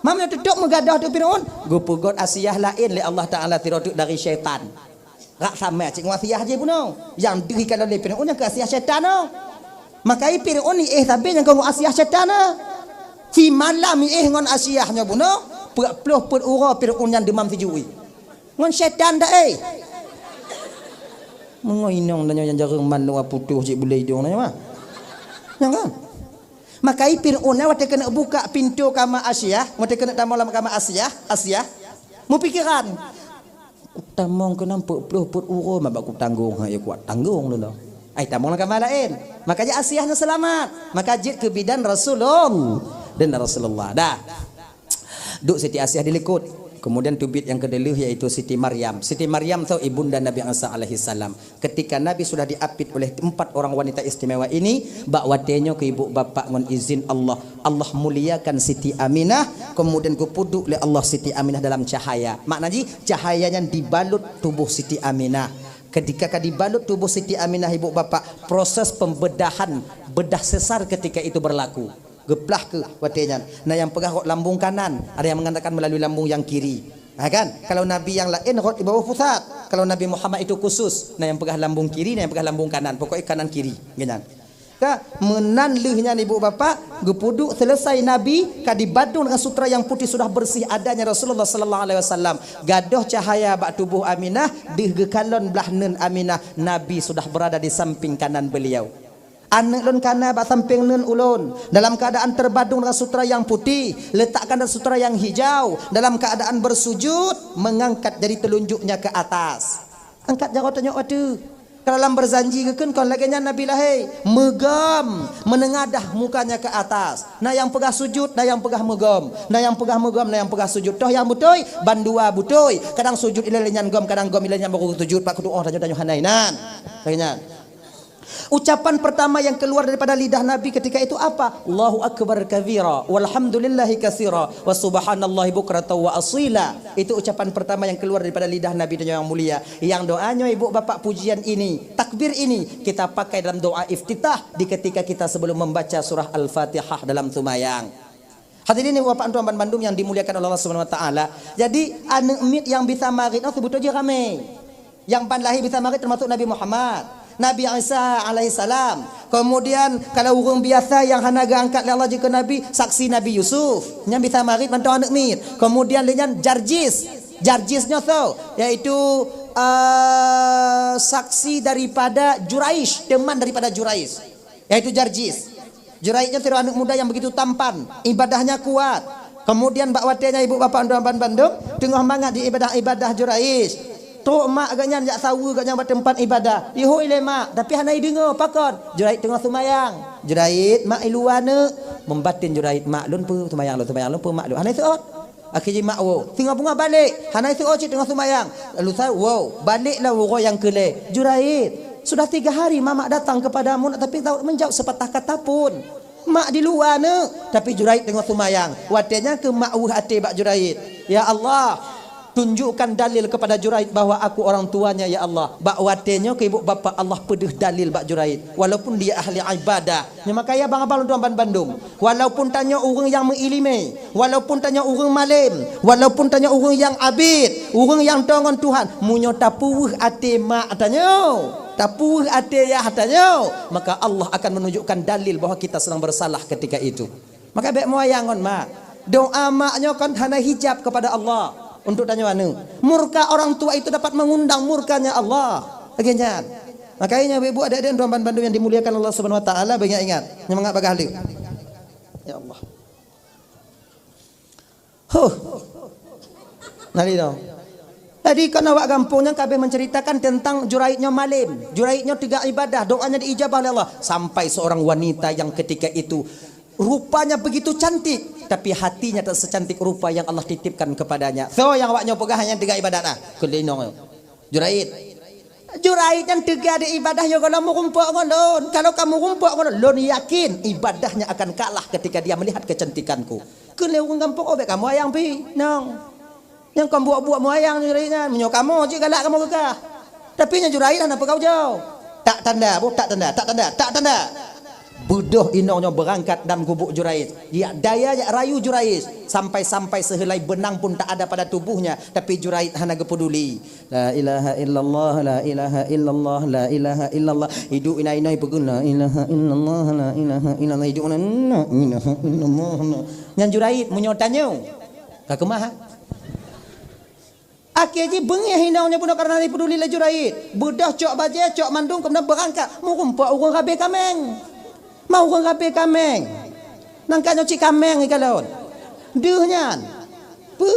Meunyoe tutôp meugadôh teuk Fir'aun, geupeugöt Asiah laén lé Allah Taala sidroe teuk dari syaitan. Rak sama cit ngon Asiah jih bunoe. Nyang deuh ikalon lé Fir'aun nyang keu Asiah syaitan nyoe. Maka Fir'aun iéh sabe nyang keu ngon Asiah syaitan nyoe. Simalam iéh ngon Asiah nyoe bunoe, peuet ploh peuet uroe Fir'aun nyan deumam sijuek. Ngon syaitan dak éh. Meungoe inong tanyoe nyang jareueng manok putôh cit bulèe idông tanyoe mah. Nyang kan? Maka Fir'aun nyan watèe keuneuk bukak pintoe kama Asiah, watèe keuneuk tamong lam kama Asiah, Asiah, meupikeran. Kutamong keunan peuet ploh peuet uroe, ma bak kutanggong, ha, ya kuat tanggong lôn. Ai tamong lam kama laén. Maka jih Asiah nyan seulamat. Maka jeuet keu bidan Rasulul-, dan Rasulullah. Dah. Duek Siti Asiah dilikot. Kemudian teubiet nyang keudeuh yaitu Siti Maryam. Siti Maryam tu ibunda Nabi Isa alaihissalam. Ketika Nabi sudah diapit oleh empat orang wanita istimewa ini, bak watèe nyoe keu ibu bapak ngon izin Allah, Allah muliakan Siti Aminah, kemudian geupeuduek lé Allah Siti Aminah dalam cahaya. Makna jih, cahaya nyan dibalut tuboh Siti Aminah. Ketika ka dibalut tuboh Siti Aminah, ibu bapak, proses pembedahan, bedah sesar ketika itu berlaku. Geuplah keuh watèe nyan. Na nyang peugah rot lambung kanan, ada yang mengatakan melalui lambung yang kiri. Ha kan? Kalau nabi yang laén rot di bawah pusat. Kalau Nabi Muhammad itu khusus, na nyang peugah lambung kiri, na nyang peugah lambung kanan. Pokoknya kanan kiri. Geutanyoe. Ka meunan lheueh nyan ibu bapak, geupeuduek selesai Nabi, ka dibadong dengan sutra yang putih sudah bersih adanya Rasulullah sallallahu alaihi wasallam. Gadôh cahaya bak tuboh Aminah, deuh geukalon blah neuen Aminah, Nabi sudah berada di samping kanan beliau. Aneuk lôn kana bak sampéng neuen ulôn, dalam keuadaan teubadong dengan sutra nyang putéh, letakkan dalam sutra nyang hijau, dalam keuadaan beusujud, meungangkat jari teulunjuknya keu atas. Angkat jaroe tanyoe ateueh. Kalau lam beujanji geukheun kon lagèe nyan Nabi lahé, meugom, meunengadah mukanya keu atas. Na nyang peugah sujud, na nyang peugah meugom. Na nyang peugah meugom, na nyang peugah sujud. Toh nyang beutôi, bandua beutôi. Kadang sujud ilèe lé nyan gom, kadang gom ilèe nyan barô sujud, bak kutu'oh tanyoe-tanyoe hana inan. Lagèe nyan. Ucapan pertama yang keluar daripada lidah Nabi ketika itu apa? "Allahu Akbar kabira, walhamdulillahi katsira, wa subhanallahi bukratan wa asila." Itu ucapan pertama yang keluar daripada lidah Nabi dan yang mulia. Yang doa nyoe, ibu bapak, pujian ini, takbir ini, kita pakai dalam doa iftitah di ketika kita sebelum membaca surah Al-Fatihah dalam seumayang. Hadirin ibu bapak tuan bandum yang dimuliakan oleh Allah Subhanahu wa taala. Jadi, aneuk miet nyang bisa marit nyoe seubeutôi jih ramé. Nyang ban lahé bisa marit teumasuk Nabi Muhammad, Nabi Isa alaihissalam. Kemudian, kalau ureueng biasa nyang hana geuangkat lé Allah jeuet keu nabi, saksi Nabi Yusuf. Nyan bisa marit mantong aneuk miet. Kemudian lé nyan Jarjis. Jarjis nyoe soe? Yaitu, eh, saksi daripada Juraij, teman daripada Juraij. Yaitu Jarjis. Juraij nyan sidroe aneuk muda yang begitu tampan, ibadahnya kuat. Kemudian bak watèe nyan ibu bapak tuan bandum teungoh mangat di ibadah-ibadah Juraij. Trok mak geuh nyan jak saweue geuh nyan bak teumpat ibadah. Ihôi lé mak, tapi hana ideungoe, pakon? Juraij teungoh seumayang. Juraij, mak i luwa neuk. Meubaten Juraij, mak lôn peue seumayang lôn, seumayang lôn peue mak lôn. Hana iseuôt. Akhé jih mak woe. Singoh beungoh balek. Hana iseuôt cit teungoh seumayang. Lalu sa-, woe. Balek lam uroe nyang keu lhèe. Juraij, sudah tiga hari mamak datang kepadamu, tapi tak menjawab sepatah kata pun. Mak di luwa neuk, tapi Juraij teungoh seumayang. Watèe nyan keuh mak weueh até bak Juraij. Ya Allah, Tunjukkan dalil kepada Juraij bahwa aku orang tuanya, ya Allah. Bak watée nyoe keu ibu bapak Allah peudeuh dalil bak Juraij, walaupun dia ahli ibadah. Nyoe makajih abang-abang lôn tuan bandum, walaupun tanyoe ureuëng nyang meuiéleumé, walaupun tanyoe ureuëng malém, walaupun tanyoe ureuëng nyang abét, ureuëng nyang toe ngon Tuhan, meunyoe tapeuweueh até mak tanyoe, tapeuweueh até yah tanyoe, maka Allah akan menunjukkan dalil bahwa kita sedang bersalah ketika itu. Maka bék meuyang ngon mak. Doa mak nyoe kon hana hijab kepada Allah untuk tanyoe aneuëk. Murka orang tua itu dapat mengundang murkanya Allah. Lagée nyan. Makajih nyoe ibu-ibu, adik-adik, tuan bandum yang dimuliakan Allah Subhanahu wa taala, beuingat-ingat. Nyoe mangat bagah lé. Ya Allah. Huh. Nali dong. Jadi kon awak gampông nyan ka abéh menceritakan tentang Juraij nyoe malém. Juraij nyoe teuga ibadah, doanya diijabah oleh Allah. Sampai seorang wanita yang ketika itu rupanya begitu cantik, tapi hatinya tak secantik rupa yang Allah titipkan kepadanya. So nyang awak nyoe peugah nyang teuga ibadah nah. Keu lé inong nyoe. Juraij. Juraij nyan teuga di ibadah nyoe gohlom meurumpok ngon lôn. Kalau ka meurumpok ngon lôn, lôn yakin ibadahnya akan kalah ketika dia melihat kecantikanku. Keu lé ureuëng gampông, oh bék kamoe ayang pih, nong. Nyang kon buet-buet meuyang Juraij nyan, meunyoe kamoe cit galak kamoe geugah. Tapi nyan Juraij hana peugah ujoe. Tak tanda, boh tak tanda, tak tanda, tak tanda. Beudôh inong nyoe beurangkat dan gubuk Juraij. Yak daya yak rayu Juraij. Sampai-sampai sehelai benang pun tak ada pada tubuhnya, tapi Juraij hana geupeduli. La ilaha illallah, la ilaha illallah, la ilaha illallah. Idup inai-inai peugah la ilaha illallah, la ilaha illallah. Idup na la ilaha illallah. Nyan Juraij meunyoe tanyoe. Ka keumah, ha? Akhé jih beungéh inong nyoe bunoe karena dipeuduli lé Juraij. Beudôh cok bajée, cok mandum, keumudian beurangkat. Meurumpok ureuëng rabe kaméng. Ma ureuëng rabe kaméng. Nangka nyoe cit kaméng ikalon. Deuh nyan. Peu?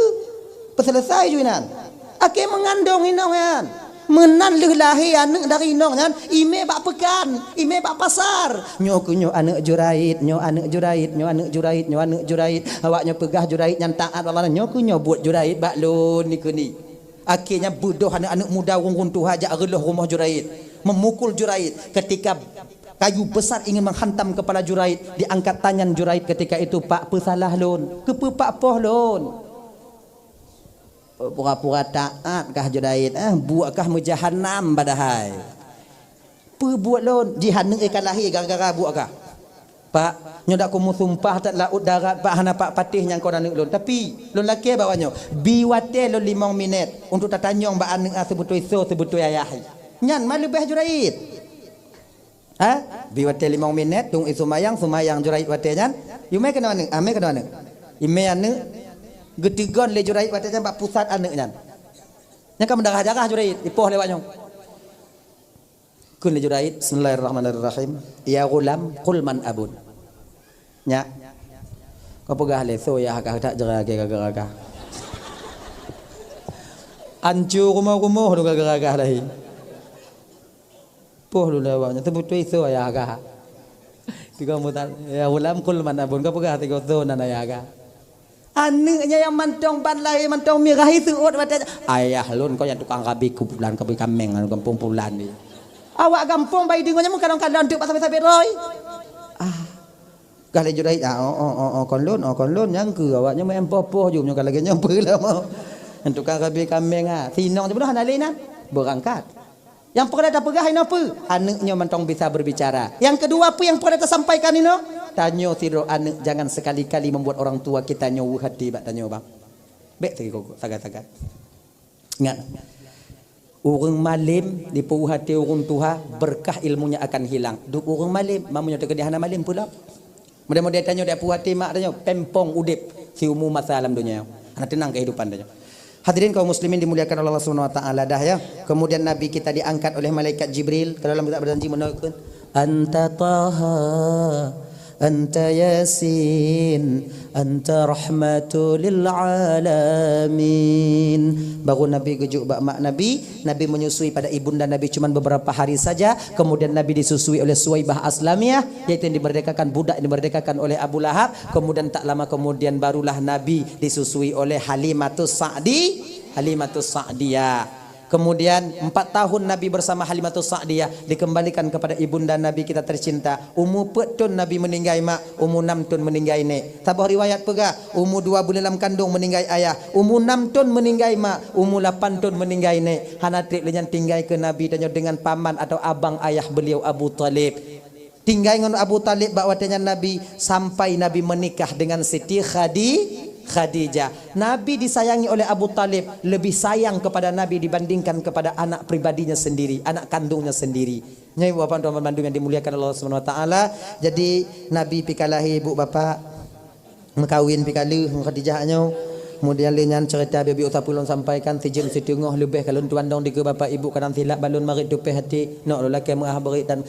Peuseuleusai ju inan. Akhé meungandong inong nyan. Meunan lheueh lahé aneuëk dari inong nyan, imé bak peukan, imé bak pasar. Nyoe keuh nyoe aneuëk Juraij, nyoe aneuëk Juraij, nyoe aneuëk Juraij, nyoe aneuëk Juraij. Awak nyoe peugah Juraij nyan taát bak Allah, nyoe keuh nyoe buet Juraij bak lôn ni keuh ni. Akhé nyan beudôh aneuëk-aneuëk muda ureuëng-ureuëng tuha jak reuloh rumoh Juraij, meumukul Juraij. Ketika kayu besar ingin menghantam kepala Juraij, diangkat tangan Juraij ketika itu, "Pak, peusalah lôn, keupeue Pak poh lôn?" Pura-pura taát kah Juraij, eh, buet kah meujahanam padahai. Peue buet lôn? Jih aneuëk ka lahé gara-gara buet kah. Pak, nyoe dak kumeusumpah that laôt darat, Pak, hana Pak patéh nyang kon aneuëk lôn. Tapi lôn lakée bak awak nyoe, bi watée lôn limong minét untuk tatanyong bak aneuëk nyan seubeutôi soe seubeutôi ayah. Nyan ma leubeh Juraij. Ha? Bi watée limong minét, dong i seumayang, seumayang Juraij watée nyan. Yumé keunoe aneuëk, amé keunoe aneuëk. Imé aneuëk geuteugon lé Juraij watée nyan bak pusat aneuëk nyan. Nyan ka meudarah-darah Juraij, ipoh lé awak nyoe. Kheun lé Juraij, "Bismillahirrahmanirrahim. Ya ghulam, qul man abun." Nyak, kau peugah lé soe yah kah, dak jeuet lagée gara-gara kah. Ancu rumoh-rumoh lôn gara-gara kah lahé. Poh lôn lé awak nyan, teubeutôi soe ayah kah. Tiga mutan, "Ya ghulam, qul man abun." Kau peugah tiga soe nan ayah kah. Aneuëk nyan nyang mantong ban lahé mantong mirah iseuôt watée, "Ayah lôn kon nyang tukang rabe kuburan, rabe kaméng lam gampông pulan nyoe." Awak gampông bak ideungoe nyan meukalon-kalon teuk bak sabe-sabe roi. Ah. Gah lé Juraij, ah, oh, oh, oh, oh, kon lôn, oh, kon lôn, nyang keu awak nyan meu poh-poh jeuem nyoe ka lagée nyoe peue lom. Nyang tukang rabe kaméng, ah. Sinong jeuem hana lé nan. Beurangkat. Nyang peureulée tapeugah inoe peue? Aneuëk nyoe mantong bisa berbicara. Nyang keudua peue nyang peureulée tasampaikan inoe? Tanyoe sidroe aneuëk jangan sekali-kali membuat orang tua kita nyoe weueh até bak tanyoe, bang. Bék teuka sagai-sagai. Ingat, ureuëng malém dipeuweueh até ureuëng tuha, berkah ilmunya akan hilang. Duek ureuëng malém, ma meunyoe teukeudi hana malém peue lom? Model-model tanyoe dak puih até mak tanyoe, pempong udeb siumu masa lam donya. Hana teunang kehidupan tanyoe. Hadirin kaum muslimin dimuliakan Allah Subhanahu wa taala dah ya. Kemudian Nabi kita diangkat oleh malaikat Jibril ke dalam kitab berjanji menurunkan, "Anta Taha, anta Yasin, anta rahmatu lil alamin." Baru Nabi geujok bak mak Nabi, Nabi menyusui pada ibunda Nabi cuma beberapa hari saja, kemudian Nabi disusui oleh Suwaibah Aslamiyah, yaitu yang dimerdekakan, budak yang dimerdekakan oleh Abu Lahab. Kemudian tak lama kemudian barulah Nabi disusui oleh Halimatus Sa'di, Halimatus Sa'diyah. Kemudian empat tahun Nabi bersama Halimatus Sa'diyah, dikembalikan kepada ibunda Nabi kita tercinta. Umu peuet thon Nabi meninggai mak, umu nam thon meninggai nek. Saboh riwayat peugah, umu dua buleuen lam kandong meninggai ayah, umu nam thon meninggai mak, umu lapan thon meninggai nek. Hana treb lé nyan tinggai keu Nabi tanyoe dengan paman atau abang ayah beliau Abu Thalib. Tinggai ngon Abu Thalib bak watée nyan Nabi, sampai Nabi menikah dengan Siti Khadi-, Khadijah. Nabi disayangi oleh Abu Thalib, lebih sayang kepada Nabi dibandingkan kepada anak pribadinya sendiri, anak kandungnya sendiri. Nyan ibu bapak tuan bandum yang dimuliakan Allah Subhanahu Wa Taala. Jadi Nabi pih ka lahé ibu bapak, meukawen pih ka lheueh ngon Khadijah nyoe. Kemudian lé nyan cerita bibi usapu lôn sampaikan, sijeuem siteungoh leubeh ka lôn tuan dong dikeue bapak ibu kadang silap balon marit tupeh hati, nok lôn lakée meuah beurit dan